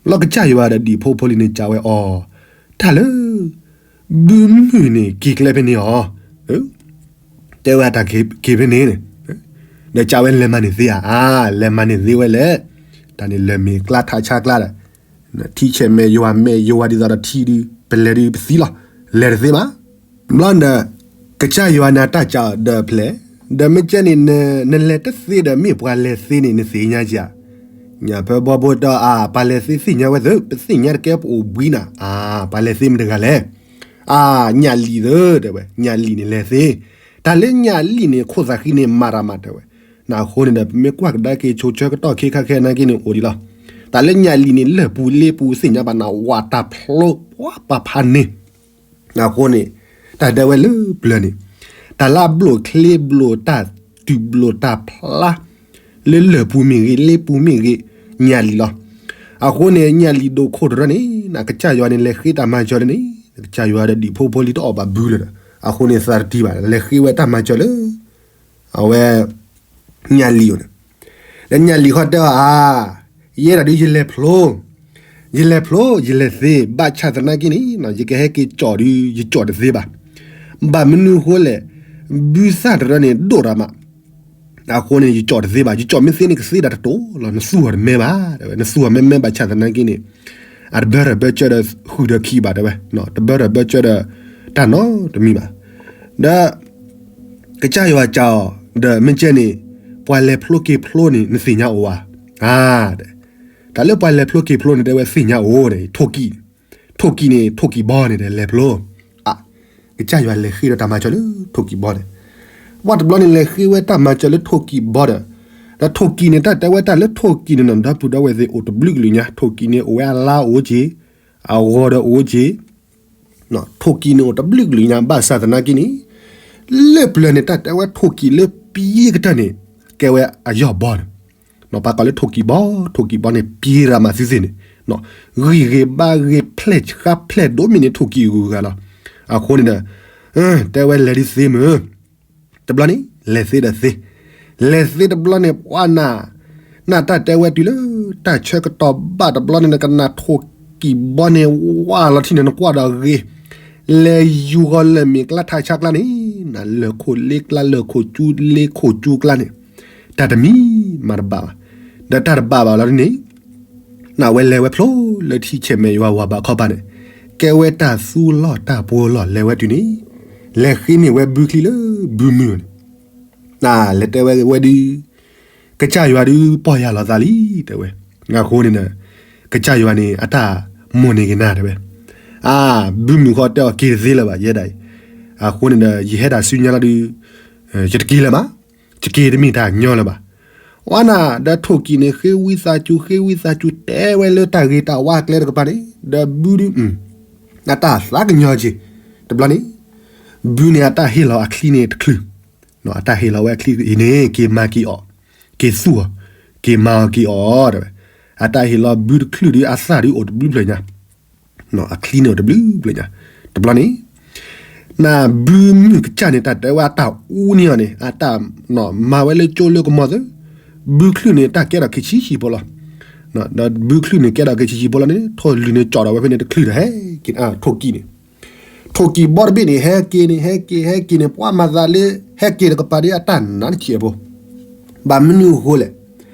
လီၤကစၢ်ယွၤဒီးဒံၣ်ဖိဖိလံၤန့ၣ် ကးဝဲအီၤ, တၢ်လၢ ဘုမုၢ်န့ၣ်က့ၤကျဲဖဲန့ၣ်အီၤ, တဲဝဲတၢ်က့ၤဖဲန့ၣ်န့ၣ်, ဒီးကးဝဲလဲၤမၤန့ၢ်သ့ဧါ, လဲၤမၤန့ၢ်သ့ဝဲလဲၣ်, တၢ်န့ၣ်လၢၢ်မ့ၢ်ကျါထးဆါကျါဒီး, ထံဆဲးမဲာ်ယွၤ မဲာ်ယွၤဒ်သိးဒီးထံဒုး ပလဲၤဒုးပသံလီၤ, လဲၤတသ့ဘၣ်. ဘျီန့ၣ်ဒီး, ကစၢ်ယွၤန့ၣ်အတၢ်ကးဒီးဖဲလဲၣ်, ဒီးမ့ၢ်ကဲန့ၣ် နလဲၤတသ့ဒီး မ့ၢ်ပှၤလဲၤသ့န့ၣ် နသ့ၣ်ညါဧါ. ညၣ်ဖၢဘီဖိတဲအီၤ အါ ပှၤလဲၤသ့သ့ၣ်ညါဝဲသ့ၣ် ပသ့ၣ်ညါတကဲပအိၣ်ဘှံးနၤ, အါ ပှၤလဲၤသ့မတၤတဂၤလဲၣ်. အါ ညၣ်လံၣ်သ့ၣ် တဲဝဲ ညၣ်လံၣ်န့ၣ်လဲၤသ့, တၢ်လၢညၣ်လံၣ်န့ၣ် ခိၣ်သးဃံန့ၣ်မၤတၢ်မး တဲဝဲ. နအဃိန့ၣ်ဒီး ပမ့ၢ်ကွၢ်ကဒါက့ၤ ဆိးဆၢကတီၢ်ခဲခါခဲနာ်က့န့ၣ် အိၣ်ဒံးလီၤ. တၢ်လၢညၣ်လံၣ်န့ၣ် လၢၢ်ပူၤလ့ပူၤသ့ၣ်ညါဘၣ်နၤ ဝးတၢ်ဖျိပှၤပာ်ဖးန့ၣ် အဃိန့ၣ်, တၢ်တဲဝဲလၢပျၢၤန့ၣ်, တၢ်လၢအဘျိၣ်ချ့ဘျိၣ်တၢ်တုၤဘျိၣ်တၢ်ဖျါ, လၢလၢၢ်ပူၤမ့ၢ်ဂ့ၤ လ့ပူၤမ့ၢ်ဂ့ၤ, ညၣ်လံၣ်လီၤ. အဃိန့ၣ် ညၣ်လံၣ်ဒိၣ်ခိၣ်တရၢန့ၣ် နကစၢ်ယွၤန့ၣ် လဲၤဃ့တၢ်မၤစၢၤလၢန့ၣ်, နကစၢ်ယွၤဒီးဒံၣ်ဖိဖိလံတအီၣ်ဘၣ်ဘုလၢၤဒီး, အဃိန့ၣ်သးတတံၢ်ဘၣ် လဲၤဃ့ဝဲတၢ်မၤစၢၤလၢ အဝဲ ညၣ်လံၣ်ဧိၤန့ၣ်, ဒီးညၣ်လံၣ်ဃီတဲအီၤ အါ, ယဲဒၣ်ဒုးယလဲၤဖျိ, ယလဲၤဖျိ ယလဲၤသ့ ဘၣ်ဆၣ်သနာ်က့န့ၣ် ယကဟဲက့ၤကၠီၣ်ဒုး ယကၠီၣ်တသ့ဘၣ်. ဘၣ်မနုၤဃိလဲၣ်, ဘုသၣ်တရၢန့ၣ် ဒိၣ်တၢ်မး အဃိန့ၣ် ယကၠီၣ်တသ့ဘၣ်, ယကၠီၣ်မ့ၢ်သ့န့ၣ် ကသ့ဒၣ်တတိၤလီၤ, နသူၣ်အီၤတမဲဘၣ်, တဲဝဲ နသူၣ်အီၤမ့ၢ်မဲဘၣ်ဆၣ်သနာ်က့န့ၣ်, အတဘၢထၢၣ်ဘၢကၢဒီးဟုၣ်ဒီးခံဘၣ်တဲဝဲ, တဘၢထၢၣ်ဘၢကၢဒီး တၢ်နီတမံၤဘၣ်. ဒီး ကစၢ်ယွၤကးအီၤ, ဒီးမ့ၢ်ကဲန့ၣ်, ပှၤလဲၤဖျိက့ၤဖျိန့ၣ် နသ့ၣ်ညါအိၣ်ဧါ, အါ, တၢ်လၢပှၤလဲၤဖျိက့ၤဖျိန့ၣ် တဲဝဲသ့ၣ်ညါအိၣ်န့ၣ် ထိၣ်ကံၣ်, ထိၣ်ကံၣ်န့ၣ် ထိၣ်ကံၣ်ဘီန့ၣ်ဒီးလဲၤဖျိ, အါ, ကစၢ်ယွၤလဲၤဃ့ဒီးတၢ်မၤစၢၤလၢထိၣ်ကံၣ်ဘီန့ၣ်, ဝဲတဘျီန့ၣ်လဲၤဃ့ဝဲတၢ်မၤစၢၤလၢထိၣ်ကံၣ်ဘီဒီး, ဒီးထိၣ်ကံၣ်န့ၣ် တၢ်တဲဝဲတၢ်လၢထိၣ်ကံၣ်န့ၣ်နီၤ ဒီပုၢ်ဒီဝဲၢ်သ့ၣ်အိၣ်တဘျုးကလုာ်ညါ, ထိၣ်ကံၣ်န့ၣ်အိၣ်ဝဲအလါအိၣ်က့ၤ, အဂီၤဒီးအိၣ်က့ၤ ထိၣ်ကံၣ်န့ၣ်အိၣ်တဘျုးကလုာ်ညါ ဘၣ်ဆၣ်သနာ်က့န့ၣ်, လၢပျၢၤန့ၣ် တၢ်တဲဝဲထိၣ်ကံၣ်လၢပယ့ကတၢၢ်န့ၣ်, ကဲဝဲအယီၢ်ဘီန့ၣ်, ပှၤကိးလၢထိၣ်ကံၣ်ဘီ, ထိၣ်ကံၣ်ဘီန့ၣ် ပယ့ရၤမးသုသ့ၣ်န့ၣ်, ဂံၢ်ဂ့ၤဘါဂ့ၤဖျဲၣ်ဃါဖျဲၣ်ဒိၣ်မ့ၢ်န့ၣ်ထိၣ်ကံၣ်ဂုၤဂၤလီၤ. အဃိန့ၣ်ဒီး, တဲဝဲလဲၤဒုးသ့မုၢ် တဘျီန့ၣ် လဲၤသ့ဒီးသ့, လဲၤသ့တဘျီန့ၣ် ပှၤနၢ်, နၢ်တၢ်တဲဝဲတုၤလၢ တၢ်ဆၢကတီၢ်ဘၣ်တဘျီန့ၣ် နကနၣ်ထိၣ်ကံၣ်ဘီန့ၣ် ဝါလီၤထံန့ၣ် နကွၢ်ဒီးဂ့ၤ, လဲၤယူၤဂီၤလၢၢ်မ့ၢ်ကျါထးဆါကျါန့ၣ်, နလၢၢ်ခိၣ်လ့ကျါ လၢၢ်ခိၣ်ကၠူလ့ခိၣ်ကၠူကျါန့ၣ်, တၢ်တမံၤမၤတဘၣ်ဘၣ်, ဒီးတၢ်တဘၣ်ဘၣ်လီၤန့ၣ် နဝဲလဲၤဝဲဖျိလၢထံဆဲးမဲာ်ယွၤဝၤဘးခီပၤန့ၣ်, ကဲဝဲတၢ်သူလီၢ်တၢ်ပှီၤလီၢ်လဲၤဝဲတုၤန့ၣ်, လဲၤဃ့န့ၢ်ဝဲဘုချံလၢဘုမုၢ်န့ၣ်, လဲၤတဲဝဲဝဲဒုး, ကစၢ်ယွၤဒုးပီၢ်ယၢ်လီၤသးလံ တဲဝဲ, အဃိန့ၣ်ဒီး, ကစၢ်ယွၤန့ၣ် အတၢ်မိၣ်န့ၢ်က့ၤနၤတဲဝဲ, အါ, ဘုမုၢ်ဃီတဲအီၤ က့ၤတသ့လၢၤဘၣ် ယဲဒၣ်အံၤ, အဃိန့ၣ်ဒီး ယဟဲဒၣ်ဆူညါလီၤဒုး, ယတက့ၤလၢၤဘၣ်, ယက့ၤတမ့ၢ်တၢ်ညီလၢၤဘၣ်. ဝဲနၤဒီးထိၣ်ကံၣ်န့ၣ် ဃ့ဝံသးစူၤ ဃ့ဝံသးစူၤ တဲဝဲလၢတၢ်ဂ့ၤတၢ်ဝါအကျဲတကပၤန့ၣ် ဒီးဘုဒုး အတၢ်သးကညီၤက့ၤ, တဘျီန့ၣ် ဘုန့ၣ်အတၢ်ဟ့ၣ်လီၤအချံန့ၣ်တချုး, အတၢ်ဟ့ၣ်လီၤဝဲအချံအံၤန့ၣ် က့ၤမၤက့ၤအီၤ, က့ၤသူၣ်အီၤ, က့ၤမၤအီၤက့ၤအီၤ တဲဝဲ, အတၢ်ဟ့ၣ်လီၤဘုတချုးဒီး အသၣ်ဒုးအိၣ်တဘျုးဖျၢၣ်ညါ, အချံန့ၣ်အိၣ်တဘျုးဖျၢၣ်ညါ, တဘျီန့ၣ် နဘုမုၢ်ကစၢ်န့ၣ် တၢ်တဲဝဲအတၢ်အူန့ၢ်အီၤန့ၣ် အတၢ်မၤဝဲလၢကၠိလၢကမီၤသၢ, ဘုချုးန့ၣ် တၢ်ကဲထီၣ်က့ၤဆံးဆံးဖိလီၤ. ဒီးဘုချုးန့ၣ် ကဲထီၣ်က့ၤဆံးဆံးဖိလီၤန့ၣ် ထိၣ်လွံၢ်န့ၣ် ကၠီၣ်ဒီးဝဲဖဲန့ၣ်တချုးဒီး ဟဲက့ၤ ထိၣ်ကံၣ်န့ၣ်, ထိၣ်ကံၣ်ဘီတဘ့ၣ်န့ၣ် ဟဲက့ၤန့ၣ် ဟဲက့ၤ ဟဲက့ၤန့ၣ် ပှၤမၤသးလၢ ဟဲက့ၤတကပၤဒီး အတၢ်နးတစဲးဖိ ဘၣ်မနုၤအဃိလဲၣ်.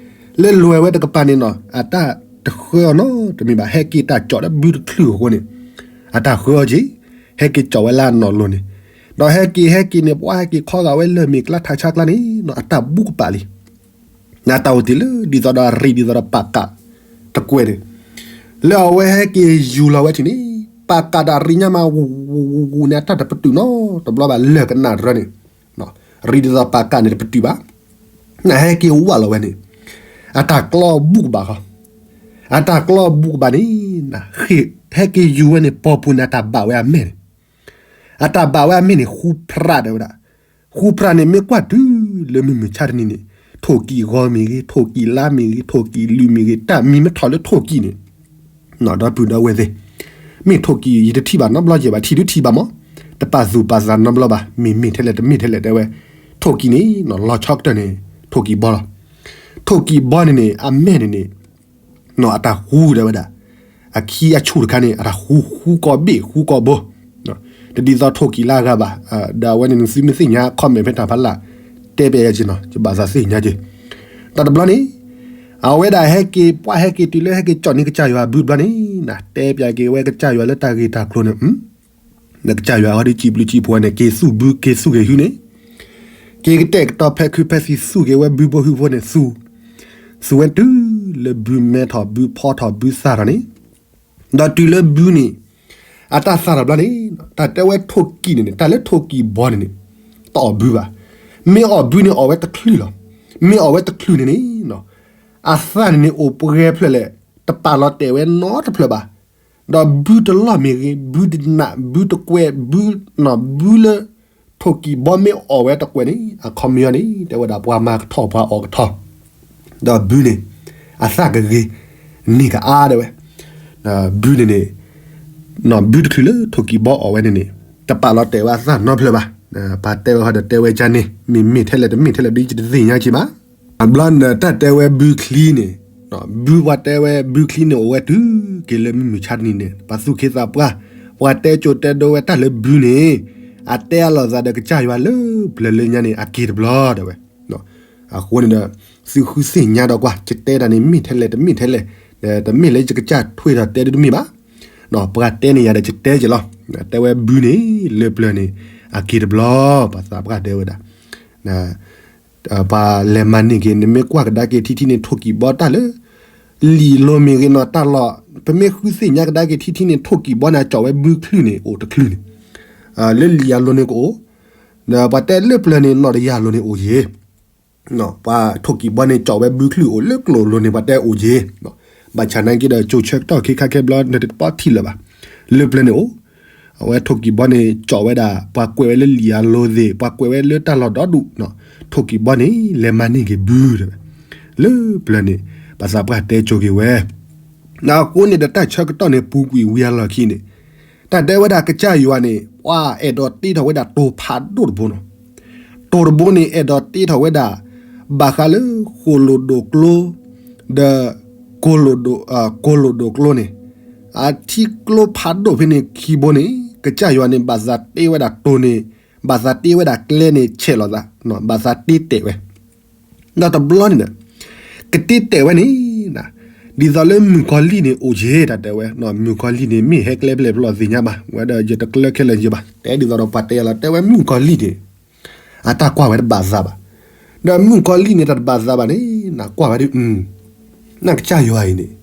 လၢလွဲၢ်ဝဲတကပၤန့ၣ်နီၤ အတၢ်တဃၢအီၤနီတမံၤဘၣ်, ဟဲက့ၤတၢ်ကၠီၣ်ဒီးဘုတချုးအဃိန့ၣ် အတၢ်ဃၢအီၤက့ၤ, ဟဲက့ၤကၠီၣ်ဝဲလၢအနီၢ်လိၤန့ၣ်, ဒီးဟဲက့ၤဟဲက့ၤန့ၣ် ပှၤဟဲက့ၤခီဂာ်ဝဲလၢၢ်မ့ၢ်ကျါထးဆါကျါန့ၣ်နီၤ အတၢ်ဘူးကပၤလံ. နတၢ်အိၣ်တ့ၢ်လၢဒ်သိးဒီးရံၣ်ဒ်သိးဒီးပာ်ကးတကွဲးန့ၣ်, လၢအဝဲဟဲက့ၤယူၤလီၤဝဲထံၣ်န့ၣ် ပာ်ကးဒီးရံၣ်ညါမး ဝူၤဝူၤဝူၤဝူၤန့ၣ် အတၢ်တပတုာ်နီတဘျီဘၣ် လၢၢ်ကနၣ်ရၢန့ၣ် ရံၣ်ဒ်သိးပာ်ကးန့ၣ်တပတုာ်ဘၣ်, နဟဲက့ၤဝးလီၤဝဲန့ၣ် အတၢ်ကျီဘူးကဘၣ်ဃီ, အတၢ်ကျီဘူးကဘၣ်န့ၣ် ဟဲက့ၤယူၤဝဲန့ၣ် ပီၤပူၤန့ၣ် အတၢ်ဘၣ်ဝဲအမဲာ်န့ၣ်, အတၢ်ဘၣ်ဝဲအမဲာ်န့ၣ် ဃူဖြးတဲဝဲဒၣ်, ဃူဖြးန့ၣ် မ့ၢ်ကွၢ်တုၤလၢမုၢ်မုၢ်ဆါတနံၤန့ၣ် ထိၣ်ကံၣ်ဂီၤမ့ၢ်ဂ့ၤ ထိၣ်ကံၣ်လါမ့ၢ်ဂ့ၤ ထိၣ်ကံၣ်လွံၢ်မ့ၢ်ဂ့ၤ တၢ်မံၤမ့ၢ်ထီၣ်လၢထိၣ်ကံၣ်န့ၣ် ဒီပုၢ်ဒီဝဲၢ်သ့ၣ်, မ့ၢ်ထိၣ်ကံၣ် ယတထံၣ်ဘၣ်နီတဘျီယဲၢ်ဘၣ် ထံၣ်ဒုးထံၣ်ဘၣ်မး, တပာ်သူၣ်ပာ်သးနီတဘျီဘၣ် မ့ၢ်မ့ၢ်ထဲလဲၣ် တမ့ၢ်ထဲလဲၣ်တဲဝဲ, ထိၣ်ကံၣ်န့ၣ် လီၤဆီကတၢၢ်န့ၣ် ထိၣ်ကံၣ်ဘီလီၤ. ထိၣ်ကံၣ်ဘီန့ၣ်န့ၣ် အမဲာ်န့ၣ်န့ၣ် အတၢ်ဃူတဲဝဲဒၣ်, အခံအဆူၣ်တခါန့ၣ် အတၢ်ဃူဃူကီၢ်ဘ့ၣ်ဃူကီၢ်ဘိ, တဒ်သိးထိၣ်ကံၣ်လၢအဂၤဘၣ်, ဒီးအဝဲန့ၣ်နသုမ့ၢ်သ့ၣ်ညါ comment ဖဲတၢ်ဖးလၢ် တဲပျးယၤက့ၤနီၤ ယဘၣ်သးသ့ၣ်ညါက့ၤ, ဒီးတဘျီန့ၣ် အဝဲဒၣ်ဟဲက့ၤ ပှၤဟဲက့ၤတုၤလၢဟဲက့ၤကၠီၣ်န့ၢ်ကစၢ်ယွၤဘုတဘျီန့ၣ် နတဲပျးက့ၤဝဲကစၢ်ယွၤလၢတၢ်ဂ့ၢ်တၢ်ကျိၤန့ၣ် ဒီးကစၢ်ယွၤအဝဲဒၣ်စံးဘျုးစံးဖှိၣ်ဝဲန့ၣ် က့ၤသူၣ်ဘုက့ၤသူၣ်က့ၤဟုန့ၣ်, က့ၤကတဲာ်ကတီၤဖဲခုဖဲသံသူၣ်က့ၤဝဲဘုဖိဟုဖိန့ၣ် သူၣ်, သူၣ်ဝဲတုၤလၢဘုမဲထီၣ်ဘုဖီထီၣ်ဘုသၣ်ထီၣ်န့ၣ်, ဒီးတုၤလၢဘုန့ၣ် အတၢ်သၣ်ထီၣ်ဘျီန့ၣ် တၢ်တဲဝဲထိၣ်ကံၣ်န့ၣ်န့ၣ် တၢ်လၢထိၣ်ကံၣ်ဘီန့ၣ်န့ၣ် တအီၣ်ဘုဘၣ်, မ့ၢ်အီၣ်ဘုန့ၣ်အီၣ်ဝဲတချုးလီၤ, မ့ၢ်အီၣ်ဝဲတချုးန့ၣ်န့ၣ် အသၣ်န့ၣ်န့ၣ်အိၣ်ပှဲၤဖျၢၣ်လဲၣ် တပာ်လီၤတဲာ်ဝဲနီတဖျၢၣ်ဘၣ်, ဒီးဘုတလီၢ်မ့ၢ်ဂ့ၤ ဘုတနး ဘုတကွဲး ဘု ဘုလၢ ထိၣ်ကံၣ်ဘီမ့ၢ်အီၣ်ဝဲတကွဲးန့ၣ် အခီပညီန့ၣ် တဲဝဲဒၣ်ပှၤမၤကထီၣ်ပှၤအီၣ်ကထီၣ်, ဒီးဘုန့ၣ် အသၣ်ကဂ့ၤ န့ၢ်ကအါတဲဝဲ, ဘုန့ၣ်န့ၣ် ဘုတချုးလၢထိၣ်ကံၣ်ဘီအီၣ်ဝဲန့ၣ်န့ၣ် တပာ်လီၤတဲာ်ဝဲအသၣ်နီတဖျၢၣ်ဘၣ်, ပှၤတဲဝဲဃီဒီးတဲဝဲကန့ၣ် မ့ၢ်မ့ၢ်ထဲလဲၣ်တမ့ၢ်ထဲလဲၣ်ဒ်ယတသ့ၣ်ညါက့ၤဘၣ်, အဘျီနတၢ်တဲဝဲဘုချံန့ၣ်, ဘုပှၤတဲဝဲဘုချံန့ၣ်အိၣ်ဝဲတုၤက့ၤလၢမုၢ်မုၢ်ဆါတနံၤန့ၣ် ပှၤသူၣ်က့သးပှၢ်, ပှၤတဲကၠိတဲဒိဝဲတၢ်လၢဘုန့ၣ်, အတဲအလီၤသးဒီးကစၢ်ယွၤလၢပျၢၤလၢညါန့ၣ် အက့ၤတဘျီတဲဝဲ, အဃိန့ၣ်ဒီး သုဃုသ့ၣ်ညါဒီးကွၢ် ယတဲတၢ်န့ၣ်မ့ၢ်ထဲလဲၣ်တမ့ၢ်ထဲလဲၣ်, တမ့ၢ်လၢယကစၢ်ထွဲဒီးတဲဒ်တမ့ၢ်ဘၣ်, ပှၤတဲန့ၢ်ယၤဒီးယတဲက့ၤလီၤ, တဲဝဲဘုန့ၣ် လၢပျၢၤန့ၣ် အက့ၤတဘျီ, ပှၤသးပှၢ်တဲဝဲဒၣ် ပှၤလဲၤမၤန့ၢ်က့ၤ နမ့ၢ်ကွၢ်ကဒါက့ၤထံထံန့ၣ် ထိၣ်ကံၣ်ဘီတၢ်လၢ လံာ်လိၤမ့ၢ်ဂ့ၤနီၤတၢ်လီၢ်, ပမ့ၢ်ဃုသ့ၣ်ညါကဒါက့ၤထံထံန့ၣ် ထိၣ်ကံၣ်ဘီန့ၣ် အကၠီၣ်ဝဲဘုချုးန့ၣ် အိၣ်တချုးန့ၣ်, လၢလံာ်အလိၤန့ၣ်ကအိၣ်, ဒီးပှၤတဲလၢပျၢၤန့ၣ် နီၢ်တယၢ်လိၤန့ၣ်အိၣ်ယ့ၤ ပှၤထိၣ်ကံၣ်ဘီန့ၣ် ကၠီၣ်ဝဲဘုချုးအိၣ်လၢကျိၣ်လိၤန့ၣ် ပှၤတဲအိၣ်ယ့ၤ, ဘၣ်ဆၣ်နာ်က့ဒီး ကၠိဆၢကတီၢ်ခဲခါခဲဘျီ နတပီထံၣ်လၢၤဘၣ်, လၢပျၢၤန့ၣ်အိၣ်, အဝဲထိၣ်ကံၣ်ဘီန့ၣ် ကၠီၣ်ဝဲဒၣ် ပှၤကွဲးဝဲလၢလံာ်အလိၤသ့ၣ် ပှၤကွဲးဝဲလၢတၢ်လီၢ်ဒီဒူၣ်, ထိၣ်ကံၣ်ဘီန့ၣ် လဲၤမၤန့ၢ်က့ၤဘုတဲဝဲ, လၢပျၢၤန့ၣ် ပှၤသးပှၢ်တဲကၠိက့ၤဝဲ အဃိန့ၣ်ဒီးတၢ်ဆၢကတီၢ်န့ၣ် ပူၤကွံာ်ဝံၤအလီၢ်ခံန့ၣ်, တၢ်တဲဝဲဒၣ်ကစၢ်ယွၤန့ၣ် ပှၤအဲၣ်ဒိးတ့ထီၣ်ဝဲဒၣ်တိၤဖးဒိၣ်တဘိနီၤ, တိၤတဘိန့ၣ် အဲၣ်ဒိးတ့ထီၣ်ဝဲဒၣ် ဘၣ်ဃးလၢဃိၣ်လိၣ်ဒိၣ်ကျိ ဒီး ကိၢ်လိၣ်ဒိၣ်ကျိန့ၣ်, အထံကျိဖးဒိၣ်ဖဲန့ၣ်ခံဘိန့ၣ် ကစၢ်ယွၤန့ၣ် ဘၣ်သးတ့ဝဲဒၣ်တိၤန့ၣ်, ဘၣ်သးတ့ဝဲဒၣ်ကျဲန့ၣ် ဆဲးလီၤသး, ဘၣ်သးတ့တဲာ်ဝဲ ဒီးတဘျီန့ၣ်ဒီး ကတ့တဲာ်ဝဲန့ၣ်, ဒ်သိးလၢမုၣ်ကီၤလံၢ်န့ၣ်အိၣ်ယ့ၤ တၢ်တဲဝဲ, မုၣ်ကီၤလံၢ်န့ၣ် မ့ၢ်ဟဲကျဲဖဲလဲၣ်ဖဲလဲၣ်သ့ၣ်ညါဘၣ်, ဝဲဒီးယတကျၢခဲလၢာ်ယဘၣ်, တဲဒ်သိးဒီးပှၤတဲယၤလီၤ တဲဝဲမုၣ်ကီၤလံၢ်န့ၣ် အတၢ်ကွၢ်ဝဲတဘၣ်သးဘၣ်, ဒီးမုၣ်ကီၤလံၢ်န့ၣ် တၢ်တဘၣ်သးဘၣ်န့ၣ် နကွၢ်ဝဲဒ် နကစၢ်ယွၤအံၤန့ၣ်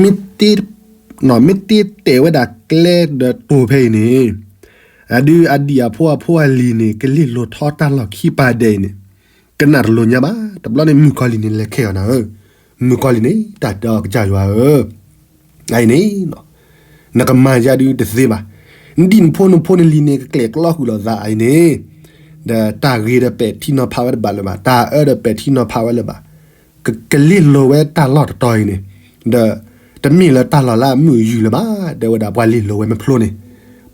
မ့ၢ်တ့ မ့ၢ်တ့တဲာ်ဝဲဒၣ်ကျဲဒီးတိၤဖဲအံၤန့ၣ်, အဒုးအဒံၣ်အဖိအဖိအလံၤန့ၣ် ကလ့ၢ်လိၤထီတၢ်လီၢ်ခံပာ်ဒဲးအံၤန့ၣ်, ကနၣ်တလိၤညါဘၣ်. တဘျီန့ၣ် မုၣ်ကီၤလံၢ်န့ၣ် လဲၤခဲအီၤနၤဧၢ, မုၣ်ကီၤလံၢ်န့ၣ် တၢ်တဲအီၤကစၢ်ယွၤဧၢ, အအံၤန့ၣ် နကမၤယၤဒုးတသ့ဘၣ်. နဒံၣ်နဖိနဖိနလံၤန့ၣ် ကကျဲၤကျီဃုာ်လိာ်သးအအံၤန့ၣ်, ဒီးတၢ်ဂ့ၤဒီးပဲာ်ထံနီၤဖးဝဲတဘၣ်လၢၤဘၣ်, တၢ်အၢဒီးပဲာ်ထံနီၤဖးဝဲလၢၤဘၣ်. က ကလ့ၢ်လိၤဝဲတၢ်လီၢ်တတီၤအံၤန့ၣ်, ဒီး တမ့ၢ်လၢတၢ်လီၢ်လၢအမုာ်ယုာ်လၢၤဘၣ်, တဲဝဲဒၣ်ပှၤလ့ၢ်လိၤဝဲမ့ၢ်ဖျိန့ၣ်,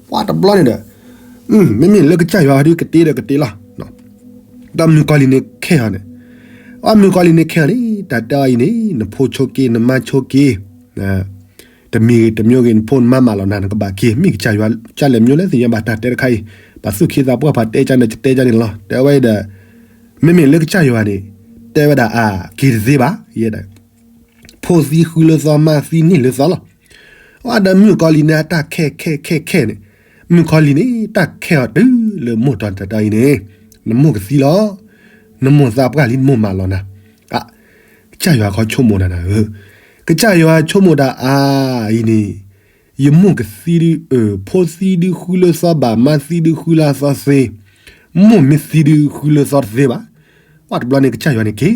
ပှၤတဘျီန့ၣ်ဒီး မ့မ့ၢ်လၢကစၢ်ယွၤဒုးကတ့ဒီးကတ့လီၤ. ဒီးမုၣ်ကီၤလံၢ်န့ၣ်ခဲအီၤန့ၣ်, အမုၣ်ကီၤလံၢ်န့ၣ်ခဲအီၤန့ၣ် တၢ်တဲအီၤအံၤန့ၣ် နဖိဆိက့ၤ နမါဆိက့ၤ, တမံၤဂ့ၤတမံၤဂ့ၤ နဖိနမါမၢလီၤနၤ နကဘၣ်က့ၤ မ့ၢ်ကစၢ်ယွၤကၢ်လဲၣ်မ့ၢ်လဲၣ်သ့ၣ်ညါဘၣ် တၢ်တဲတခါအံၤ, ပှၤသူၣ်က့သးပှၢ်ပှၤတဲကၢ်န့ၣ် ကတဲကၢ်န့ၣ်လီၤ. တဲဝဲဒီး မ့မ့ၢ်လၢကစၢ်ယွၤန့ၣ် တဲဝဲဒၣ်အက့ၤတသ့ဘၣ်, ယဲဒၣ် ဖိသံဃုလၢသီ မါသံန့ၢ်လၢသီလီၤ. အဒီးမုၣ်ကီၤလံၢ်န့ၣ် အတၢ်ခဲခဲခဲခဲန့ၣ်, မုၣ်ကီၤလံၢ်န့ၣ် တၢ်ခဲအီၤတုၤလၢမိၢ်တီၤတတီၤအံၤန့ၣ်, နမိၢ်ကသံလီၤ. နမိၢ်သးပှၢ်လံမိၢ်မၢလီၤနၤ, ကစၢ်ယွၤခီဆိကမိၣ်တၢ်နၤဧၢ, ကစၢ်ယွၤဆိကမိၣ်တၢ်အါအံၤန့ၣ်, ယမိၢ်ကသံဒုးအၢ ဖိသံဒုးဃုလၢသီဘၣ် မါသံဒုးဃုလၢသီသ့, မိၢ်မ့ၢ်သံဒုးဃုလၢသီတသ့ဘၣ်. ပှၤတဘျီန့ၣ် ကစၢ်ယွၤန့ၣ်က့ၤ,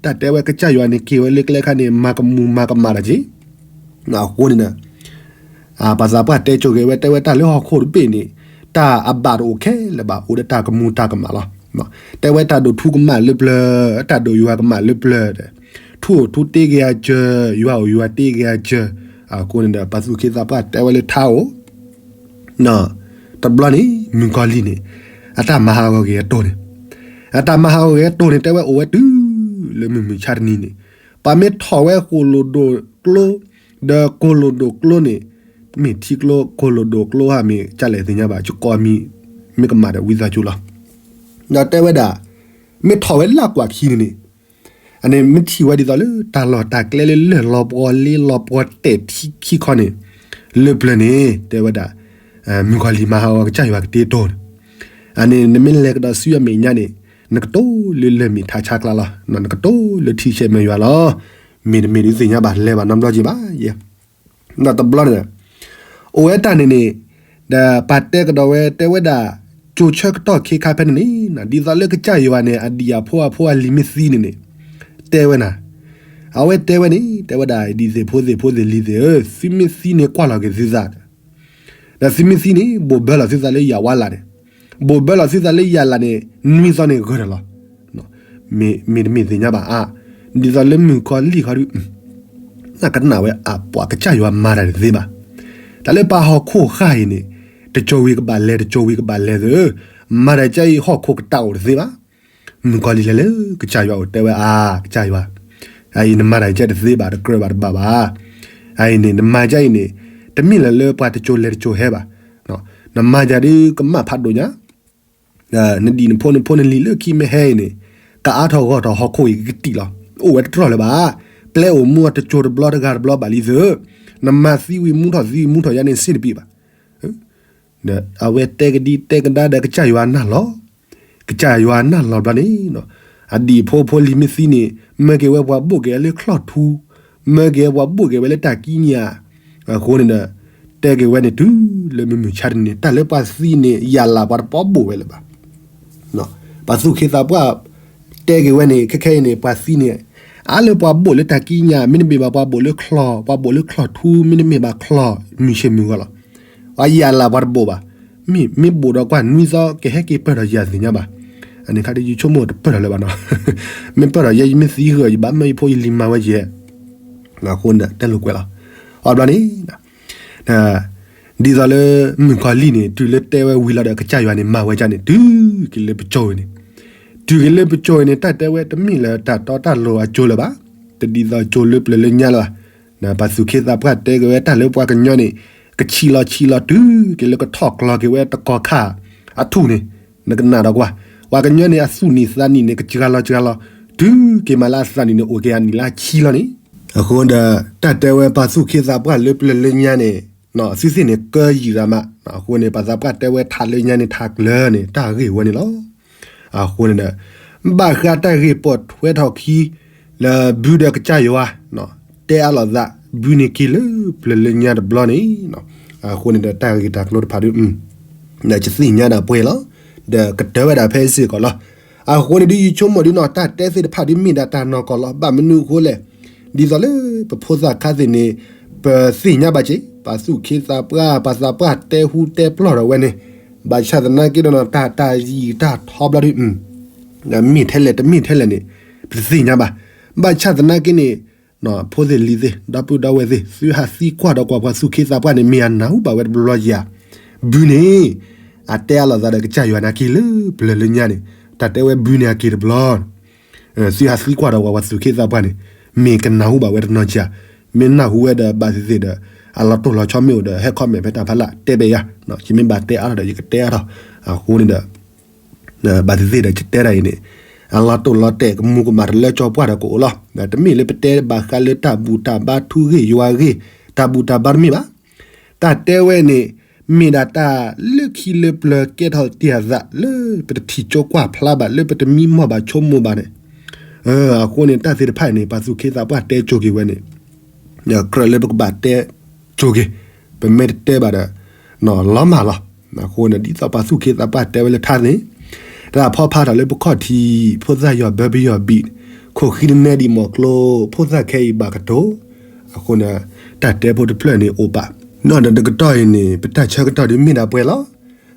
တၢ်တဲဝဲကစၢ်ယွၤန့ၣ်က့ၤဝဲလၢကျဲခါန့ၣ် မၤကမူၤမၤကမၣ်တၢ်က့ၤ, အဃိန့ၣ်ဒီး ပှၤသးပှၢ်တဲကိၤက့ၤဝဲ တဲဝဲတၢ်လၢဟီၣ်ခိၣ်တဘ့ၣ်န့ၣ်, တၢ်အဘၣ်တအိၣ်ခဲလၢာ်ဘၣ် အိၣ်ဒီးတၢ်ကမူၤတၢ်ကမၣ်လီၤ. တဲဝဲတၢ်ဒိၣ်ထူကမၣ်လၢပျၢၤ, တၢ်ဒိၣ်ယွၤကမၣ်လၢပျၢၤ, ထူအိၣ်ထူတ့က့ၤအစၢၤ, ယွၤအိၣ်ယွၤတ့က့ၤအစၢၤ, အဃိန့ၣ်ဒီး ပှၤသူၣ်က့သးပှၢ်တဲဝဲလၢထါအိၣ် တဘျီန့ၣ် မုၣ်ကီၤလံၢ်န့ၣ် အတၢ်မၤဟးဂီၤက့ၤအတိၢ်န့ၣ်, အတၢ်မၤဟးဂီၤက့ၤအတိၢ်န့ၣ် တဲဝဲအိၣ်ဝဲတုၤလၢမုၢ်မုၢ်ဆါတနံၤန့ၣ်, ပှၤမ့ၢ်ထီၣ်ဝဲဃိၣ်လိၣ်ဒိၣ်ကျိ, ဒီးဃိၣ်လိၣ်ဒိၣ်ကျိန့ၣ်, မ့ၢ်ထံကျိ ဃိၣ်လိၣ်ဒိၣ်ကျိဧါ မ့ၢ်ကၢ်လဲၣ်သ့ၣ်ညါဘၣ် ကကိးမံၤ မ့ၢ်ကမၣ်ဒီးဝံသးစူၤလီၤ. ဒီးတဲဝဲဒၣ် မ့ၢ်ထီၣ်ဝဲလၢကွၢ်ခံန့ၣ်န့ၣ်, အန့ၣ်မ့ၢ်ထံၣ်ဝဲဒ်သိးလၢတၢ်လီၢ်တၢ်ကျဲလၢလၢၢ်လီၤပှီၤလ့လီၤပှီၤတဲာ်ထံခံခီန့ၣ်, လၢပျၢၤန့ၣ် တဲဝဲဒၣ် မုၣ်ကီၤလံၢ်မၤဟးဂီၤကစၢ်ယွၤကတ့တိၢ်န့ၣ်, အန့ၣ်နမ့ၢ်လဲၤကဒီးဆူအမဲာ်ညါန့ၣ်, နကတိၤလၢလၢၢ်မ့ၢ်ထးဆါကျါလီၤ, နကတိၤလၢထံဆဲးမဲာ်ယွၤလီၤ. မ့တမ့ၢ်ဒုးသ့ၣ်ညါဘၣ် လဲၤဘၣ်နီတဘျီက့ၤဘၣ်ယဲ. ဒီးတဘျီန့ၣ် အိၣ်ဝဲတၢ်န့ၣ်န့ၣ်, ဒီးပှၤတဲကဒီးဝဲ တဲဝဲဒၣ် ကၠိဆၢကတီၢ်ခ့ခါဖဲန့ၣ်န့ၣ်, ဒ်သိးလၢကစၢ်ယွၤန့ၣ် အဒံၣ်အဖိအဖိအလံၤမ့ၢ်သံန့ၣ်န့ၣ်, တဲဝဲနၤ, အဝဲတဲဝဲန့ၣ် တဲဝဲဒၣ် ဒံၣ်သ့ၣ်ဖိသ့ၣ်ဖိသ့ၣ်လံၤသ့ၣ်ဧၢ, သုမ့ၢ်သံန့ၣ်ကွၢ်လီၤက့ၤသုသး, ဒီးသုမ့ၢ်သံန့ၣ် ဘိၣ်ဘၢလီၤသုသးလၢယၤဝါလၢ်န့ၣ်, ဘိၣ်ဘၢလီၤသုသးလၢယၤလၢ်န့ၣ် နွံသီန့ၣ်ဂၢၢ်ဒီးလီၤ. မ့တမ့ၢ်သ့ၣ်ညါဘၣ်အါ, ဒ်သိးလၢမုၣ်ကီၤလံၢ်ခီဒုး နကနၣ်ဝဲအပှၤကစၢ်ယွၤမၤတၢ်တသ့ဘၣ်. တၢ်လၢပှၤဟီၣ်ခိၣ်ဃၢ်အံၤန့ၣ်, တကၠိၤဝံၤကဘၣ်လဲၤ တကၠိၤဝံၤကဘၣ်လဲၤသ့ၣ်, မၤတၢ်ကဲအံၤဟီၣ်ခိၣ်ကတၢ်အိၣ်တသ့ဘၣ်. မုၣ်ကီၤလံၢ်လဲၤလၢကစၢ်ယွၤအိၣ်တဲဝဲအါ, ကစၢ်ယွၤ, အအံၤနမၤတၢ်ကဲတသ့ဘၣ် တကြၢးဘၣ်တဘၣ်ဘၣ်. အအံၤန့ၣ် နမၤကဲအံၤန့ၣ်, တမ့ၢ်လၢၤလၢပှၤတကၠိၤလဲၤတကၠိၤဟဲဘၣ်. နမၤကဲဒုးကမၣ်ဖးဒိၣ်ညါ နဒံၣ်နဖိနဖိနလံၤလၢခံမ့ၢ်ဟဲအံၤန့ၣ်, ကအါထီၣ်ဂီၢ်ထီၣ်ဟီၣ်ခိၣ်အံၤကကတံၢ်လီၤ. အိၣ်ဝဲတတြီၢ်လၢၤဘၣ်. ပျဲအိၣ်မူအတကၠိၤတဘျီတဂၤတဘျီဘၣ်လံသ့ၣ်, နမၤသံဝံၤမူထီၣ်သံဝံၤမူထီၣ်ယါန့ၣ်စ့တပံၤဘၣ်. ဒီးအဝဲတဲကဒံတဲကဒါဒီးကစၢ်ယွၤနၢ်လီၤ, ကစၢ်ယွၤနၢ်လီၤဘျီန့ၣ်, အဒံၣ်ဖိဖိလံၤမ့ၢ်သံန့ၣ် မၢက့ၤဝဲပှၤဘိၣ်က့ၤဝဲလၢချီၣ်ထူ, မၢက့ၤဝဲပှၤဘိၣ်က့ၤဝဲလၢတၢ်ကံးညာ်, အဃိန့ၣ်ဒီး တဲက့ၤဝဲန့ၣ်တုၤလၢမုၢ်မုၢ်ဆါတနံၤန့ၣ် တၢ်လၢပှၤသံန့ၣ် ယၤလၢ်ပှၤတပီဘိၣ်ဝဲလၢၤဘၣ်. ပှၤသူၣ်က့သးပှၢ် တဲက့ၤဝဲန့ၣ် ခဲခဲအံၤန့ၣ် ပှၤသံန့ၣ် အါလၢပှၤဘိၣ်လၢတၢ်ကံးညာ် မ့တမ့ၢ်ဘၣ်ပှၤဘိၣ်လၢချီၣ်, ပှၤဘိၣ်လၢချီၣ်ထူ မ့တမ့ၢ်ဘၣ်ချီၣ် မုၢ်ဆ့ၣ်မုၢ်ဂီၤလီၤ. ပှၤယၤလၢ်ပှၤတပီဘၣ်. မ့ၢ်မ့ၢ်ဘိၣ်ဒီးကွၢ်နွံသီ ကဟဲက့ၤပၢၢ်ထီၣ်ယၤသ့ၣ်ညါဘၣ်. အန့ၣ်ခါဒုးယဆိကမိၣ်တပၢၢ်ထီၣ်လၢၤဘၣ်နီၤ. မ့ၢ်ပၢၢ်ထီၣ်ယဲ ယမ့ၢ်သံဃုာ် ယဘၣ်မၢယဖိယလံၤမၤဝဲယဲ အဃိန့ၣ် တဲလိာ်ကွဲးလီၤ. အဘျီန့ၣ် ဒ်သိးလၢမုၣ်ကီၤလံၢ်န့ၣ် တုၤလၢတဲဝဲဝံၤလီၤဒီး ကစၢ်ယွၤန့ၣ် မၤဝဲဒ်န့ၣ် တုၤက့ၤလၢပစိၤအံၤန့ၣ်, တုၤက့ၤလၢပစိၤအံၤန့ၣ် တၢ်တဲဝဲတမ့ၢ်လၢတၢ်တီတၢ်လိၤအစိၤလၢၤဘၣ်, တဒ်သိးစိၤလၢပျၢၤလၢညါလၢၤဘၣ်. ပှၤသူၣ်က့သးပှၢ်တဲက့ၤဝဲတၢ်လၢပှၤကညီန့ၣ် ကဆံးလီၤဆံးလီၤ တုၤက့ၤလၢကထီၣ်ကျီၤက့ၤဝဲတကီၢ်ခါအထူၣ်န့ၣ်, နကနၣ်ဒီးကွၢ်, ပှၤကညီန့ၣ် အသူၣ်နံၤသးနံၤန့ၣ် ကစှၤလီၤစှၤလီၤ တုၤက့ၤမးလၢအသးနံၤန့ၣ် အိၣ်က့ၤအနံၣ်လၢဆံလီၤန့ၣ်. အဃိဒီး တၢ်တဲဝဲပှၤသူၣ်က့သးပှၢ်လၢပျၢၤလၢညါန့ၣ် သုသ့ၣ်န့ၣ် ကၢယံာ်ရၤမး, အဃိန့ၣ် ပှၤသးပှၢ်တဲဝဲထးလၢညါန့ၣ် ထးကျၢၤန့ၣ် တၢ်ဂ့ၢ်ဝဲန့ၣ်လီၤ. အဃိန့ၣ်ဒီး ဘၣ်ဃးတၢ်ဂ့ၢ်ပိာ်ထွဲထီၣ်ခံ လၢဘုဒီးကစၢ်ယွၤ တဲအါလိာ်သး ဘုန့ၢ်က့ၤလၢပျၢၤလၢညါတဘျီန့ၣ်, အဃိန့ၣ်ဒီးတၢ်ဂ့ၢ်တၢ်ကျိၤတဖၣ်ဒီး ဒီးယသ့ၣ်ညါဒၣ်ပှဲၤလီၤ. ဒီးကတၢၢ်ဝဲဒၣ်ဖဲစ့ၢ်ကီးလီၤ. အဃိန့ၣ်ဒုးယဆိကမိၣ်ဒုးနီၢ် တၢ်တဲသ့ၣ်တဖၣ်ဒုးမ့ၢ်ဒၣ်တၢ်နီၢ်ကီၢ်လီၤ. ဘၣ်မနုၤအဃိလဲၣ်, ဒ်သိးလၢပဖိသၣ်ခါသ့ၣ်န့ၣ် ပသ့ၣ်ညါဘၣ်က့ၤ ပှၤသူၣ်က့သးပှၢ် ပှၤသးပှၢ်တဲဟူတဲပျီၢ်ဒီးဝဲန့ၣ်, ဘၣ်ဆၣ်သနာ်က့ဒီးနီၢ် တၢ်တၢ်ယံာ်တၢ်ထီဘျီဒုး မ့ၢ်ထဲလဲၣ်တမ့ၢ်ထဲလဲၣ်န့ၣ် ပတသ့ၣ်ညါဘၣ်. ဘၣ်ဆၣ်သနာ်က့န့ၣ် ဖိသ့ၣ်လံၤသ့ၣ် ဒီပုၢ်ဒီဝဲၢ်သ့ၣ် သုဟးသံကွၢ်ဒီးကွၢ်ပှၤသူၣ်က့သးပှၢ်န့ၣ် မ့ၢ်အနၢ်ဟူဘၣ်ဝဲတဘျီယၤ, ဘုန့ၣ် အတဲအါလိာ်သးဒီးကစၢ်ယွၤန့ၣ်က့ၤလၢပျၢၤလၢညါန့ၣ်, တၢ်တဲဝဲဘုန့ၣ်အက့ၤတဘျီ သုဟးသံကွၢ်ဒီးကွၢ်ပှၤသူၣ်က့သးပှၢ်န့ၣ် မ့ၢ်ကနၢ်ဟူဘၣ်ဝဲတနီၤစၢ်, မ့ၢ်နၢ်ဟူဝဲဒီးဘၣ်သ့ၣ်သ့ၣ်ဒီး အလီၤတိၢ်လီၤဆီမ့ၢ်အိၣ်ဒီး ဟဲ comment ဖဲတၢ်ဖးလၢ်တဲဘၣ်ယၤ, ယမ့ၢ်ဘၣ်တဲအါထီၣ်ဒီး ယကတဲအါထီၣ်, အဃိန့ၣ်ဒီး ဘၣ်သ့ၣ်သ့ၣ်ဒီးယတဲဒၣ်အံၤန့ၣ် အလီၤတိၢ်လီၤတဲာ်ကမူၤကမၣ်တလၢကၠီပှၢ်ဒီးကအိၣ်လီၤ. တမ့ၢ်လၢပတဲဘၣ်ဃးလၢတၢ်ဘူၣ်တၢ်ဘါထူဂ့ၢ်ယွၤဂ့ၢ် တၢ်ဘူၣ်တၢ်ဘါတမ့ၢ်ဘၣ်. တၢ်တဲဝဲန့ၣ် မ့ၢ်ဒၣ်တၢ်လၢခံလၢပျၢၤကဲထီၣ်တ့ၢ်အသးလၢပတထံၣ်ကၠိကွၢ်ဖျါဘၣ် လၢပတမံမီၢ်ဘၣ်ဆိကမိၣ်ဘၣ်န့ၣ်, အဃိန့ၣ် တၢ်သ့ၣ်တဖၣ်န့ၣ် ပှၤသူၣ်က့သးပှၢ်တဲကၠိက့ၤဝဲန့ၣ် ကြၢးလၢပကဘၣ်တဲကၠိက့ၤ, ပမ့ၢ်တတဲဘၣ်ဒီး လီၤမၢ်လီၤ. အဃိန့ၣ် ဒ်သိးပှၤသူၣ်က့သးပှၢ်တဲဝဲလၢထါန့ၣ်, တၢ်ဖီဖးထီၣ်လၢပခီၣ်ထံး ဖိသၣ်ယီၢ်ဘၢပယီၢ်ဘံၣ်, ခိၣ်ဃံတနဲဒံးမီၢ်ကျိ ဖိသၣ်ခဲအံၤဘၣ်ကတိၤ, အဃိန့ၣ် တၢ်တဲဖိတဖျၢၣ်န့ၣ်အိၣ်ပာ်, နီၢ်ဒီးတကတီၢ်အံၤန့ၣ် ပတၢ်ဆၢကတီၢ်ဒုးမ့ၢ်ဒၣ်ပှဲၤလီၤ.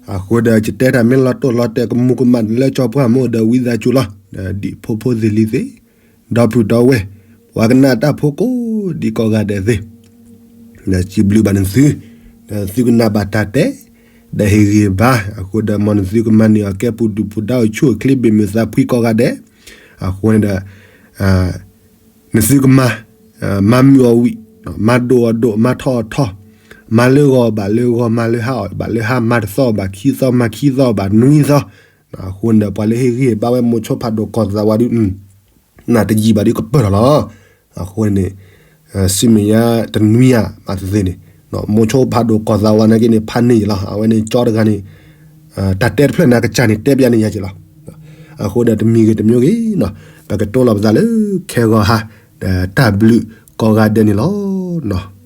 အဃိဒီးယတဲတၢ်မ့ၢ်လီၤတိၢ်လီၤတဲာ်ကမူၤကမၣ်လၢကၠီပှၢ်မ့ၢ်အိၣ်ဒီးဝံသးစူၤလီၤ. ဒ်ဖိဖိသ့ၣ်လံၤသ့ၣ် ဒီပုၢ်ဒီဝဲၢ် ပှၤကနၣ်တၢ်ဖိကိးဒံးကိးဂၤဒဲးသ့ၣ် ဒီးစံးဘျုးဘၣ်နသု, ဒီးသုကနၣ်ဘၣ်တၢ်တဲ, ဒီးဟ့ၣ်ဂံၢ်ဘါ, အဃိဒီးမ်နသုကမၤန့ၢ်အီၤကဲပူၤဒုၣ်ပူၤဒါအိၣ်ဆူၣ်အိၣ်ချ့ဘၣ်မုာ်သးဖှံကိးဂၤဒဲး, အဃိန့ၣ်ဒီး နသုကမၤ, မၤမုာ်အီၤဝံၤ, မၤဒိၣ်အီၤဒိၣ်, မၤထီၣ်အီၤထီၣ်, မၤလၢဂီၤဘၣ်လၢဂီၤ, မၤလၢဟါအီၤဘၣ်လၢဟါ, မၤတသီဘၣ်ခံသီ, မၤခံသီဘၣ်နွံသီ, အဃိန့ၣ်ဒီး ပှၤလၢဟ့ၣ်ဂံၢ်ဟ့ၣ်ဘါဝဲမိၤဆိဖးဒိၣ်ကီၢ်သးဝးဒုး နတယံာ်ဘၣ်ဒုးကပၢၢ်ထီၣ်လီၤ. အဃိန့ၣ် စံးမ့ၢ်ညါတနွံဧါ မၤသ့ၣ်သ့ၣ်န့ၣ် မိၤဆိဖးဒိၣ်ကီၢ်သးဝးနာ်က့န့ၣ် ဖးန့ၢ်ယံၤလီၤ. အဝဲန့ၣ်ကၠီတဂၤန့ၣ် တၢ်တဲတဖျၢၣ်န့ၣ် အကစၢ်န့ၣ် တဲပျးန့ၢ်ယၤက့ၤလီၤ. အဃိဒီးတမံၤဂ့ၤတမံၤဂ့ၤ ပကတိၤလီၤပသးလၢခဲဂီၤဟါ တၢ်ဘျုးကိးဂၤဒဲးန့ၣ်လီၤ.